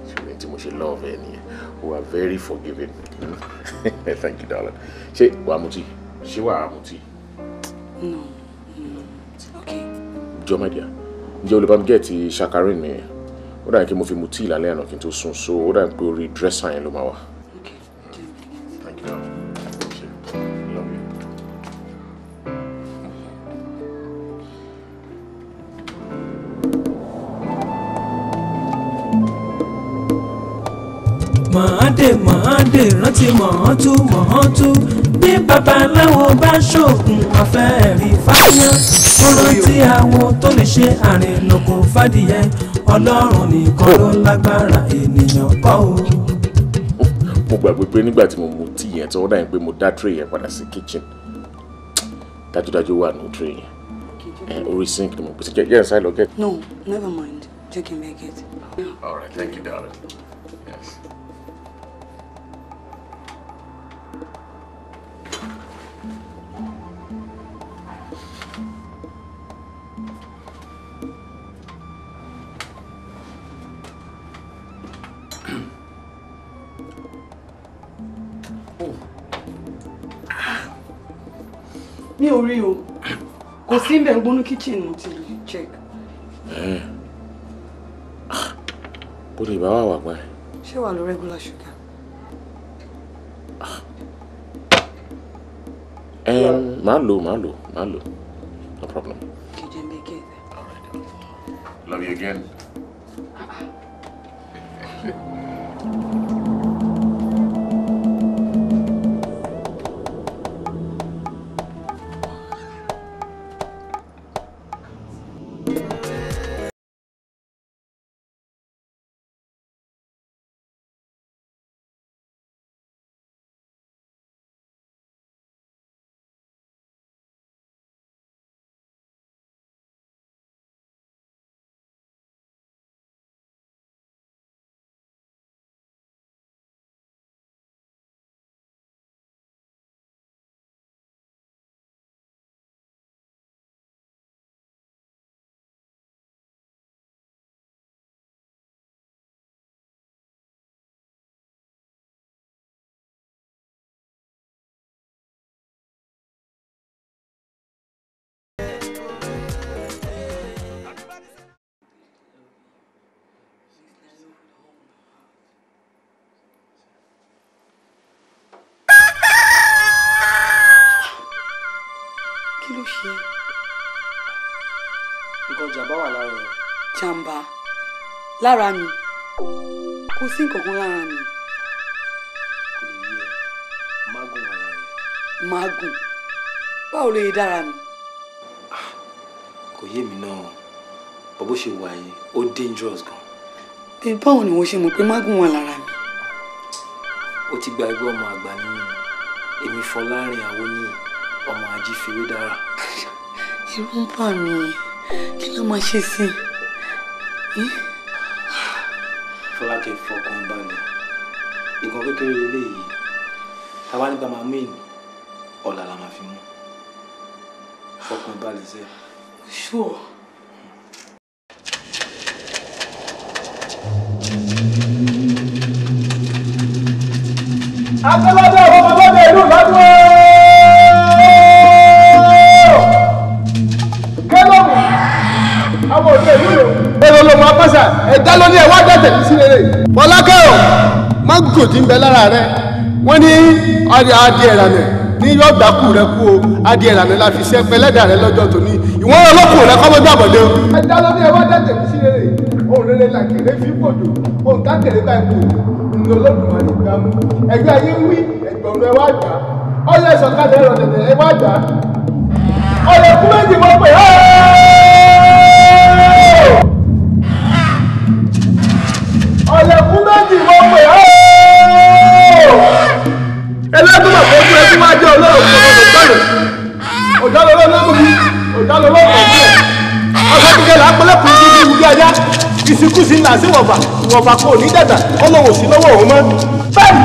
Ṣùgbọ́n tí mo ṣe love ẹ nìyẹn, you are very forgiving. Thank you, darling. Ṣé wàá mutí? Ṣé wàá mutí? No, no. Okay. Jọ my dear, ǹjẹ́ o lè bá mi gẹ̀ẹ́tì ṣakarin mi? Ó dàbí kí mo fi mutí ìlàlẹ́ àná kí n tó sùn, so ó dàbí pé orí dresser yẹn ló máa wà. Okay. Thank you, darling. Love you. Mọ̀ọ́dé mọ̀ọ́dé rántí mọ̀ọ́tú mọ̀ọ́tú bí babaláwo bá ṣoògùn àfẹ́ẹ̀rí fáyán ó rántí àwo tó lè ṣe àrìnlòkò fàdìyẹ Ọlọ́run nìkan ló lágbára ènìyàn kọ́ o. Mo gbàgbé pé nígbà tí mo mu tíì yẹn tí wọ́n dà yín pé mo dá tray yẹn padà sí kitchen, dájúdájú wà ní tray yẹn orí sink ni mo pèsè jẹ́ jẹ́ ẹ̀ lọ get. No, never mind, jẹ́ kí n bẹ́ẹ̀ get. All right, thank you, darling. Yes. Mi ò rí o, kò sí ń bẹ̀ gbónú kitchen mo ti check. Bó ni ìbá wà wà pa ẹ? Ṣé wàá lo regular sugar? Màá lò, no problem. Kìjẹ́ ń bẹ gé ẹ̀. All right. Love you again. ṣe? Nǹkan jàmbá wà lára ẹ. Jàmbá lára mi? Kò sí nǹkan kan lára mi. Kò lè yé ẹ, mágùn wà lára ẹ. Mágùn? Báwo ló yẹ dára mi? Kò yé mi náà, bó bó ṣe wà yìí ó dangerous gan. Ẹ báwo ni wọ́n ṣe mọ̀ pé mágùn wà lára mi? Ó ti gba ẹgbẹ́ ọmọ àgbà nínú èmi Fọlárin Àwọníyì ọmọ ajífẹ́wé dára. Irú ń bà mí, kí ló máa ṣe sí i? Fọlákẹ́ fọkàn balẹ̀, nǹkan kékeré eléyìí táwa nígbà máa mú ìní ọ̀la la máa fi mú. Fọkàn balẹ̀ sẹ́. Sure. Akọ́lọ́dẹ ọmọlọ́dẹ ìlú lọ́dún kẹlọ́mù àwọn òde ìlú rẹ̀. Èrò ló máa pàṣà ẹ̀dá ló ní ẹ̀wá dẹ̀tẹ̀ ní sílẹ̀ rẹ̀. Fọlákẹ́ o, mágùn tí ń bẹ lára rẹ̀ wọ́n ní adìẹ ìrànà ní yóò gbákù rẹ kú o, adìẹ ìrànà la fi ṣẹ́ pẹlẹ́dà rẹ lọ́jọ́ tòní ìwọ́n ọlọ́kùn rẹ kọ́ mọ́jú àbọ̀dé o. Ẹ̀dá ló ní ẹ̀wá dẹ̀tẹ̀ ní sílẹ̀ rẹ̀ òun rere là kéré fi pòjò òun ká kéré báyìí pòjò ńlọlọ́dúnmọ̀lì gbàmú ẹgbẹ́ ayé ń wí ẹgbọ̀n ẹ wá gbà ọyẹ sọ̀kalẹ̀ ẹ̀rọ tẹ̀tẹ̀ ẹ wá gbà ọyẹ kú méjì mọ́ pé ọyẹ kú méjì mọ́ pé ẹlẹ́dùnmọ̀ kó tún ẹtí wá jẹ́ ọlọ́run kọ̀ọ̀kan ọ̀dọ́lọ́lọ́ lọ́mùbí ọ̀dọ́lọ́lọ́ kọ̀ọ̀kan ọ̀sẹ̀ kíkẹ́ làápẹ́lẹ́kùn ní ibi ajá ìsìnkúsí ńlá sí wọ̀fà ìwọ̀fà kò ní dàgbà ọlọ́wọ̀ sí lọ́wọ́ òun mọ́. Bẹ́ẹ̀ni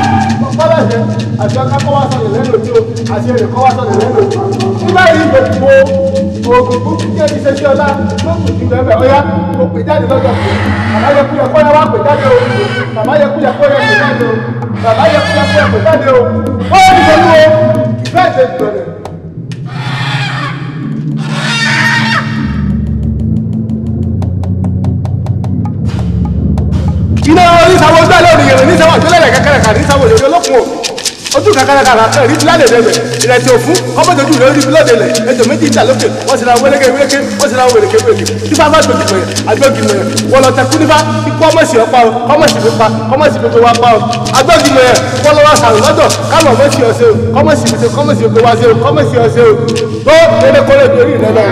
bọ́láṣẹ àti ọkà kọ́ wá sọ̀rọ̀ lẹ́nu ojú àti èrè kọ́ wá sọ̀rọ̀ lẹ́nu ojú. Nígbà yìí gbogbo oògùn kúkú jẹ́ iṣẹ́ sí ọlá ló kù sí bẹ́ẹ̀ ọ̀yá kò pè jáde lọ́jọ́ kù. Bàbá yẹ kúyẹ kó yẹ wá pè jáde o. Bàbá yẹ kúyẹ kó yẹ pè jáde o. Bàbá yẹ kúyẹ kó yẹ pè jáde o. Ó yẹ kí olú o. Bẹ́ẹ̀ ṣe gbọ̀nẹ̀. Iná oníṣàwọ̀ ojú àlẹ́ ònìyàn níṣàwọ̀ àjọlẹ̀ kàkàràkà níṣàwọ̀ òyòyò lókun o ojú kàkàràkà rà rí bílẹ̀ dẹ̀bẹ̀ ìrẹsì òfún ọmọdéjú rẹ̀ rí bílẹ̀ dẹ̀lẹ̀ ètò méjì ìjà lókè wọ́n sì ra wélékè wélékè wọ́n sì ra wélékè wélékè tí bá bá gbòdì mọ̀yẹ̀ àgbẹ̀gì mọ̀yẹ̀ wọ́n lọ tẹkú nípa ikú ọmọọ̀sì ọ̀pá o kọ́mọ̀sì fi pa kọ́mọ̀sì fi wa pa o àgbẹ̀gì mọ̀yẹ̀ wọ́n lọ wá sàrò lọ́dọ̀ káwọn ọmọọ̀sì ọ̀sẹ̀ o kọ́mọ̀sì fi ṣe kọ́mọ̀sì fi wá ṣe o kọ́mọ̀sì ọ̀sẹ̀ o tó lélékọ́lé orí rẹ̀ lọ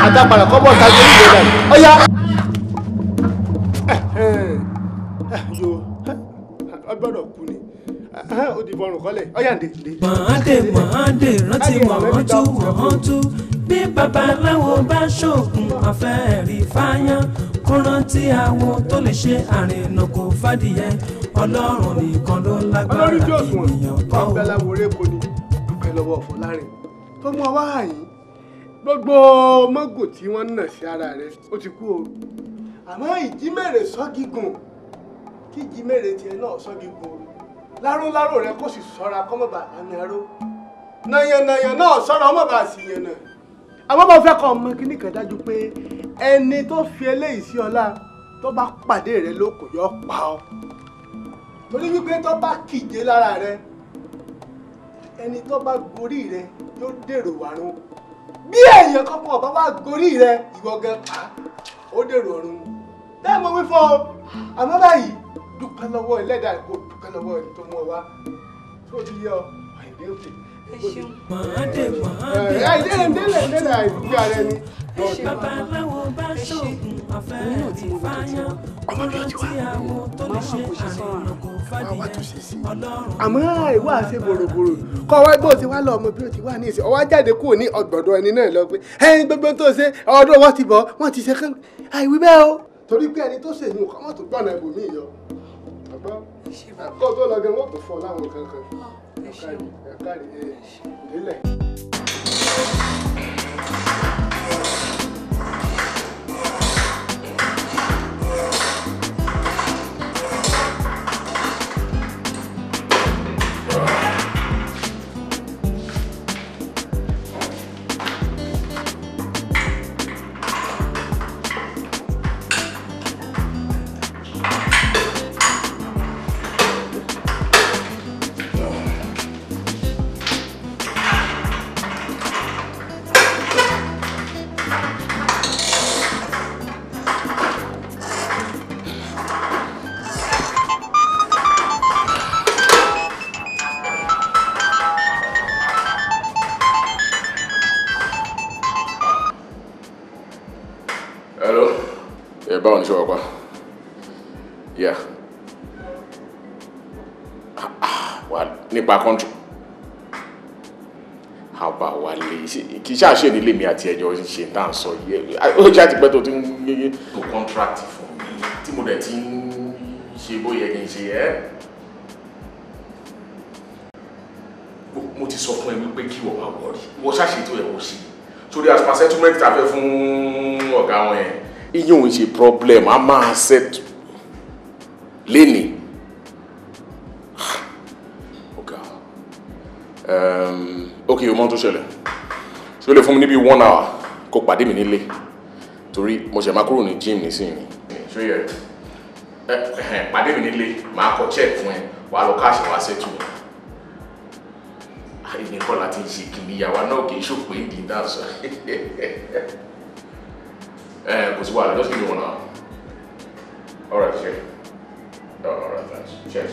àtàpàrà kọ́mọ̀ tàbí orí rẹ̀ lọ ọ̀yá. Yo gbọ́dọ̀ kú ni ó di bọrùn kọ́lẹ̀ ọyà ǹdè. Mọ̀ọ́dé mọ̀ọ́dé rántí mọ̀ọ́tú mọ̀ọ́tú bí babaláwo bá ṣoògùn àfẹ́ẹ̀rí fáyán kó rántí àwo tó lè ṣe àrìnà kò fàdìyẹ Ọlọ́run nìkan ló lágbára ènìyàn kọ́. Ọ̀gbẹ́ láwòrán èkó ni dúpẹ́ lọ́wọ́ Fọlárin tó mú ọ wá yìí gbogbo mọ́gò tí wọ́n ń nà sí ara rẹ̀ ó ti kú o àmọ́ ìjímèrè sọ́gígùn kí ìjímèrè tiẹ̀ náà sọ́gígùn o láróláró rẹ kó sì sọ́ra kọ́mọ̀bà àmì aró nàyànnàyàn náà sọ́ra ọmọbà sì yànnà àmọ́ bá fẹ́ kọ́ ọmọ kínní kan dájú pé ẹni tó fi eléyìí sí ọlá tó bá pàdé rẹ ló kò yọ pa ọ́ torí wípé tó bá kìje lára rẹ ẹni tó bá gorí rẹ yóò dèrò wàrun bí èèyàn kankan ọba wá gorí rẹ ìwọ gan pa ó dèrò ọ̀run bẹ́ẹ̀ mo wí fún ọ àmọ́ báyìí dúpẹ́ lọ́wọ́ ẹlẹ́dàá kò dúpẹ́ lọ́wọ́ ẹni tó mú ọ wá tó ti yẹ ọ àìdé òkè. Mọ̀ọ́dé mọ̀ọ́dé àìdé àìdúgbò ara ẹni. Babaláwo bá ṣoògùn àfẹ́ẹ̀rí fáyán kó rántí àwo tó lè ṣe àrìnà kò fàdìyẹ Ọlọ́run. Àmọ́ ìwà àṣẹ bòròbòrò kọ́ wá bó ti wá lọ ọmọ bí ó ti wà ní ìsìn ọwá jáde kúrò ní ọgbọ̀dọ̀ ẹni náà lọ pé ẹyin gbogbo tó ṣe ọdún wọn ti bọ̀ wọ́n ti ṣe kán àìwí bẹ́ẹ̀ o torí pé ẹni tó ṣèyún kọ́ mọ́tò gbọ́nà ibòmíì yọ kó tó lọ gan wọ́n tó fọ́ láwọn kankan ẹ̀kárí ìdílẹ̀. Báwo ni ṣe wà pa? Yeah. Wà nípa country. Àbá wa lè kì í ṣàṣe nílé mi àti ẹjọ́ ṣe tá à ń sọ yìí. Ó jẹ́ àtipẹ́ tó ti ń gbé tó contract fún mi tí mo dẹ̀ ti ń ṣe bóyá kí n ṣe ẹ́. Mo ti sọ fún ẹ wípé kí wọ́n máa wọ̀rí. Wọ́n ṣàṣètò ẹ̀ wọ́n ṣe. Torí as per settlement ta fẹ́ fún ọ̀gá wọn yẹn. Iye òun ṣe problem, a máa settle lénìí. Ọ̀gá. Ok, o mọ tó ṣẹlẹ̀. Ṣé o lè fún mi níbi 1 hour kó pàdé mi nílé? Torí mo ṣẹ̀ máa kúrò ní gym nísìnyí. Ṣé yẹ? Pàdé mi nílé, màá kọ check fún ẹ, wàá lọ káàṣì wàá settle. Ìní kọ́ láti ṣe kìnìyàwó náà kì í ṣòpè ìdí dáṣọ. Kò sí wàhálà, just give me 1 hour. All right, check. Oh, all right, thanks. Cheers.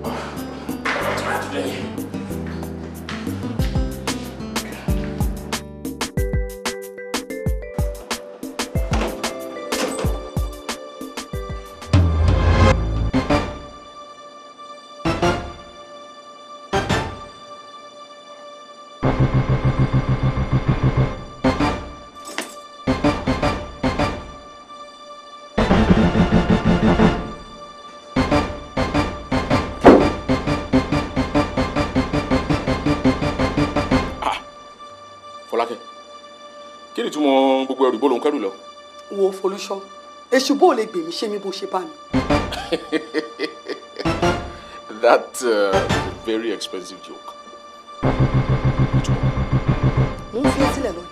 I'm tired today. Kí ni túmọ̀ gbogbo ẹrù ìbò ló ń kẹ́rù lọ? Wo Folúṣọ́, èṣù bó lè gbèmí ṣé mi bó ṣe bá mi. That's a very expensive joke. Mo ń fi ẹ́ sílẹ̀ lọ.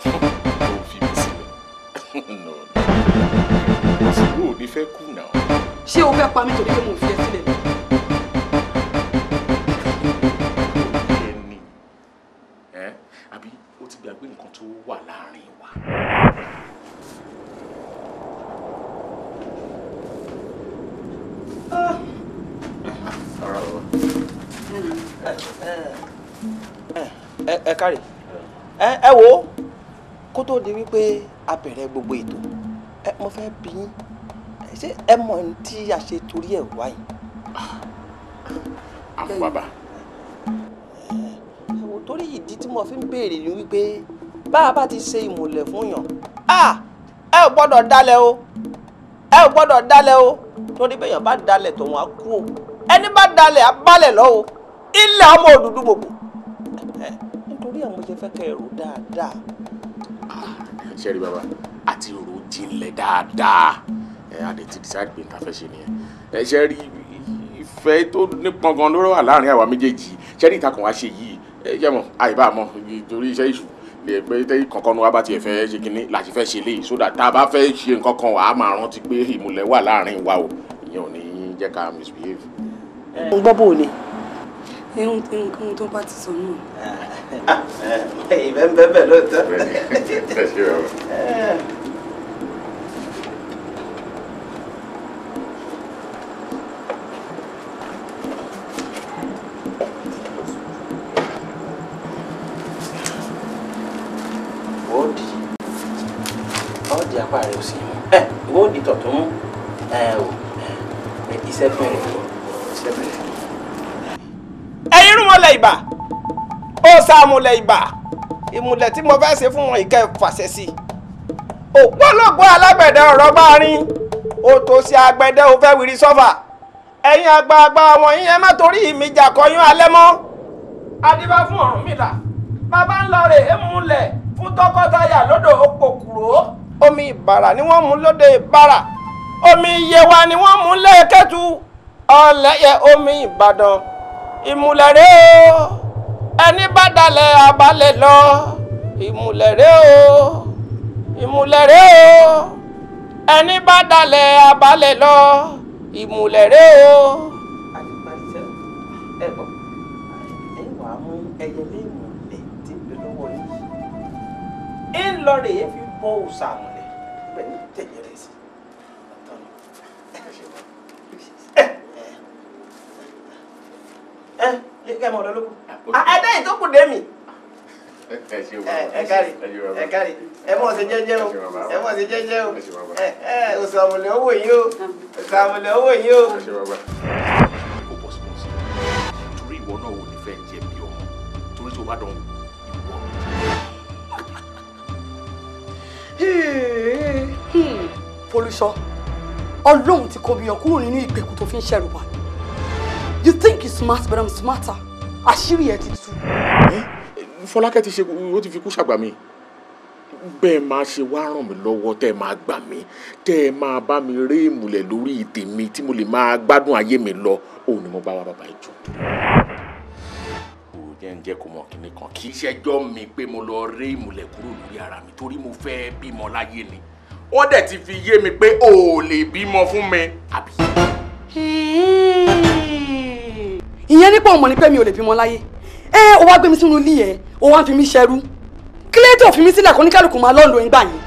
Mo ń fi mi sílẹ̀. No, no. O ò ní fẹ́ kú náà. Ṣé o fẹ́ pa mí torí pé mo ń fi ẹ́ sílẹ̀ lọ? Àbí o ti gbàgbé nǹkan tó wà láàrin wa. Ẹ káre, ẹ wo, kó tó di wípé a bẹ̀rẹ̀ gbogbo ètò, mo fẹ́ bi yín, ṣé ẹ mọ̀ ní tí a ṣe torí ẹ̀ wá yìí? Àmọ́ bàbá. Torí ìdí tí mo fi ń béèrè ni wípé bá a bá ti ṣe ìmùlẹ̀ fún yàn, ẹ ò gbọ́dọ̀ dalẹ̀ o, ẹ ò gbọ́dọ̀ dalẹ̀ o, torí bẹ́yàn bá dalẹ̀ tọ̀hún á kú o, ẹni bá dalẹ̀ á balẹ̀ lọ o, ilẹ̀ ọmọ òdúdú gbogbo. Nítorí àwọn ṣe fẹ́ kẹ́ ẹ rò dáadáa. Ṣé rí bàbá, àti rò jinlẹ̀ dáadáa, ẹ á dẹ̀ ti decide pé nǹkan fẹ́ ṣe nìyẹn. Ẹ ṣe rí ìfẹ́ tó nípọn gan ló wà láàrin àwa méjèèjì, ṣé rí ìtakùn wa ṣe yìí? Ẹ jẹ́ mọ̀ àìbá mọ̀ torí iṣẹ́ ìṣù lè pé tẹ́ kankan nu wa bá tiẹ̀ fẹ́ ṣe kínní láti fẹ́ ṣe léyìí sódà tá a bá fẹ́ ṣe nǹkan kan wà á máa rántí pé ìmùlẹ̀ wà láàrin wa o, ìyẹn ò ní jẹ́ ká misbehave. Ń gbọ́ bò ni. Irun tó bá ti sọ náà. Ìfẹ́ ń bẹ́ẹ̀ bẹ́ẹ̀ lóòótọ́. Apá rẹ ò sí mú ẹ, ìwọ òdì tọ̀tún mú ẹ o, iṣẹ́ bẹ̀rẹ̀, iṣẹ́ bẹ̀rẹ̀. Ẹ̀yin rúmọlẹ̀ ìbà, ó sàmúlẹ̀ ìbà, ìmùlẹ̀ tí mo fẹ́ ṣe fún wọn ìkẹ́ fàṣẹ sí i. Ògbólógbó alágbẹ̀dẹ ọ̀rọ̀ bá rin, òtòṣì àgbẹ̀dẹ ò fẹ́ wìrì sọ́fà. Ẹ̀yin àgbààgbà wọ̀nyí ẹ má torí mi jà kọyún alẹ́ mọ́. Adíbá fún Ọ̀rúnmìlà, bàbá ń lọ rè é múlẹ̀ fún tọkọtaya lódò Òpòkùró. Omi ìbàrà ni wọ́n mú lóde ìbàrà, omi Yewa ni wọ́n mú lẹ́ẹ̀kẹ́tù, ọ̀lẹ́yẹ omi Ìbàdàn. Ìmùlẹ̀ rẹ o, ẹni bá dalẹ̀ abalẹ̀ lọ. Ìmùlẹ̀ rẹ o, ìmùlẹ̀ rẹ o, ẹni bá dalẹ̀ abalẹ̀ lọ. Ìmùlẹ̀ rẹ o. Àdìpàṣẹ ẹ gbọ́, ẹ wàá mú ẹyẹlé ìmùlẹ̀ tí ń bẹ lọ́wọ́ yìí. Ń lọ rèé fi bọ́ òòṣà àmùlẹ̀ pẹ̀lú tẹ̀yẹ rẹ̀ sí. Ẹ kẹ́ mọ̀ lọ lóko. Ẹ̀dá yìí tó kù dé mi. Ẹ kárí, ẹ kárí, ẹ mọ̀ ṣe jẹ́jẹ́ o, ẹ mọ̀ ṣe jẹ́jẹ́ o, ẹ ẹ òsàmùlẹ̀ owó yìí o, òsàmùlẹ̀ owó yìí o. Kò bọ̀ sí bọ̀ sí, torí ìwọ náà ò ní fẹ́ jẹ bí ọmọ, torí tó bá dán wò, ìwọ ló jẹ. Folúṣọ, Ọlọ́run ti kó mi yọ kúrò nínú ìgbèkùn tó fi ń ṣẹ̀rù bà. You think you smart, but I'm smarter. Àṣírí ẹ ti tú. Fọlákẹ́ ti ṣe, ó ti fi kú ṣàgbà mi. Bẹ́ẹ̀ máa ṣe wá ràn mí lọ́wọ́, tẹ́ ẹ máa gbà mí, tẹ́ ẹ máa bá mi rí ìmùlẹ̀ lórí tèmi tí mo lè máa gbádùn ayé mi lọ, òun ni mo bá wá bàbá ìjọ. Ó jẹ́ ń jẹ́ kó mọ̀ kíní kan, kì í ṣẹjọ́ mi pé mo lọ rí ìmùlẹ̀ kúrò lórí ara mi torí mo fẹ́ bímọ láyé ni. Wọ́n dẹ̀ ti fi yé mi pé o ò lè bímọ fún mi, àbí? Ìyẹn nípa ọmọ ni pé mi ò lè bímọ láyé. Ẹ o wá gbé mi sínú ilé ẹ, o wá ń fi mí ṣẹrú. Kílẹ̀tì òfin mi sílẹ̀ kó ní kálukú máa lọ́ọ̀lù ìgbà yẹn.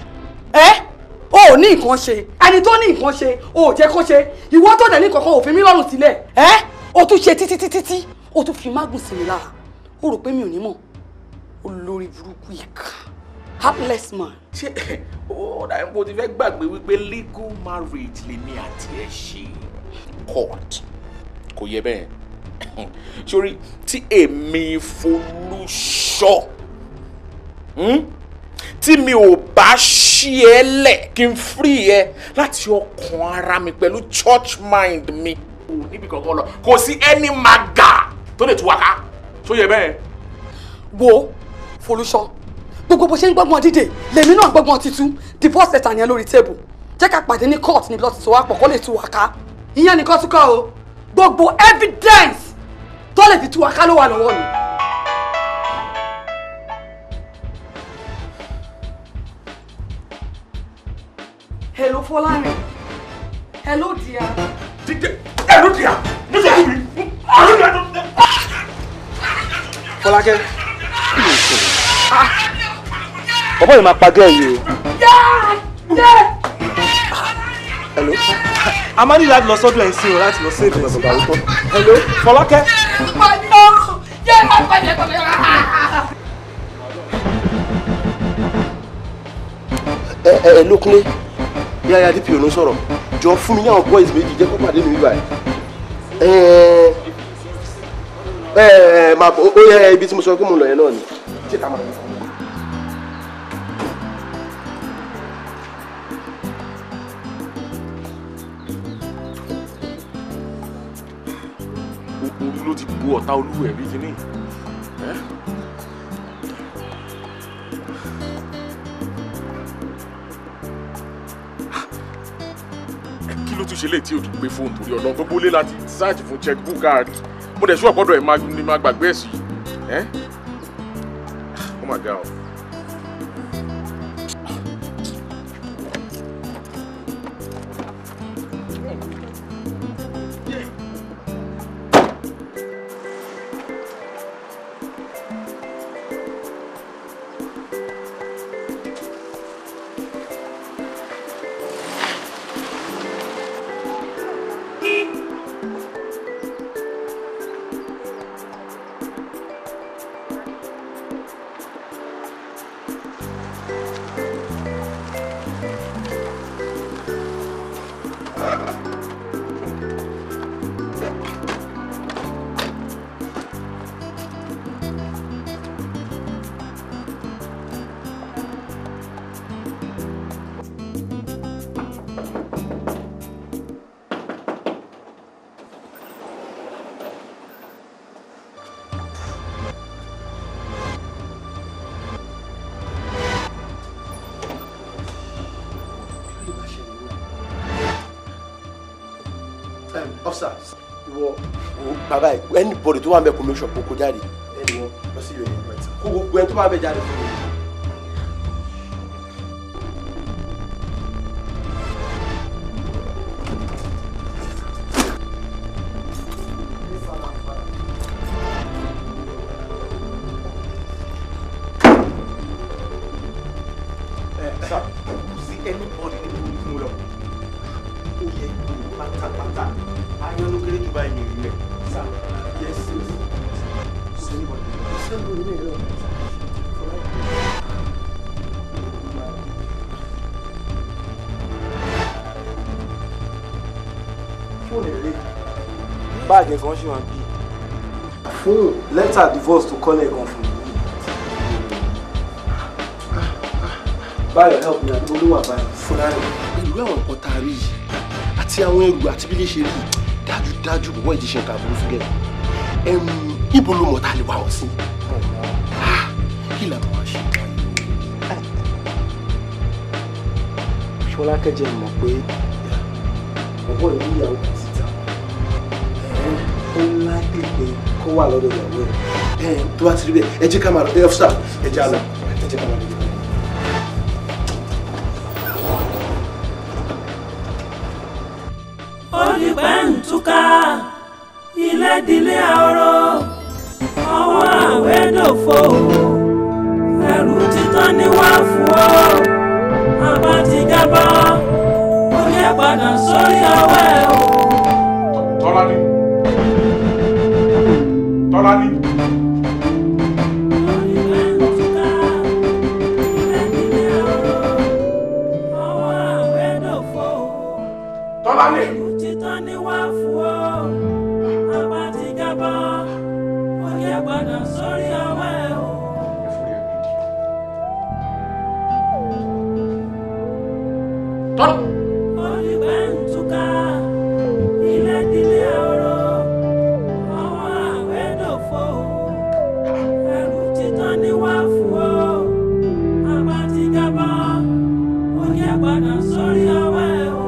Ẹ o ò ní nǹkan ṣe, ẹni tó ní nǹkan ṣe o ò jẹ́ kó ṣe, ìwọ tó dẹ̀ ní kankan òfin mi lọ́rùn sílẹ̀. Ẹ o tún ṣe títí títí tí o tún fi mágùn sí mi lára. O rò pé mi ò ní mọ̀, olórí burúkú ìkà, heartless man. Ṣé ó dàbí pé o ti fẹ́ gbàgbé wípé legal marriage lèmi àti ẹ ṣe court kò yẹ bẹ́ẹ̀. Sórí tí èmi Folúṣọ tí mi ò bá ṣí ẹ lẹ̀ kí n free ẹ láti ọkàn ara mi pẹ̀lú church mind mi ò níbi kankan lọ, kò sí ẹni màgà tó lè tú wa ká, tó yẹ bẹ́ẹ̀. Wo Folúṣọ, gbogbo bó ṣe ń gbọ́gbọ́n dídè lèmi náà gbọ́gbọ́n titun, divorce letter yẹn lórí table, jẹ́ ká pàdé ní court níbi lọ́ọ́ ti tó wá pọ̀ kó lè tú wa ká. Ìyẹn nìkan tún kọ́ o, gbogbo evidence tó lè fi tú wa ká ló wà lọ́wọ́ mi. Hello Fọlárin, hello dear. Dídé, hello dear, nítorí mi, hello dear. Fọlákẹ́, kí ló ń ṣẹlẹ̀? Bàbá yìí máa pa gẹ́ẹ̀ yìí o. Hello. A máa ní láti lọ sọ́dọ̀ ẹ̀ ń sìn o láti lọ sí ìbẹ̀rẹ̀ bàbá wípọ́. Hello, Fọlákẹ́. Ẹ ẹ lókúnlé, yáyá DPO ló ń sọ̀rọ̀, jọ fún mi ní àwọn boys méjì jẹ́ kó pàdé mi bíbáyìí. Ẹ ẹ máa bọ̀, ó yẹ ibi tí mo sọ pé mo lọ yẹn náà ni. Ṣé ká máa lọ? Ló ti bu ọ̀tá olúwẹ̀ bí kíní. Kí ló tún ṣe léè tí o tún gbé fóònù torí ọ̀nà gbogbo lé láti search fún checkbook card, mo dẹ̀ ṣú ọ̀pọ̀dọ̀ ẹ̀ ní máa gbàgbé ẹ̀ sí. Oh my God. Officer, ìwọ o bàbá ẹ, anybody tó wà ń bẹ kó make sure kó jáde, ẹni wọn lọ sí ìròyìn kó gbogbo ẹni tó bá ń bẹ jáde fún mi. Anybody níbi tí mo lọ, ó yẹ kó pátápátá ayọ́ ló kéré jù báyìí mi rí rẹ̀. Sir, yes, yes. Kò sí anybody. Kò sí anybody ní ìlú. Báàgì gan ṣì wà ń bí. Fún lẹ́tà divorce tó kọ́lẹ̀ gan fún mi. Báyọ̀ help me, àbí olúwa báyọ̀. Fọlárin, pẹ̀lú àwọn nǹkan tá a rí yìí àti àwọn ẹrù àti bí lè ṣe rí dájúdájú bọ̀bọ̀ ìdí ṣe nǹkan àbúrú fún gẹ̀ẹ́. Ibo ló mọ̀ tá a lè wá wọn sí? Kí làwọn wá ṣe báyìí? Ṣọlákẹ́ jẹ́ mọ̀ pé bọ̀bọ̀ yìí níyàwó kan síta. Ó láìpẹ́ pé kó wà lọ́dọ̀ ìyàwó ẹ̀. Tó bá ti rí bẹ́ẹ̀, ẹ jẹ́ ká máa lọ. Ẹ ọ́físà, ẹ jẹ́ á lọ. Ẹ jẹ́ ká máa lọ. Olùpẹ̀ntúká ilé dilé ọ̀rọ̀ ọwọ́ àwẹ̀dòfo ẹrù títọ́ ní wá fún ọ àbá ti jábọ́ ó yẹ padà sórí ọwọ́ ẹ̀ o. Tọ́lání Tọ́lání. Olùpẹ̀ntúká ilé dilé ọ̀rọ̀ ọwọ́ àwẹ̀dòfo Tọ́lání. Títọ́ ní wá fún ọ àbá ti jábọ́ ó yẹ padà sórí ọwọ́ ẹ̀ o. Tọ́lá. Olùpẹ̀ntúká ilé dilé ọ̀rọ̀ ọwọ́ àwẹ̀dòfo ẹrù títọ́ ní wá fún ọ àbá ti jábọ́ ó yẹ padà sórí ọwọ́ ẹ̀ o.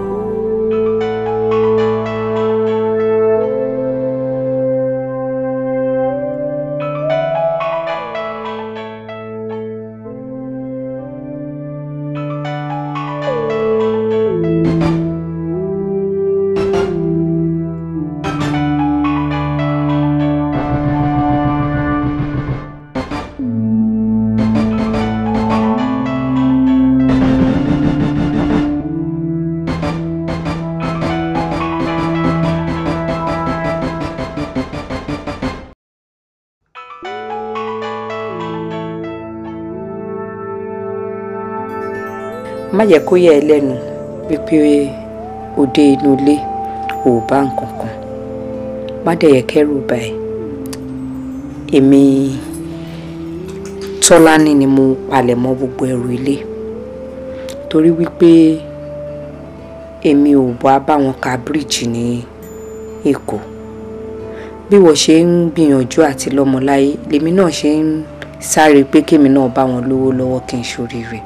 Má jẹ́ kó yà ẹ́ lẹ́nu wípé o dé inú ilé ò bá nǹkan kan. Má dẹ̀ yẹ kẹ́rù bà ẹ́. Èmi Tọ́lání ni mo palẹ̀ mọ́ gbogbo ẹrù ilé torí wípé èmi ò wá bá wọn ka bíríìjì ní Èkó. Bí wọ́n ṣe ń gbìyànjú àti lọ́mọ láyé lèmi náà ṣe ń sáré pé kémi náà bá wọn lówó lọ́wọ́ kí n ṣoríire.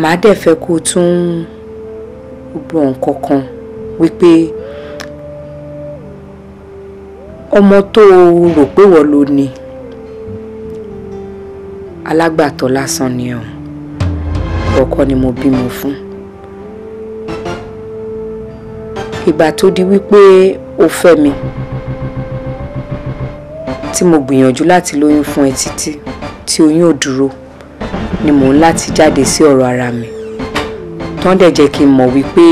Màá dẹ̀ fẹ́ kó tún gbọ́ nǹkan kan wípé ọmọ tó o rò pé wọ́n ló ní alágbàtọ́ lásán ni ọ̀ ọkọ ni mo bímọ fún. Ìgbà tó di wípé o fẹ́ mi tí mo gbìyànjú láti lóyún fún ẹ títí tí oyún ò dúró ni mò ń láti jáde sí ọ̀rọ̀ ara mi tán dẹ̀ jẹ́ kí n mọ̀ wípé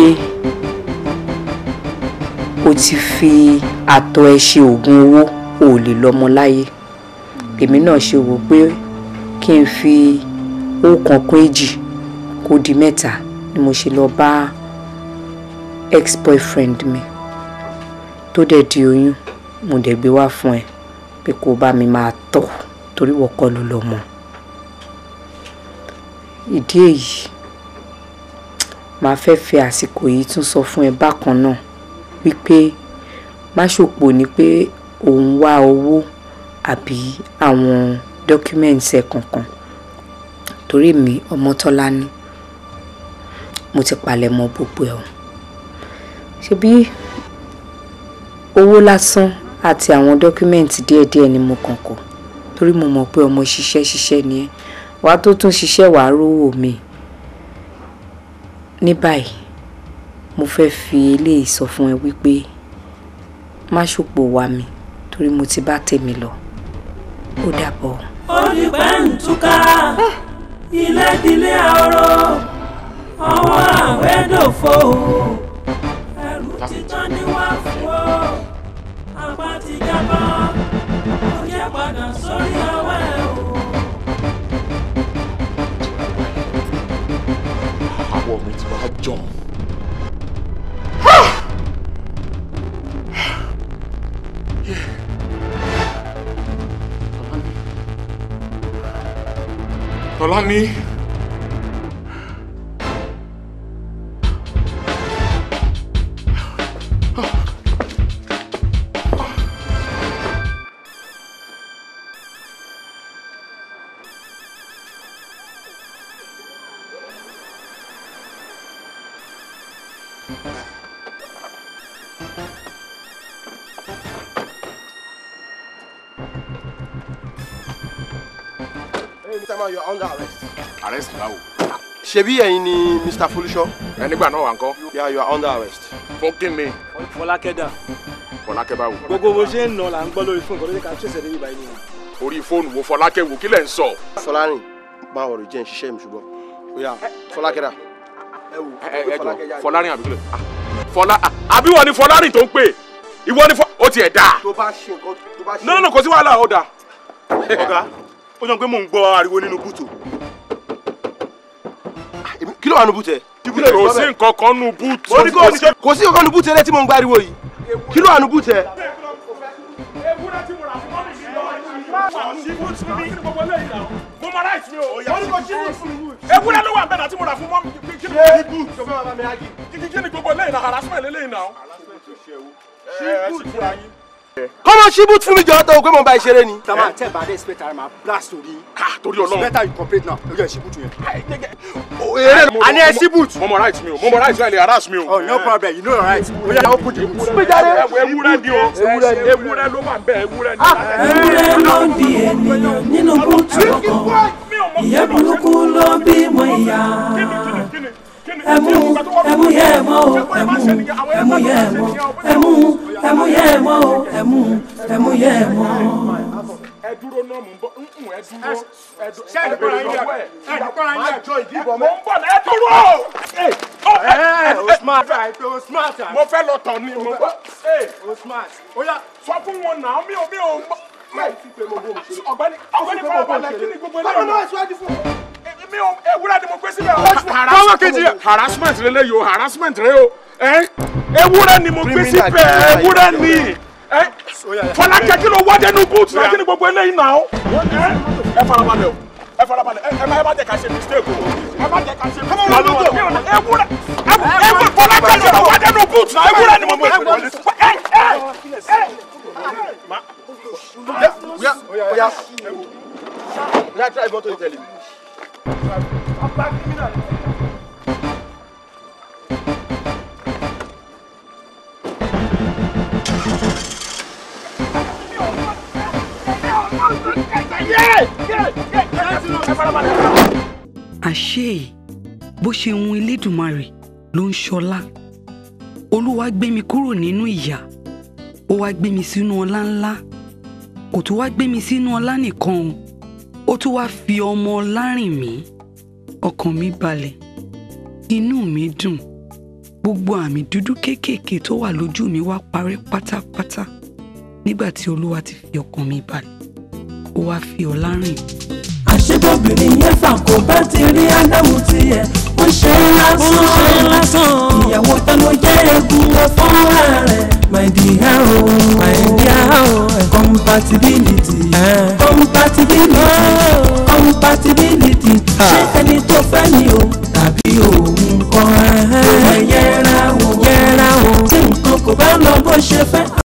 o ti fi àtọ̀ ẹ ṣe oògùn owó o ò lè lọ́mọ láyé. Èmi náà ṣe wò pé kí n fi ọ̀kan kún èjì kó di mẹ́ta ni mo ṣe lọ bá ex-boyfriend mi tó dẹ̀ di oyún. Mo dẹ̀ gbé wá fún ẹ pé kó bá mi máa tọ̀ torí wọ́n kọ́ ló lọ́mọ. Ìdí èyí màá fẹ́ fi àsìkò yìí tún sọ fún ẹ bákan náà wípé má ṣòpò ní pé òun wá owó àbí àwọn dọ́kúmẹ̀ǹtì ẹ̀ kankan torí mi Ọmọ́tọ́lání mo ti palẹ̀ mọ́ gbogbo ẹ̀ o. Ṣebí owó lásán àti àwọn dọ́kúmẹ̀ǹtì díẹ̀díẹ̀ ni mo kàn kọ torí mo mọ̀ pé ọmọ ṣiṣẹ́ ṣiṣẹ́ ni ẹ́, wàá tó tún ṣiṣẹ́ wàá rówó mi. Ní báyìí mo fẹ́ fi eléyìí sọ fún ẹ wípé má ṣòpò wá mi torí mo ti bá tèmi lọ. Ó dàbọ̀. Olùpẹ̀ntúká ilé dilé ọ̀rọ̀ ọwọ́ àwẹ̀dòfo ẹrù títọ́ ní wá fún ọ apá ti jábọ́ ó jẹ́ padà sórí ọwọ́ ẹ̀ o. Àwọ̀ mi ti wá jọ̀m. Tọ́lání. You are under arrest. Arrest báwo? Ṣebí ẹ̀yin ni Mr. Folúṣọ́. Ẹ nígbà náà wà ńkọ́. Yeah, you are under arrest. Fún kí ni? Fọlákẹ́ dà. Fọlákẹ́ báwo? Gbogbo bó ṣe ń nà là ń gbọ́ lórí fóònù kọ́ ló ní ká tẹ̀sẹ̀ débi báyìí nìyẹn. Orí fóònù wo Fọlákẹ́ wò kí lẹ̀ ń sọ? Fọlárìn máa wọ̀rọ̀ jẹ́ ń ṣiṣẹ́ mi ṣùgbọ́n. Oya Fọlákẹ́ dà. Ẹ jọ Fọlárìn àbí kílẹ̀? Fọlá àbí wọ́n ni Fọlárìn tó ń pè? Ìwọ ni ó tiẹ̀ dà. Tó bá ṣe nǹkan tó bá ṣe. No no kò sí wàhálà ó dà. Ọ̀gá ó jọ pé mò ń gbọ́ ariwo nínú búùtù. Kí ló wà nínú búùtù ẹ? Kò sí nǹkan kan nínú búùtù. Kò sí nǹkan kan nínú búùtù ẹ tí mò ń gbọ́ ariwo yìí. Kí ló wà nínú búùtù ẹ? Ewúrẹ́ tí mo rà fún mọ́mì mi lọ́wọ́ sí búùtù mi. Mo mọ ráìtì mi o. Ewúrẹ́ ló wà bẹ́ẹ̀ náà tí mo rà fún mọ́mì mi. Kí ni gbogbo eléyìí náà harassment eléyìí náà? Kọ́mọ ṣí boot fún mi jọ tó o pé mo bá ìṣeré ni. Tama tẹ́ bá dé expect ara ma blast orí. Torí Ọlọ́run. It's better you cooperate now. Ojú ẹ̀ ṣí boot yẹn. Eré àní ẹ ṣí boot. Mo mọ right mi o, mo mọ right mi o, ẹ lè harass mi o. Oh no problem, you know your right. Oya open the boot. Ewúrẹ́ ni o, ewúrẹ́ ló wà bẹ́ẹ̀, ewúrẹ́ ni. Ewúrẹ́ ló ń di ènìyàn nínú búùtù ọkọ̀. Ìyá burúkú ló bímọ ìyá. Ẹmu ẹmu yẹ ẹ mọ o, ẹmu ẹmu yẹ ẹ mọ, ẹmu ẹmu yẹ ẹ mọ o, ẹmu ẹmu yẹ ẹ mọ. Ẹ dúró náà mò ń bọ̀, ẹ dúró. Ṣé ẹ kọ́ra yín lẹ̀? Ẹ kọ́ra yín lẹ̀. Mò ń bọ̀ ẹ dúró. O smart, o smart. Mo fẹ́ lọ tàn ni mo bọ̀. O smart. Sọ fún wọn náà, mi ò ọ̀gbẹ́ni ọ̀gbẹ́ni farabalẹ̀ kí ni gbogbo eléyìí. Báwo ni wọ́n ṣíwájú fún mi ò ewúrẹ́ ni mo gbé síbẹ̀ o. Harassment lélẹ́yìí o, harassment rẹ o. Ewúrẹ́ ni mo gbé síbẹ̀, ewúrẹ́ ni. Fọlákẹ́ kí ló wá dénú búùtù náà kí ni gbogbo eléyìí náà. Ẹ farabalẹ̀ o, ẹ farabalẹ̀, ẹ má jẹ́ ká ṣe mistake o. Ẹ má jẹ́ ká ṣe mistake o. Ewúrẹ́ Fọlákẹ́ kí ló wá dénú búùtù náà, ewúrẹ́ ni mo gbé síbẹ̀. Oya, oya, drive motor tell him. Àṣé bó ṣe hun Elédùmarè ló ń ṣọlá. Olúwa gbé mi kúrò nínú ìyà, ó wá gbé mi sínú ọlá ńlá. Kò tún wá gbé mi sínú ọlá nìkan o, ó tún wá fi ọmọ ọlá rìn mí. Ọkàn mi balẹ̀, inú mi dùn, gbogbo àmì dúdú kéékèèké tó wà lójú mi wá parẹ́ pátápátá nígbà tí Olúwa ti fi ọkàn mi balẹ̀, ó wá fi ọlá rìn mí. Àṣebọ́bìnrin yẹn fà kó bá ti rí Ádámù tiẹ̀, ó ṣe lásán. Ìyàwó ta ló jẹ́ egun fúnra rẹ̀. My dear o, my dear o, compatibility, compatibility, compatibility. Ṣé ẹni tó fẹ́ ni o tàbí òun kọ́? Ẹ yẹra o, yẹra o, tí nǹkan kò bá lọ bó ṣe fẹ́.